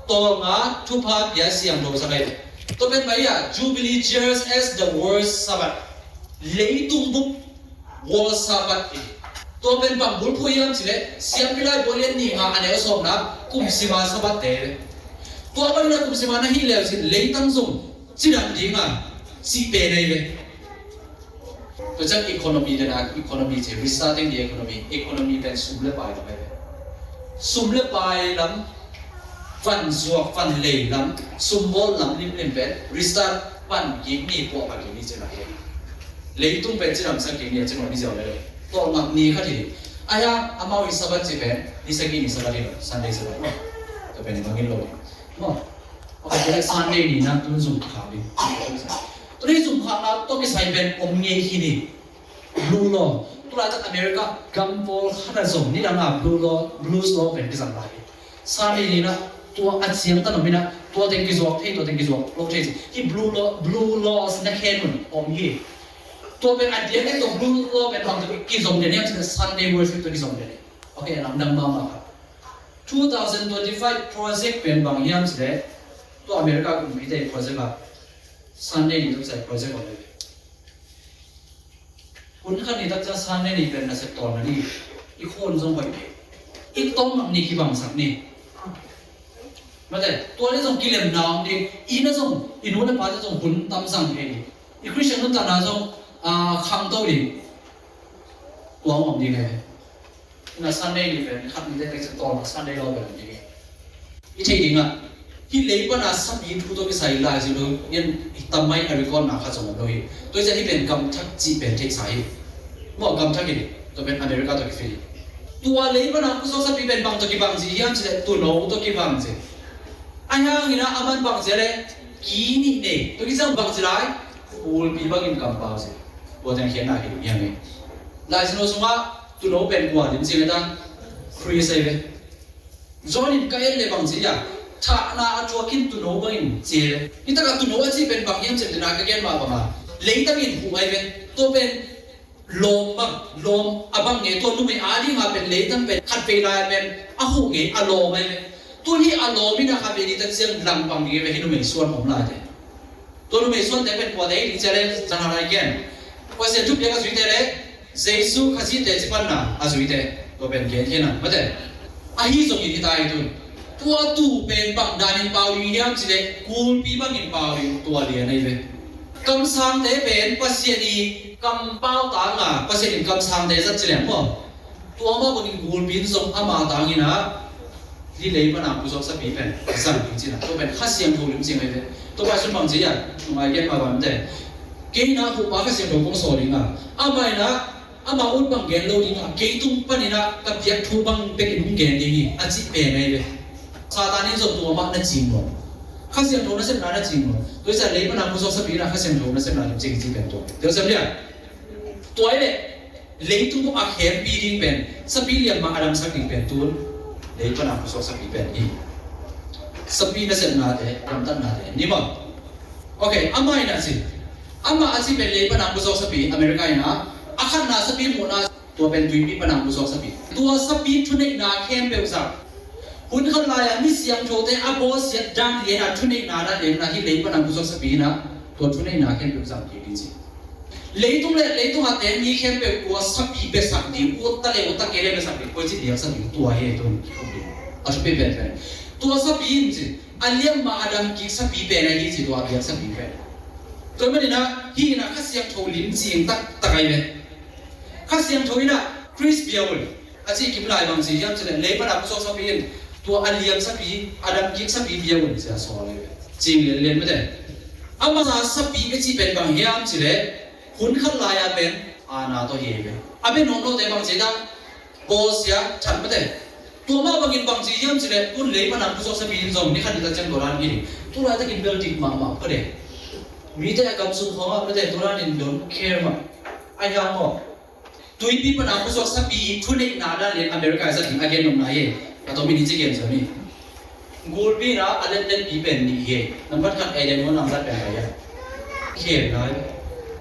tawlnga thupha pia siangtho sak ai. Tua pen mai ah Jubilee Church as the World Sabbath. Leitung bup World Sabbath hi. Tua pen bang bulphuh hiam cih leh, Siampi Lai Bual lian nih nga a neu sawmna kum sima Sabbath te. Tua bang na kum sima na hih leu cin leitang zong cidam ding a, cih pen ai ve. Tua ciang economy dena, economy ci, restarting the economy, economy pen sum le pai lam ai ve. Sum le pai lam, van zuak van lei lam, sum bawl lam limlim pen restart pan kik ni, puahpha kik ni ci na hi. Leitung pen cidamsak kik ni a ci nuam hi ziau le lo. Tawlngak ni khat hi. Ahi a, amau i Sabbath ci pen ni sagih ni Sabbath hi lo, Sunday Sabbath maw. Tua pen i bangin lo maw. Sunday ni na tun zum khak ding. Tuni zum khakna tawh kisai pen om ngei hi ni. Blue law. Tulaitak America gam pawlkhat ah zong nidang a blue law, blues law pen kizang lai hi. Sunday ni na tua a ciangtan om hi na, tua teng kizuak thei, tua teng kizuak lo thei ci. Hih blue law, blue laws na khen un om hi. Tua pen a diak in tua blue law pen bang tua kizom den hiam ci leh Sunday worship tua kizom den hi. Okay, a lamdang mahmah khat. Two thousand twenty-five project pen bang hiam ci leh, tua America kumpite project a Sunday ni tua kisai project om hi. Hun khat ni tak ciang Sunday ni pen nasep tawlna ni, i khun zong hoih ni, i tawlngak ni kibangsak ni. Mate, tua le zong kilemna om ding, i na zong, i nu le pate zong hun tam zang thei ding. I Christian nuntakna zong, ah, khangto ding. Tua om ding he. Na Sunday ni pen khat ni te tek tawlna Sunday law pen om ding hi. I thei ding a, hih lei pana sapi thu tawh kisai Lai Siangtho in i tam mai a recordna khat zong om lo hi. Tua hi ciang hih pen gamthak cih pen theihsa hi. Maw, gamthak hi. Tua pen America tawh kifit hi. Tua lei pana khusuak sapi pen bang tawh kibang ci hiam ci leh tuuno tawh kibang ci. Ahi hangin a man bang ci a leh ki nih nei. Tua kiciang bang ci lai, kulpi bangin kampau ci. Tua teng khiatna hi ding hiam hi. Lai Siangtho sungah tuuno pen kua lim ci mete, Khrist ahi ve. John in ka et le bang ci a, thahna a thuak khin tuuno bangin ci ve. Hi takah tuuno a cih pen bang hiam ci leh, na ka gen mah bangin leitang in huh ahi ve. Tua pen lawm bang, lawm a bang ngei, tua numei a dingah pen leitang pen khatvei lai pen a huh ngei, a lawm ahi ve. Tua hi a lawm in a khatvei ni tak ciang langpang ding hi ve, hih numei suan om lai te. Tua numei suante pen kuate hi ding ci a leh, zan a lai ken, Pasian thupiak a zuite leh Jesu Khazih teci panna a zuite, tua pen gen khin a, mate. Ahi zongin hi ta hi tun. Tua tu pen bang danin pau ding hiam cih leh, gulpi bangin pau ding, tua lian ahi ve. Kamsangte pen Pasian i kampau tanga, Pasian in kamsangte zat ci leng maw, tua mah bangin gulpi in zong ama tangin ah, hih lei pana pusuak sapi pen zang ding cihna, tua pen Kha Siangtho limcing ahi ve. Tua pai sun bang ci a, nungai gen mah bangte, kei na hupa Kha Siangtho kong sawl ding a, amah in ah, ama ut bang gen lo ding a, kei tung panin ah ka piak thu bang bekin hong gen ding hi, a cih pen ahi ve. Satan in zong tua mah na cing lo. Kha Siangtho nasepna na cing lo. Tua hi ciang lei pana pusuak sapi in ah Kha Siangtho nasepna limcing cih pen tua. Tua sem lian. Tua hi leh, leitung bup a khempi ding pen, sapi liam mah a damsak ding pen tun, lei pana pusuak sapi pen hi. Sapi nasepnate, gamtatnate, ni maw. Ok, amah in a ci. Amah a ci pen lei pana pusuak sapi, America in a, a khatna sapi muhna, tua pen tuipi pana pusuak sapi. Tua sapi thuneihna khempeuh zang. Hun khat lai-a mi siangthote a bawlsiat dan lian a, thuneihna dan lian a, hih lei pana pusuak sapi in a, tua thuneihna khempeuh zang kik ding ci. Leitung le leitung a te mi khempeuh tua sapi biasak ding, utta le utta kei le biasak ding, koici biasak ding, tua hi tun. A thupi penpen. Tua sapi in ci, a liam mah a dam kik sapi pen ahi ci, tua biak sapi pen. Tua manin ah, hih in ah Kha Siangtho limcing taktak ahi ve. Kha Siangtho in ah, Khrist bia un. A cih kim lai bang ci hiam cih leh, lei pana pusuak sapi in, tua a liam sapi, a dam kik sapi bia un ci a sawl ahi ve. Cing lianlian mate. A masa sapi ka cih pen bang hiam cih leh, hun khat lai-a pen, aana tawh hi ve. A bia nuamlote bang ci dan, bawlsia, that mate. Tua mah bangin bang ci hiam cih leh, tun lei pana pusuak sapi in zong, ni khat ni khat ciang tua dan hi ding. Tu laitakin bel dik mahmah phot e. Mite a gam sung khawng ah mate, tua dan in don't care mah. Ahi hang aw. Tuipi pana pusuak sapi i thuneihna dan lian America i zat ding a gen nopna hi. A tawm in hi ci gen zo ni. Gulpi in ah a letletpi pen nih hi. Nambat khat Eden huan lam zat pen pai a. Khem lai.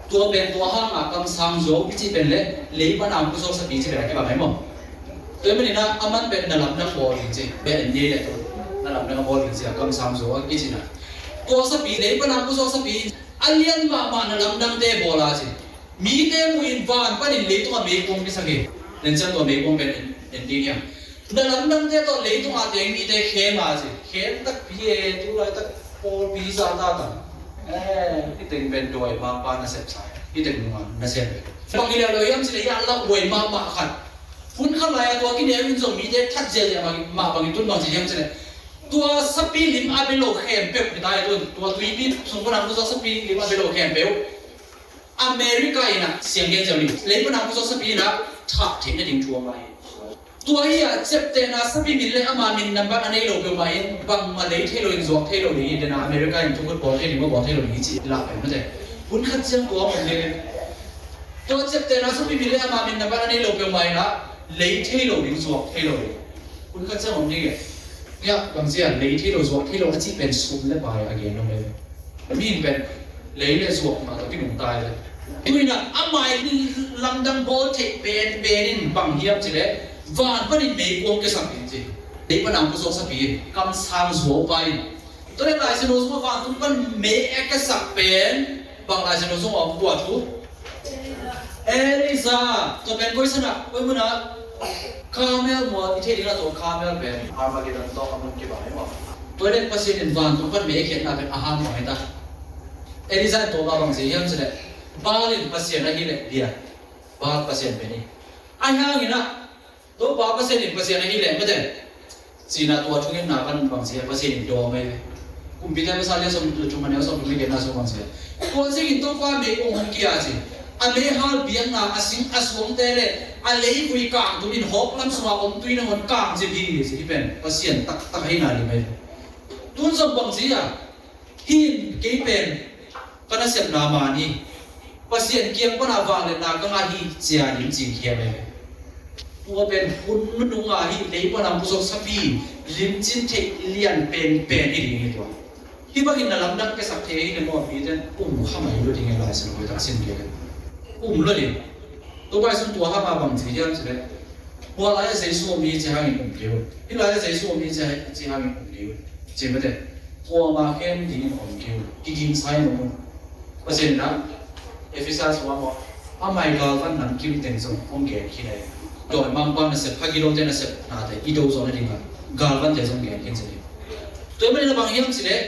Tua pen tua hanga kamsang zo i cih pen le, lei pana pusuak sapi cih pen a kibang hi maw. Tua hi manin ah aman pen na lamdang bawl ding ci. Pen en ni le tua. Na lamdang bawl ding ci a kamsang zo a kicihna. Tua sapi lei pana pusuak sapi a lian mahmah na lamdangte bawl a ci. Mite muhin van panin leitungah meikuang kisak hi. Nen ciang tua meikuang pen en, en ding hiam. Na lamdangte tawh leitungah teng mite khem a ci. Khem takpi e, tu laitak pawlpi zata ta. Eh, hih teng pen dawi mangpa nasep sa. Hih teng nungah nasep. Bang hi leh lo hiam cih leh hih a lauhuai mahmah khat. Hun khat lai-a tua kineu in zong mite that ziahziah mah bangin tun bang ci hiam cih leh. Tua sapi lim a bia lo khempeuh hi ta hi tun. Tua tuipi sung pana pusuak sapi lim a bia lo khempeuh. America in ah siang gen ziau ni. Lei pana pusuak sapi in ah thah theih nading thu a ngai hi. Tua hi a ciaptehna sapi min le ama min nambat a nei lo peuhmah in bangmah lei thei lo in zuak thei lo ding hi. Dena America in thukhun bawl thei ding maw, bawl thei lo ding hi ci lah pen mate. Hun khat ciang tua om ding. Tua ciaptehna sapi min le ama min nambat a nei lo peuhmah in ah lei thei lo ding, zuak thei lo ding. Hun khat ciang om ding e. Nia bang ci a lei thei lo zuak thei lo a cih pen sum le pai a gen lo le. Mihing pen lei le zuak mah tawh kinungta hi ve. Tu in ah amah i lamdang bawl theih penpen in bang hiam cih leh van panin meikuang kiasak ding ci. Lei pana pusuak sapi in kamsang zuau pai in. Tua leh Lai Siangtho sungah vantung pan mei a kiasak pen bang Lai Siangtho sungah om, kua thu? Elijah, tua pen koi san ah, koi mun ah? Carmel mual, i theih ding ah tua Carmel pen Armageddon tawh a mun kibang hi maw. Tua leh Pasian in vantung pan mei a khiatna pen a hang mah hi ta. Elijah in tua mah bang ci hiam cih leh, Baal in pasian ahih leh bia, Baal pasian pen hi. Ahi hangin ah, Topa Pasian in Pasian ahih leh mate, cihna tua thungetna pan bang ci a, Pasian in dawng ahi ve. Kumpite masa lian sawm le thum, a neu sawm thum le giatna sung bang ci a, tua ciangin Topa meikuang hong kia ci. A meihal biakna, a sing a suangte le a leivui kangtum in hawk lam sunga om tui nangawn kang zia ding hi ci. Hih pen Pasian taktak ahihna lim ahi ve. Tun zong bang ci a, hih in kei pen ka nasepna man hi. Pasian kiang pana vangliatna ka ngah hi ci a limcing hiam e. Tua pen hun nunung a hih lei pana pusuak sapi limcin theih lian penpen hi ding hi tua. Hih bangin na lamdang kiasak thei hi leh maw, mite um kha mai lua ding e, Lai Siangtho tak sin kei leh. Um lua ding. Tua pai sun tua hanga bang ci hiam cih leh, hua lai-ah Jesu om hi ci hangin um kei un. Hih lai-ah Jesu om hi ci hangin um kei un. Ci mate. Kuamah khem dingin om kei un. Kigingsa in om un. Pasian in ah Efesa sungah maw, Amah i galvan nam kim teng zong hong gen khin hi. Dawimangpa nasep, Hagilote nasep nate i do zawh nadingin galvante zong gen khin hi. Tua ahih manin a bang hiam cih leh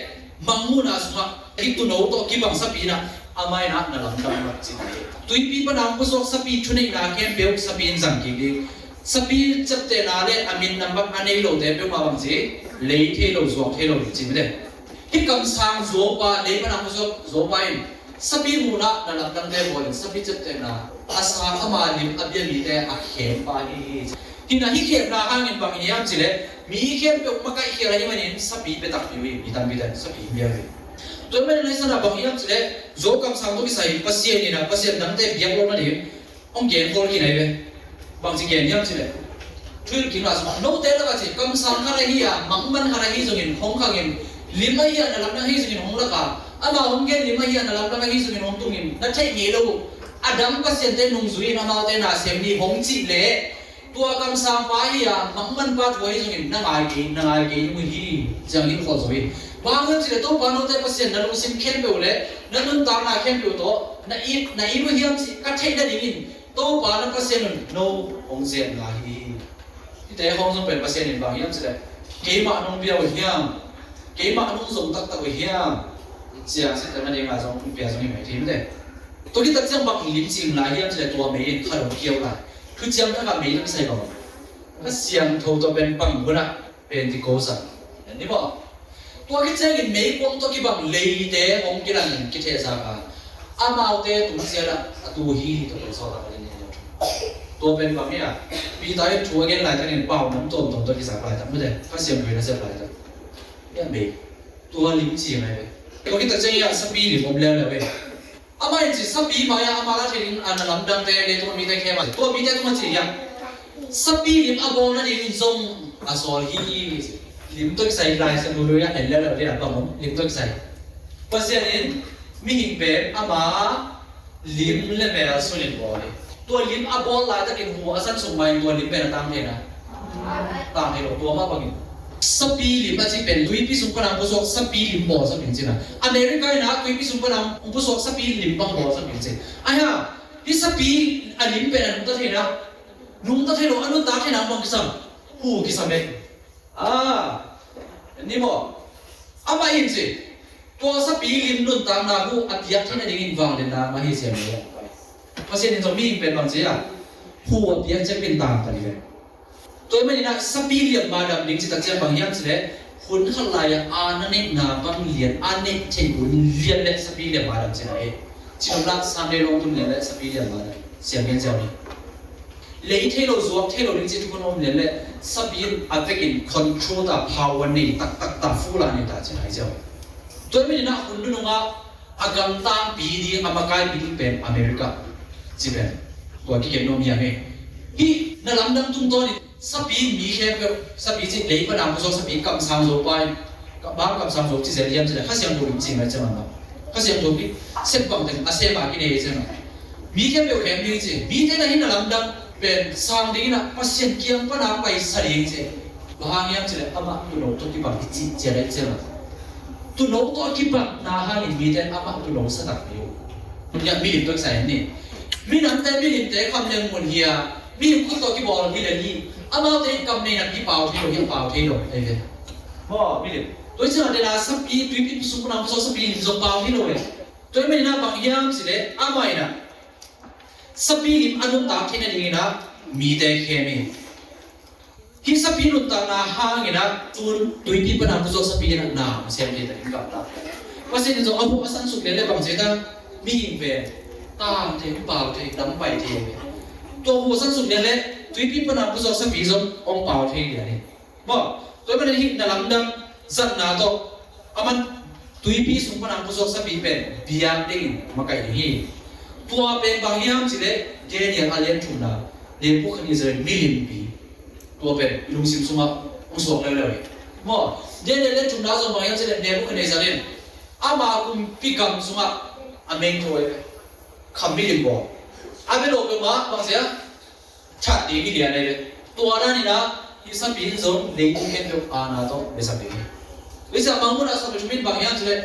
Mangmuhna sungah hih Tuuno tawh kibang sapi in ah amah in ah na lamdang mat cih hi. Tuipi pan a hong pusuak sapi thuneihna khempeuh sapi in zang kik ding. Sapi ciaptehna le a min nambat a nei lote peuhmah bang ci, lei thei lo, zuak thei lo ding ci mite. Hih kamsang zuaupa, lei pan a hong pusuak zuaupa in sapi muhna na lamdangte bawl in sapi ciaptehna a sa, ama lim a bia mite a khempa hi hi. Hih na hih khemna hangin bang hiam cih leh mi khempeuh makaih khial ahih manin sapi bia takpi uh hi, mi tampite sapi bia uh hi. Tua ahih manin a san ah bang hiam cih leh zuau kamsang tawh kisai Pasian in ah Pasian dangte biak lo nading hong gen khol khin hi ve. Bang ci gen hiam cih leh Thuhilh Kikna sungah note lakah ci, kamsang khat ahi a, mangman khat ahi zongin hong khangin, lim ahi a na lamdang ahi zongin hong lak a, amah hong gen lim ahi a na lamdang ahi zongin hong tungin, na theih ngei lo uh a dang pasiante nungzui in amaute na sem ni hong cih leh, tua kamsangpa ahi a mangmanpa thu ahi zongin na ngai kei, na ngai kei ding uh hi, ciang hilhkhol zo hi. Bang hang hiam cih leh Topa note Pasian na lungsim khempeuh le na nuntakna khempeuh tawh na it, na it uh hiam cih ka theih nadingin Topa na Pasian un no hong zem lai hi. Hihte khawng zong pen Pasian in bang hiam cih leh keimah nong bia uh hiam, keimah nong zong taktak uh hiam, ciang siteng a dingin zong hong pia zong hi mai thei mite. Tua khit tak ciang bang lim cing lai hiam cih leh tua mei in kha dong kiau lai. Thuciam Thak ah mei lam sai bang, Kha Siangtho tawh pen bang hun ah Pentecost ah, en ni maw? Tua khit ciangin meikuang tawh kibang leite hong kilang in kithehzak a, amaute tung ciat ah a tu hi, tua pen Sawltak a ding hi. Tua pen bang hi a, Peter in thu a gen laitakin pau nam tuamtuam tawh kizak laitak mite, Kha Siangtho in a zep laitak. Hi a mei, tua lim ci mai ve. Tua khit tak ciangin a sapi lim om leuleu ve. Amah in ci, sapi mai-ah amah la thei ding a na lamdangte, leitung mite khem a, tua mite tungah ci hiam? Sapi lim a bawl nadingin zong a sawl hi. Lim tawh kisai Lai Siangtho lui-ah en leuleu ding a bang om, lim tawh kisai. Pasian in mihing pen ama lim le mel sunin bawl hi. Tua lim a bawl laitakin hu a san suk ma-in tua lim pen a tang thei na, tang thei lo, tua mah bangin sapi lim a cih pen tuipi sung pan a hong pusuak sapi lim bawlsak ding ci na. America in ah tuipi sung pan a hong pusuak sapi lim bang bawlsak ding ci. Ahi hang, hih sapi a lim pen a nungta thei na, nungta thei lo, a nuntak thei na bang kisam, hu kisam e. Ah, ni maw? Amah in ci, tua sapi lim nuntakna hu a piak theih nadingin vangliatna mah hi ci a, Pasian in zong mihing pen bang ci a, hu a piak ciangin tang ta ding ve. Tua ahih manin ah sapi liam ma dam ding cih tak ciang bang hiam cih leh, hun khat lai-ah a na neihna bang lian, a neih theih hun lian leh sapi liam ma dam cihna hi. Ci nop lah, Sunday lawng tun lian leh sapi liam ma dam, siam gen ziau ni. Lei thei lo, zuak thei lo ding cih thukhun om lian leh sapi in a vekin control ta, power nei taktak ta, full a nei ta cihna hi ziau. Tua ahih manin ah hun nunung ah a gamtangpi ding, a makaipi ding pen America ci pen tua kigen nuam hiam e. Hih na lamdang tungtawn in sapi in mi khempeuh, sapi cih lei pan a hong pusuak sapi, kamsang zuaupa in, ka bang kamsang zuau ci zel hiam cih leh Kha Siangtho in ci mai ciang a, Kha Siangtho pi sep bang teng a sep a kinei ciang a, mi khempeuh khem ding ci, mite na hih na lamdang pen sang dingin ah Pasian kiang pan a paisa ding ci. Bang hang hiam cih leh amah Tuuno tawh kibang i cih ciat ahih ciangin, Tuuno tawh kibangna hangin mite amah Tuuno sa takpi uh. Hiah milim tawh kisai ni. Minamte milimte kham leng mun hi a, milim khut tawh kibawl hi leh ni. Amaute in kam nei na, i pau thei lo, hiah pau thei lo, ei ve. Maw, milim. Tua hi ciangin a sapi, tuipi sung pan a hong pusuak sapi lim zong pau thei lo e. Tua ahih manin ah bang hiam cih leh amah in ah sapi lim a nuntak theih nadingin ah mite khem hi. Hih sapi nuntakna hangin ah tun tuipi pan a hong pusuak sapi in ah na hong sem thei ta ding gamta. Pasian in zong a hu a san suk lian leh bang ci ta, mihing pen tang thei, pau thei, dam pai thei. Tua hu a san suk lian leh tuipi pan a hong pusuak sapi zong hong pau thei lian hi. Maw, tua ahih manin hih na lamdang zatna tawh a man tuipi sung pan a hong pusuak sapi pen biak dingin makaih ding hi. Tua pen bang hiam cih leh Daniel a lian thumna, Nebuchadnezzar in milimpi, tua pen i lungsim sungah hong suak leuleu hi. Maw, Daniel lian thumna zong bang hiam cih leh Nebuchadnezzar in ama kumpi gam sungah a mengthawi, kham milim bawl, a bia lo peuhmah bang sia, that ding hi lian ahi ve. Tua dan in ah hih sapi in zong leitung khempeuh aana tawh biasak ding hi. Tua hi ciang Mangmuhna sawm le thum in bang hiam cih leh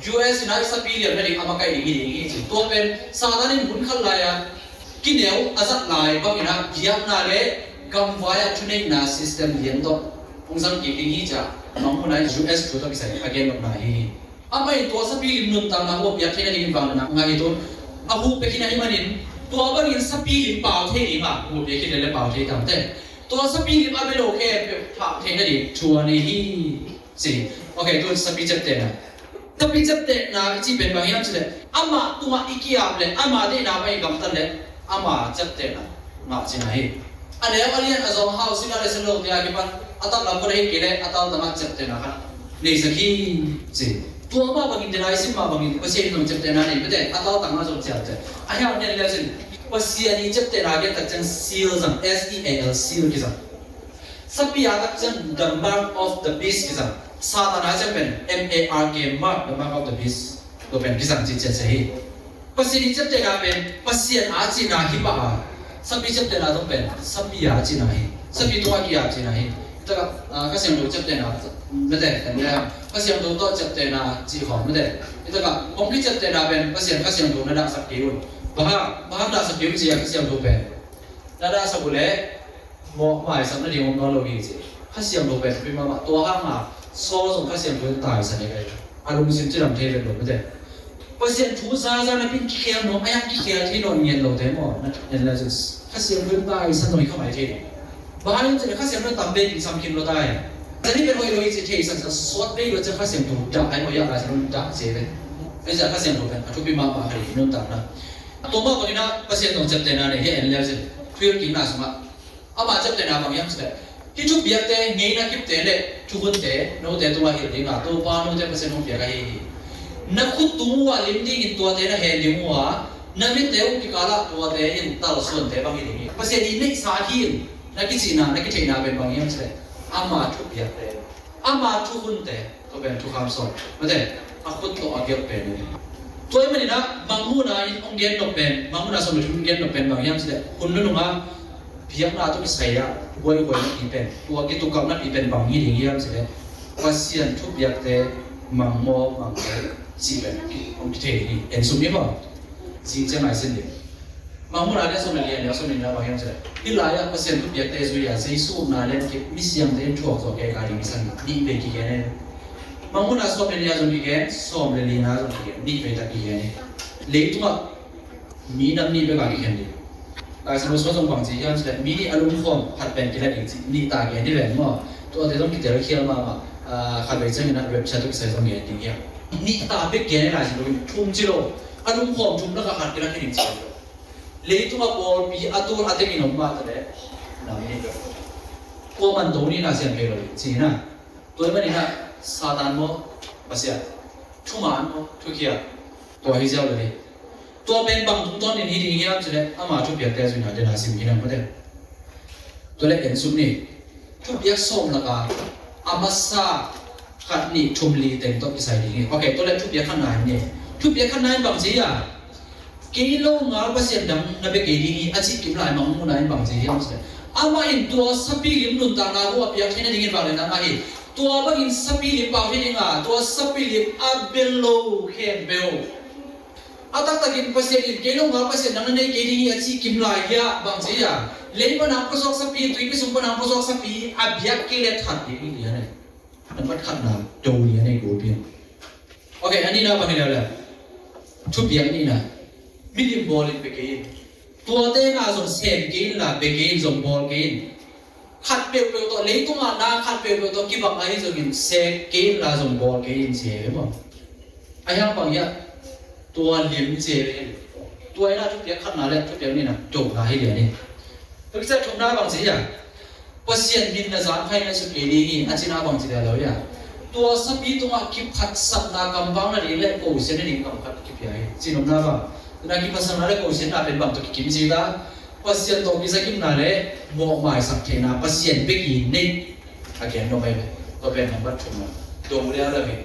U S in a i sapi liam nading a makaih ding hi ding hi ci. Tua pen Satan in hun khat lai-a kineu a zat lai bangin a biakna le gamvai-a thuneihna system lian tawh hong zang kik ding hi ci-a Mangmuhna in U S thu tawh kisai a gen nopna hi hi. Amah in tua sapi lim nuntakna uh a piak theih nading in vangliatna ngah hi tun a huh pia khin ahih manin tua bangin sapi lim pau thei ding a huh pia khin leh pau thei tamte. Tua sapi lim a bia lo khempeuh phak theih nading thu a nei hi. Ci. Ok, tu sapi ciaptehna. Sapi ciaptehna i cih pen bang hiam cih leh amah tungah i ki-ap leh amah deihna bang i gamtat leh ama ciaptehna ngah cihna hi. A neu a lian a zawng hau sila le silo te a kipan a taklam khuat ahi kei leh a tautangah ciaptehna khat neisak hi ci. Tua mah bangin tena i sim mah bangin Pasian in zong ciaptehna nei mete a tautangah zong ciapteh. A hiau nian leu cin Pasian i ciaptehna gen tak ciang seal zang, S E A L, seal kizang. Sapi a tak ciang the mark of the beast kizang. Satan a ciang pen M A R K, mark, the mark of the beast. Tua pen kizang ci ciat se hi. Pasian i ciaptehna pen Pasian a cihna hi pah a, sapi ciaptehna zong pen sapi a cihna hi. Sapi tungah ki-ap cihna hi. Hitakah Kha Siangtho ciaptehna mete kan leh Kha Siangtho tawh ciaptehna cih khawng mete. Hitakah kong kiciaptehna pen Pasian Kha Siangtho na dahsak kei un. Bang hang, bang hang dahsak kei un ci a Kha Siangtho pen na dahsak uh leh mawh maisak nading om nawn lo hi ci. Kha Siangtho pen thupi mahmah. Tua hanga Saul zong Kha Siangtho in taisan hi kei. A lungsim cidam thei vet lo mete. Pasian thu zaza na pin kikhel nuam a hiang kikhel thei nawn ngiat lote maw? Na ngiat le Kha Siangtho in taisan nawn kha mai thei. Bang hang hiam cih leh Kha Siangtho in tam bekin sam khin lo tai. Zani pen hoih lo hi ci theisak sa sawt vei lo ciang Kha Siangtho dah ai maw, hiah Lai Siangtho dah ci ve. Ei zah Kha Siangtho pen a thupi mahmah kha hi nuntakna. Tua mah bangin ah Pasian zong ciaptehna nei hi en leu cin. Thuhilhkikna sungah ama ciaptehna bang hiam cih leh hih thupiakte, ngeina kipte le thukhunte note tungah hilh ding a Topa note Pasian hong piak ahi hi. Na khut tung uh a lim dingin tuate na hen ding uh a, na mitte uh kikalah tuate in talsuante bang hi ding hi. Pasian i neihsa hi in na kicihna, na kitheihna pen bang hiam cih leh ama thupiakte, ama thukhunte, tua pen thukham sawm mate, a khut tawh a gelh pen hi. Tua ahih manin ah Mangmuhna in hong gen nop pen, Mangmuhna sawm le thum in gen nop pen bang hiam cih leh hun nunung ah biakna tawh kisai ah huaihuai napi pen, tua kitukalh napi pen bang hi ding hiam cih leh Pasian thupiakte mangmawh mangte cih pen hong kithei hi. En suk ni maw? Zing ciang ngai sin ding. Mangmuhna lian sawm le li, a neu sawm le lina bang hiam cih leh hih lai-ah Pasian thupiakte zui-a Jesu upna lian kip misiangte in thuak zawh kei ka ding kisan nih vei kigen hi. Mangmuhna sawm le li-a zong kigen, sawm le lina zong kigen, nih vei tak kigen hi. Leitungah minam nih bek a kikhen ding. Lai Siangtho sungah zong bang ci hiam cih leh mi nih a lumkhawm khat pen kilat ding cih nih ta gen hi ven maw? Tuate zong kitelkhial mahmah. Khatvei ciangin ah rapture tawh kisai zong gen ding hiam? Nih ta bek gen hi Lai Siangtho in, thum ci lo. A lumkhawm thum lakah khat kilat hi ding ci lo. Leitungah pawlpi a tul a tengin om mah ta leh nam nih bek. Kua man to nihna siam kei lo ding ci hi na. Tua ahih manin ah Satan maw, Pasian, thuman maw, thukhial, tua hi ziau lo hi. Tua pen bang tungtawnin hi ding hiam cih leh ama thupiakte zuihna dena sim hi na mate. Tua leh en suk ni. Thupiak sawm lakah a masa khat nih thum li teng tawh kisai ding hi. Ok, tua leh thupiak khatna hi ni. Thupiak khatna in bang ci hiam? Kei lo ngal pasian dang na bia kei ding hi a cih kim lai Mangmuhna in bang ci hiam cih leh amah in tua sapi lim nuntakna uh a piak theih nadingin vangliatna ngah hi. Tua bangin sapi lim pau theih ding a, tua sapi lim a bia lo khempeuh a taktakin Pasian in kei lo ngal pasian dang na nei kei ding hi a cih kim lai hiah bang ci hiam? Lei pan a pusuak sapi, tuipi sung pan a pusuak sapi a biak kei leh that ding hi a nei. Nambat khatna do lian ei ko pian. Ok, a nihna bang hi leuleu? Thupiak nihna. Milim bawl in bia kei in. Tuate na zong sem kei in la bia kei in, zong bawl kei in. Khat peuhpeuh tawh, leitungah na khat peuhpeuh tawh kibang ahi zongin sem kei in la zong bawl kei in ci hi maw? A hiang bang hiah tua lim ci hi. Tua in a thupiak khatna le thupiak nihna dona hi lian hi. Tua kisai thumna bang ci hiam? Pasian min na zangkhai ngaihsut kei ding hi a cihna bang ci leuleu hiam? Tua sapi tungah kiphatsakna kamvang nading le kosian nading kam khat kipia hi. Cihnopna bang? Tuna kiphatsakna le kosianna pen bang tawh kikim ci ta? Pasian tawh kizakimna le mawhmaisak theihna Pasian bek i neih a gen dong ahi ve. Tua pen nambat thumna dong leuleu hi.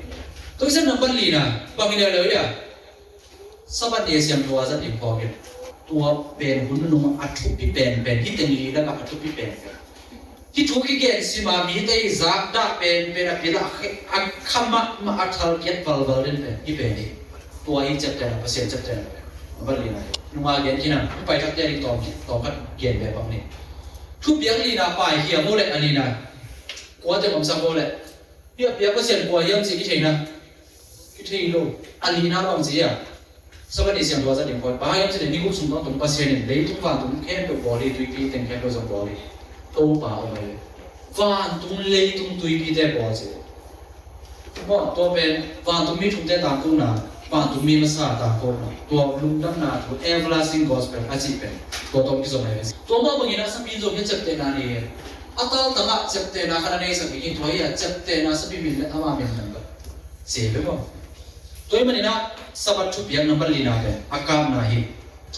Tua kisai nambat lina bang hi leuleu hiam? Sabbath ni a siangtho a zat ding phawk in. Tua pen hun nunung a thupi penpen, hih teng li lakah a thupi penpen. Hih thu kigen sima mite i zakdah penpen a pil a khe-, a Kha mahmah a thal kiat valval den pen hih pen hi. Tua hi ciaptehna, Pasian ciaptehna pen. Number lina hi. Nunga gen khin a, hong pai thakte ding tawm, tawm khat gen beh bang ni. Thupiak lina pai hiam uh leh a lina. Kuate omsak uh leh. Hih a piak Pasian kua hiam cih kithei na. Kithei lo. A lina bang ci a. Sabbath ni siangtho a za ding koi. Bang hiam cih leh ni guk sung tawntungin Pasian in leitung vantung khempeuh bawl hi, tuipi teng khempeuh zong bawl hi. Topa om hi. Vantung leitung tuipite bawl ci. Maw, tua pen vantung mi thumte tangkona, vantung mi masa tangkona. Tua lungdamna thu, everlasting gospel a cih pen tua tawh kizom hi. Tua mah bangin a sapi in zong hi a ciaptehna nei hi. A taltang ah ciaptehna khat a neisak ding hi. Tua hi a ciaptehna sapi min leh ama min number. Ci hi maw. Tua ahih manin a Sabbath thupiak number lina pen a kapna hi.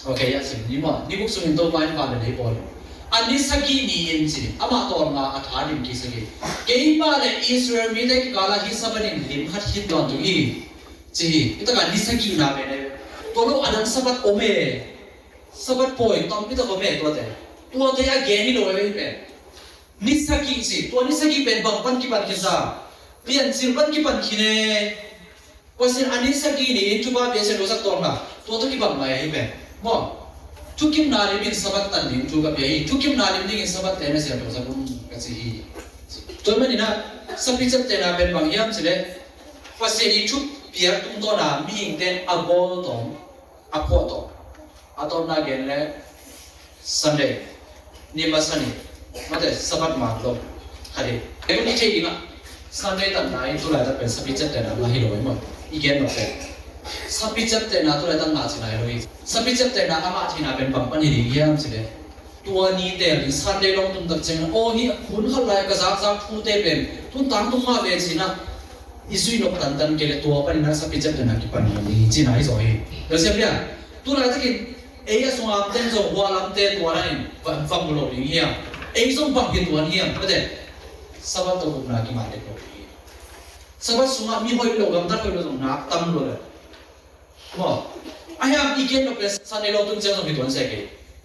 Ok, a sim ni maw. Ni guk sungin Topa in vanleng lei bawl hi. A ni sagih ni-in ci, amah tawlnga a tha dim kik sagih. Keimah leh Israel mite kikal ah hih Sabbath in lim khat hi tawntung hi, ci hi. Hih takah ni sagihna pen hi. Tua lo a dang Sabbath om e. Sabbath pawi tampi tak om e tuate. Tuate a gen hi lo e hih pen. Ni sagih ci, tua ni sagih pen bang pan kipan khin sa? Piancil pan kipan khin e. Pasian a ni sagih ni-in thupha pia Siangtho sak tawlnga, tua tawh kibang lai ahi pen. Maw, thukimna lim in Sabbath tan ding thu ka pia hi. Thukimna lim dingin Sabbath te na siangtho sak un ka ci hi. Tua manin a sapi ciaptehna pen bang hiam cih leh, Pasian i thupiak tungtawna mihingte in a bawl tawm, a phuah tawm. A tawpna gen leh Sunday ni masa ni, mate, Sabbath man lo. Khat hi. Ei i theih ding ah Sunday tanna in tulaitak pen sapi ciaptehna ngah hi lo hi maw. I gen nop pen sapi ciaptehna tulaitak ngah cihna hi lo hi. Sapi ciaptehna a ngah theihna pen bang pan hi ding hiam cih leh, tua ni teel ding Sunday lawng tung tak ciangin, aw, hih hun khat lai ka zakzak thute pen tun tangtung mah ve cih na, i zuih nop tantan kei leh tua panin a sapi ciaptehna kipan hi ding hi cihna hi zaw hi. Ka siam lian. Tulaitakin ei a sungah amte in zong hua lamte tua lain va, va mu lo ding hiam? Ei zong bang hi tuan hiam? Mate, Sabbath tawh gupna kingah dek lo ding hi. Sabbath sungah mi hoih lo, gamtat hoih lo zong nak tam lo le. Maw, ahi hang i gen nop pen Sunday lawng tun ciang zong hi tuan sek hi.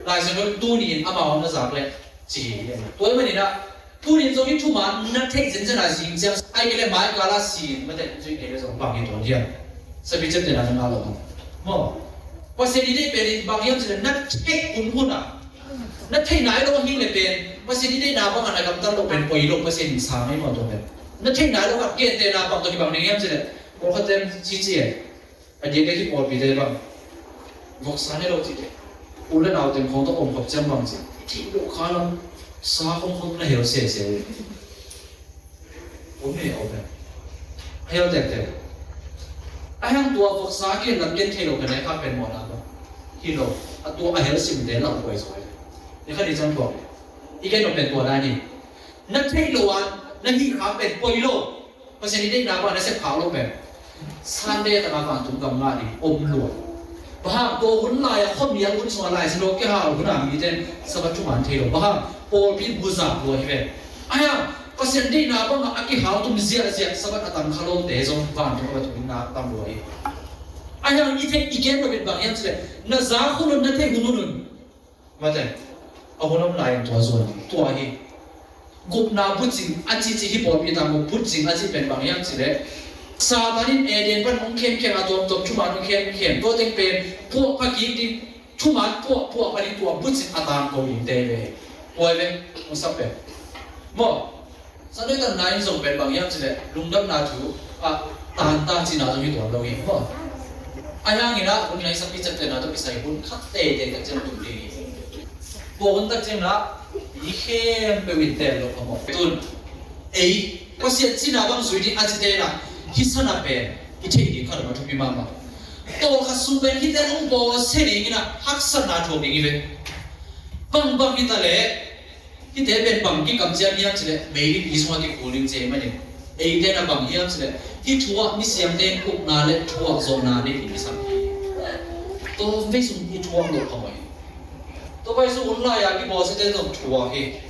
Lai Siangtho in tuni in amau na zak leh ci hi. Tua ahih manin a tuni in zong hih thuman na theih zenzen a zing ciang, ahih kei leh mai kal a zing, mate, zui kei leh zong bang hi tuan hiam? Sapi ciaptehna na ngah lo hang. Maw, Pasian i deih pen in bang hiam cih leh na theih hunhun a, na theih nai lo hi leh pen Pasian i deihna bang a na gamtat loh pen poi lo, Pasian in sang hi maw tua pen. Na theih nai lo a gentehna bang tawh kibang ding hiam cih leh, pawlkhatte in cici e. A diak a hih pawlpite bang voksa ne lo cite. U le nau teng khawng tawh om khop ciang bang ci, i theih loh kha lam sa khawng khawng na hel sese. Om ne om ne. A hel tektek. A hang tua voksa kian lam kian thei lo ka ne kha pen mawhna bang hi lo. A tua a hel simte lam kuai zaw hi. Ni kha ni ciang thuak. I gen nop pen tua dan hi. Na theih loh a na hih kha pen poi lo. Pasian i deihna bang na sep khak loh pen Sunday takah vantung gam ngah ding om lua. Bang hang, tua hun lai-a khuamial hun sungah Lai Siangtho kihal hun a mite in Sabbath thuman thei lo. Bang hang, pawlpi buzak lua hi ve. Ahi hang, Pasian deihna bangah a kihal tum ziahziah Sabbath a tang kha lote zong vantung a va tung ding nak tam lua hi. Ahi hang, i theih i gen nop in bang hiam cih leh, na zak hun un, na theih hun hun un. Mate, a hun om lai-in tua zuan ding. Tua hi. Gupna bucing a cihcih hi pawlpi tang uh, bucing a cih pen bang hiam cih leh, Satan in Eden pan hong khemkhem, a tuamtuam thuman hong khemkhem. Tua teng pen puah pha kik ding, thuman puah, puah pha ding, tua bucing a tangko dingte ve. Tua hi ve, hong sap pen. Maw, Sunday tanna in zong pen bang hiam cih leh, lungdamna thu a tanta cihna zong hi tuan lo hi maw. Ahi hangin a hun lai sapi ciaptehna tawh kisai hun khat teitei tak ciang tum ding hi. Tua hun tak ciang a mi khempeuh in tel lo kha maw. Tun ei Pasian cihna bang zui ding a cite in a, hih sana pen i theih ding khat a thupi mahmah. Tawlkhat sung pen hihte hong bawlsia dingin a haksatna thuak ding hi ve. Bangbang hi ta leh, hihte pen bang kikamciam hiam cih leh, meilim i sungah kikhul ding ci ahih manin, eite na bang hiam cih leh, hih thuak misiangte in ukna le thuak zawhna nei ding kisam hi. Tua vei sung i thuak loh kha maw hi. Tua vei sung hun lai-a kibawlsiate zong thuak hi.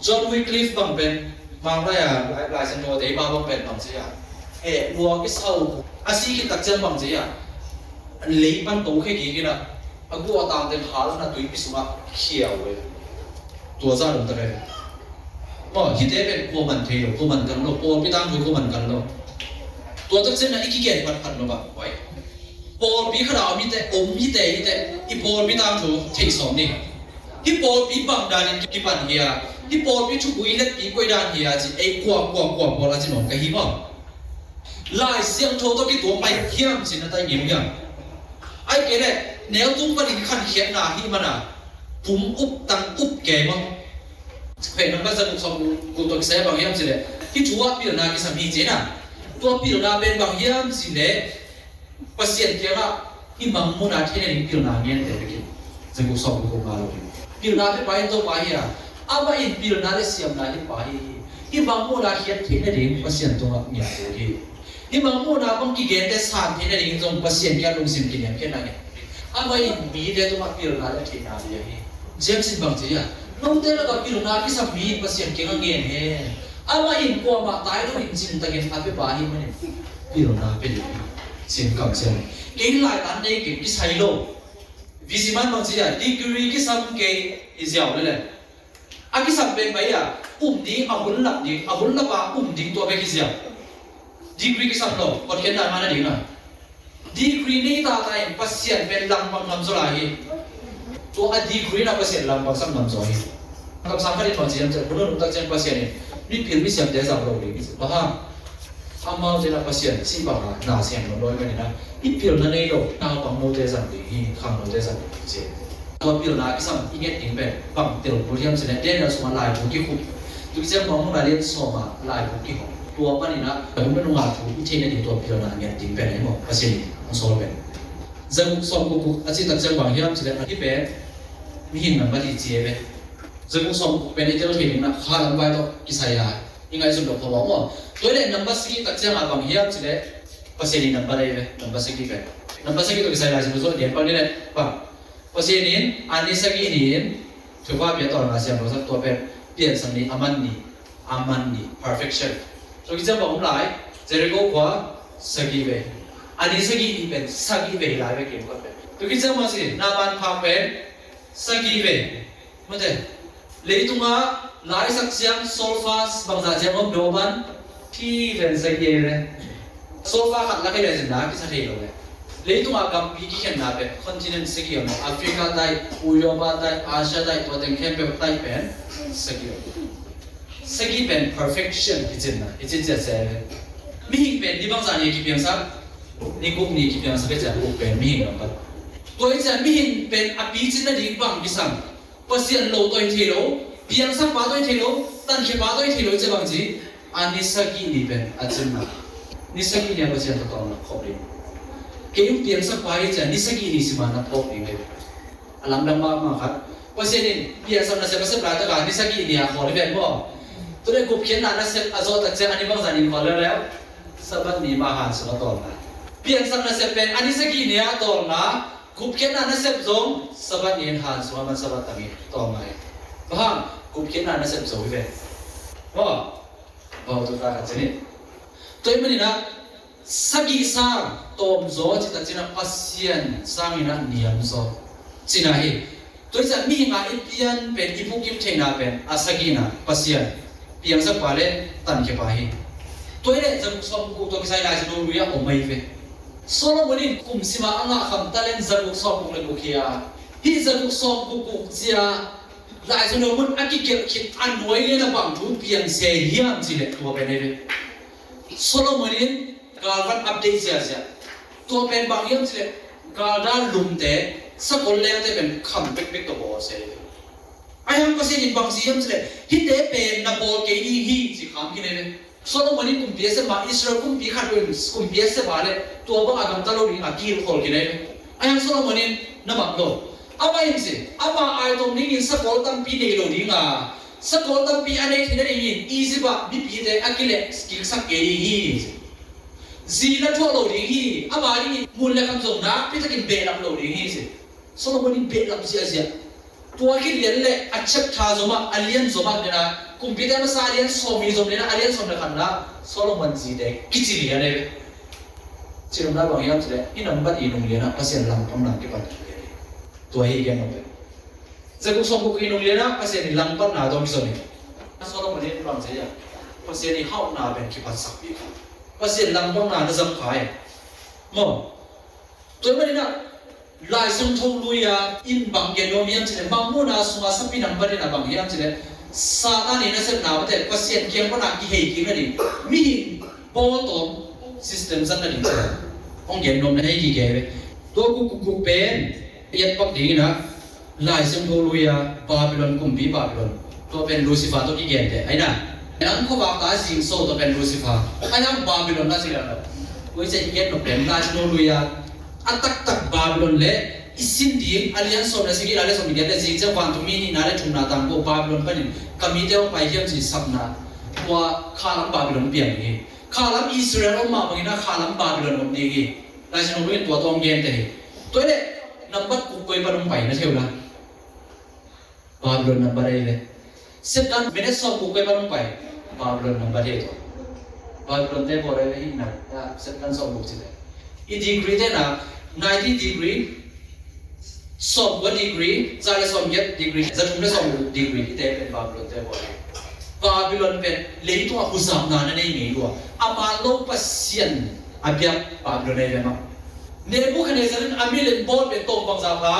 John Wycliffe bang pen, Mang lai-a, lai, Lai Siangtho te i pa bang pen bang ci a, eh, lua kisau a si khit tak ciang bang ci a, lei pan to khia kik in a, a guah tangte hal in a tuipi sungah khia uh e. Tua zah dong ta ve. Maw, hihte pen kua man thei lo, kua man kan lo, pawlpi tangthu kua man kan lo. Tua tak ciangin i kigen phatphat lo bang, huai. Pawlpi khat ah om hite, om hite, hite, i pawlpi tangthu thei sawm ni. Hih pawlpi bang danin kipan hia, hih pawlpi thugui letpi koi dan hia ci ei kua, kua, kua pawl a ci nuam ka hi maw. Lai Siangtho tawh kituak pai hiam ci na tai ngim hiam. Ai kei leh neu tung panin khankhiatna hi mana, pum up tang up kei maw. Hei, nang ka za guk sawm guk tawh kisai bang hiam ci leh, hih thu ah pilna kisam hi ci na. Tua pilna pen bang hiam ci leh, Pasian kiangah hih mangmuhna theihna ding pilna ngen te bekin. Za guk sawm guk nga lo ding. Pilna pia pa in Topa hi a, amah in pilna le siamna hi pa hi. Hih mangmuhna khiat theihna ding Pasian tungah ngen te hi. Hih mangmuhna bang kigente san theihna ding zong Pasian kiang lungsim kiniamkhiatna ngen. Amah in mite tungah pilna le theihna bia hi. James in bang ci a, note lakah pilna kisam mi Pasian kiangah ngen hen. Amah in kuamah tai lo in cingtakin a pia pa hi manin pilna pia ding hi. Sin kam ciang kei lai tan nei kei kisai lo. Visi man bang ci a, degree kisam kei i ziau lele. A kisam pen pai a, um ding, a hun lap ding, a hun lap a um ding tua bek hi ziau. Degree kisam lo, hotkhiatna man a ding a. Degree nei tata in Pasian pen langpang ngam zaw lai hi. Tua a degree na Pasian langpang sak ngam zaw hi. Kamsang khat in bang ci hiam cih leh, hun hun tak ciang Pasian in mipil misiamte zang lo ding hi ci. Bang hang? Amaute na Pasian sih bang a na siam lo dawi manin a, i pilna nei lo naupang note zang ding hi, khangnote zang ding hi ci. Tua pilna kisam i nget ding pen bang tel kul hiam cih leh, Daniel sungah laibu kikhup. Tua ciang Mangmuhna lian sawm ah laibu kihong. Tua panin a, a hun a nunga thu i theihna ding tua pilna nget ding pen hi maw, Pasian in hong sawl pen. Za guk sawm guk guk a cih tak ciang bang hiam cih leh, a hi pen mihing nambat hi ci e ve. Za guk sawm guk pen i tel thei ding na, kha lam vai tawh kisai a i ngaihsut lo kha maw. Tua leh nambat sagih tak ciang a bang hiam cih leh, Pasian in nambat a hi ve, nambat sagih pen. Nambat sagih tawh kisai Lai Siangtho zong lian pan ni leh bang. Pasian in a ni sagih ni-in thupha pia tawlnga siam lo sak, tua pen piansak ni, a man ni, a man ni, perfection. Tua kiciang bang om lai, Jericho khua sagih vei. A ni sagih ni pen sagih vei lai ve, kim khat pen. Tua kiciang bang si, Naaman phak pen sagih vei. Mate, leitungah laisak siam, solfa bangzah ciang om, doban, thi ven sagih ei ve. Solfa khat lak ei le zin na kisa thei lo ve. Leitungah gampi kikhenna pen continent sagih om, Africa tai, Europa tai, Asia tai, tua teng khempeuh tai pen sagih om. Sagih pen perfection hi cin na, hi cin ciat sia ei ve. Mihing pen ni bangzah ni kipiangsak, ni guk ni kipiangsak ei ciang guk pen mihing gampat. Tua hi ciang mihing pen a picin nading bang kisam. Pasian lo tawh hi thei lo, piangsak pa tawh hi thei lo, tankhia pa tawh hi thei lo, ci bang ci, a ni sagih ni pen a cin na. Ni sagih ni a Pasian tawh tawng na khop ding. Kei hong piangsak pa hi ciang ni sagih ni si ma na phawk ding ve. A lamdang mahmah khat. Pasian in piangsak nasep a sep laitak a ni sagih ni a khawl hi ven maw. Tua leh gupkhiatna nasep a zawh tak ciang a ni bangzah ni khawl leuleu. Sabbath ni mah han sung a tawlna. Piangsak nasep pen a ni sagih ni a tawlna. Gupkhiatna nasep zong Sabbath ni in han sung a man Sabbath tang in tawm ngai. Bang hang? Gupkhiatna nasep zo hi ve. Maw? Bau tu ta khat cin in. Tua hi manin ah sagih sang tawm zaw cih tak cin ah Pasian sang in ah niam zaw cihna hi. Tua hi ciang mihing a i pian pen, i bukim theihna pen a sagihna Pasian, piangsak pa le tankhia pa hi. Tua hi leh za guk sawm guk tawh kisai Lai Siangtho lui ah om ahi ve. Solomon in kum sim a a ngah kham talent za guk sawm guk le guk hi a, hih za guk sawm guk guk ci a Lai Siangtho mun a kigelh khit a nuai lian a bang thu piang se hiam cih leh tua pen ahi ve. Solomon in galvan update ziahziah. Tua pen bang hiam cih leh, galdal lumte, sakol lengte pen kham bekbek tawh bawl se ahi ve. Ahi hang Pasian in bang ci hiam cih leh, hihte pen na bawl kei ding hi ci kham khin ahi ve. Solomon in kumpi a sep ma, Israel kumpi khat in kumpi a sep a leh tua bang a gamta lo ding a kilkhol khin ahi ve. Ahi hang Solomon in na mak lo. Amah in ci, ama ai tom dingin sakol tampi nei lo ding a, sakol tampi a nei theihna dingin Egypt ah mipite a kileh kiksak kei ding hi ci. Zi na thuah lo ding hi, ama dingin mun le kham zong nakpi takin behlap lo ding hi ci. Solomon in behlap ziahziah. Tua khit lian le a chapter zomah, a lian zomah lian a, kumpite masa a lian sawm hi zom lian a, a lian sawm le khatna Solomon zite kici lian e. Ci nopna bang hiam cih leh, i nambat i nung lian ah Pasian langpang nang kipan lian e. Tua hi gen nop e. Za guk sawm guk i nung lian ah Pasian i langpatna dong kizom hi. Solomon in bang ci hiam? Pasian i hauhna pen kipatsak bik. Pasian langpangna na zam kha e. Maw? Tua ahih manin ah Lai Siangtho lui-a in bang gen nuam hiam cih leh, Mangmuhna sunga sapi nambat in ah bang hiam cih leh, Satan in a sepna mate Pasian kiang pana kihei kik nading, mihing bawltawm system zat nading hong gen nuam na hi kik hi ve. Tua kuk kuk kuk pen i et pak dingin ah Lai Siangtho lui-a Babylon kumpi Babylon, tua pen Lucifer tawh kigente ahi na. Nang khuavak ta zing so, tua pen Lucifer ahi na, Babylon na si lo. Tua i ci i gen nop pen Lai Siangtho lui-a a taktak Babylon le i sin ding a lian sawm le sagih, a lian sawm le giat le zing ciang vantungmi nihna le thumna tang ko Babylon panin ka mite hong pai hiam ci sapna, tua khalam Babylon piang ding hi. Khalam Israel om mah bangin ah khalam Babylon om ding hi. Lai Siangtho lui-in tua tawh hong gente hi. Tua hi leh nambat kuk koi pan hong pai na thei uh la? Babylon nambat hi ve. Satan minute sawm kuk koi pan hong pai? Babylon nambat hi tua. Babylon te bawl hi ve, hi na, Satan sawm kuk ci leh. I degree te na, ninety degree, sawm kua degree, za le sawm giat degree, za thum le sawm kuk degree, i te pen Babylon te bawl hi. Babylon pen leitung a huzapna na nei ngei lua. A man lo pasian a biak Babylon ahi ve mah. Nebuchadnezzar in a milim bawl pen tawm bangzah pha?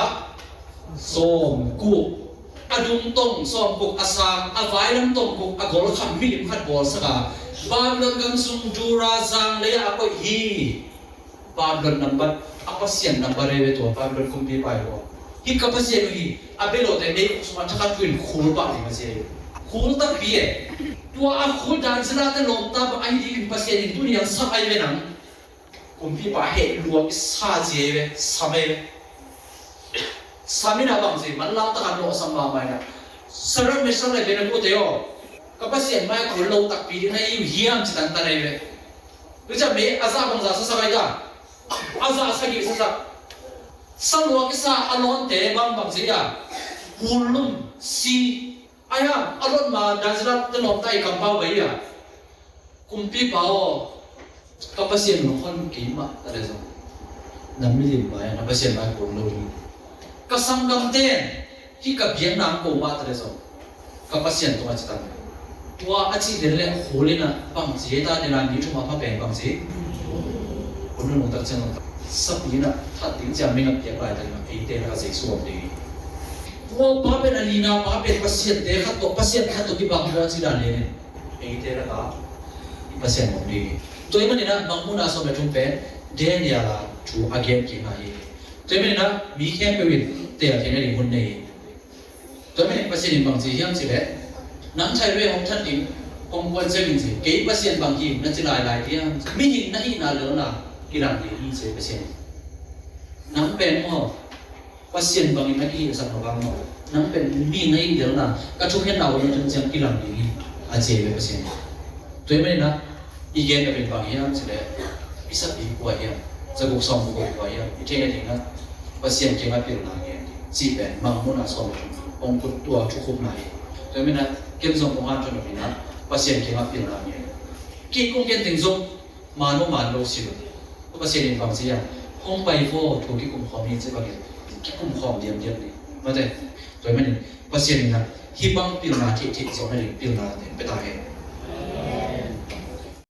Sawm kuk. A dung tong sawm kuk, a sang, a vailam tong kuk, a gol kham milim khat bawlsak a, Babylon gam sung Dura zang lei-ah a koih hi. Babylon nambat, a pasian nambat ahi ve tua, Babylon kumpipa hi tua. Hih ka pasian uh hi, a bia lote mei khuk sungah thakhat khuin khul pah ding a ci hi. Khul takpi e. Tua a khul dan zila te lawmta bang ahi dingin Pasian in tuni a sam ahi ve nang. Kumpipa heh lua kisa ci hi ve, sam ahi ve. Sam in a bang ci, manlang takin lawhsam mahmah in a, Sadrak, Mesak le Abednego te aw, ka Pasian mai-ah kul lo takpi ding na hi uh hiam ci tantan ahi ve. Tua ciang mei a zah bangzah sasak ahi ta? A zah sagih sasak. Sa lua kisa a lawnte bangbang ci a, hullum si. Ahi a, a lot ma dan zila te lawmta i kampau bai a, kumpipa aw, ka Pasian lungkhon kei mah ta leh zong, na milim mai-ah na Pasian mai-ah kul lo ding. Ka sanggamte, hih ka biakna ang ko mah ta leh zong, ka Pasian tungah ci tan. Tua a cih den leh khul in a bang ci hi ta, den a mi thum a pha pen bang ci? Hun nunung tak ciang sapi in a that ding ciang mi ngak piak laitak in a eite lak a Jesu om ding hi. Tua pa pen a nihna pa pen pasiante khat tawh, pasian khat tawh kibang tua ci dan lian in eite lak a i Pasian om ding hi. Tua ahih manin a Mangmuhna sawm le thum pen Daniel a thu a gen kikna hi. Tua ahih manin a mi khempeuh in tel theihna ding hun nei hi. Tua ahih manin Pasian in bang ci hiam cih leh, nang thairue hong that ding, hong kuan ziau in ci, kei Pasian bang hi na ci lailai diam? Mihing na hihna lelna kilang ding hi ci Pasian in. Nang pen maw, Pasian bangin na kihihsak lo vang maw, nang pen mi na hih lelna, ka thukhenna uh na tun ciang kilang ding hi, a ci ve Pasian in. Tua ahih manin a i gen a pen bang hiam cih leh, i sapi kua hiam, za guk sawm guk kua hiam, i theih nading a Pasian kiangah pilna ngen cih pen Mangmuhna sawm le thum hong kut tua thukhupna hi. Tua ahih manin a ken zong kong hanthawn nop in a Pasian kiangah pilna ngen. Kei kong gen teng zong man aw man lo si lo. Pasian in bang ci hiam, hong pai vo, thu kikum khawm hi ci bangin kikum khawm diamdiam ni. Mate, tua ahih manin Pasian in a hih bang pilna theihtheih zawh nading pilna te pia ta hen.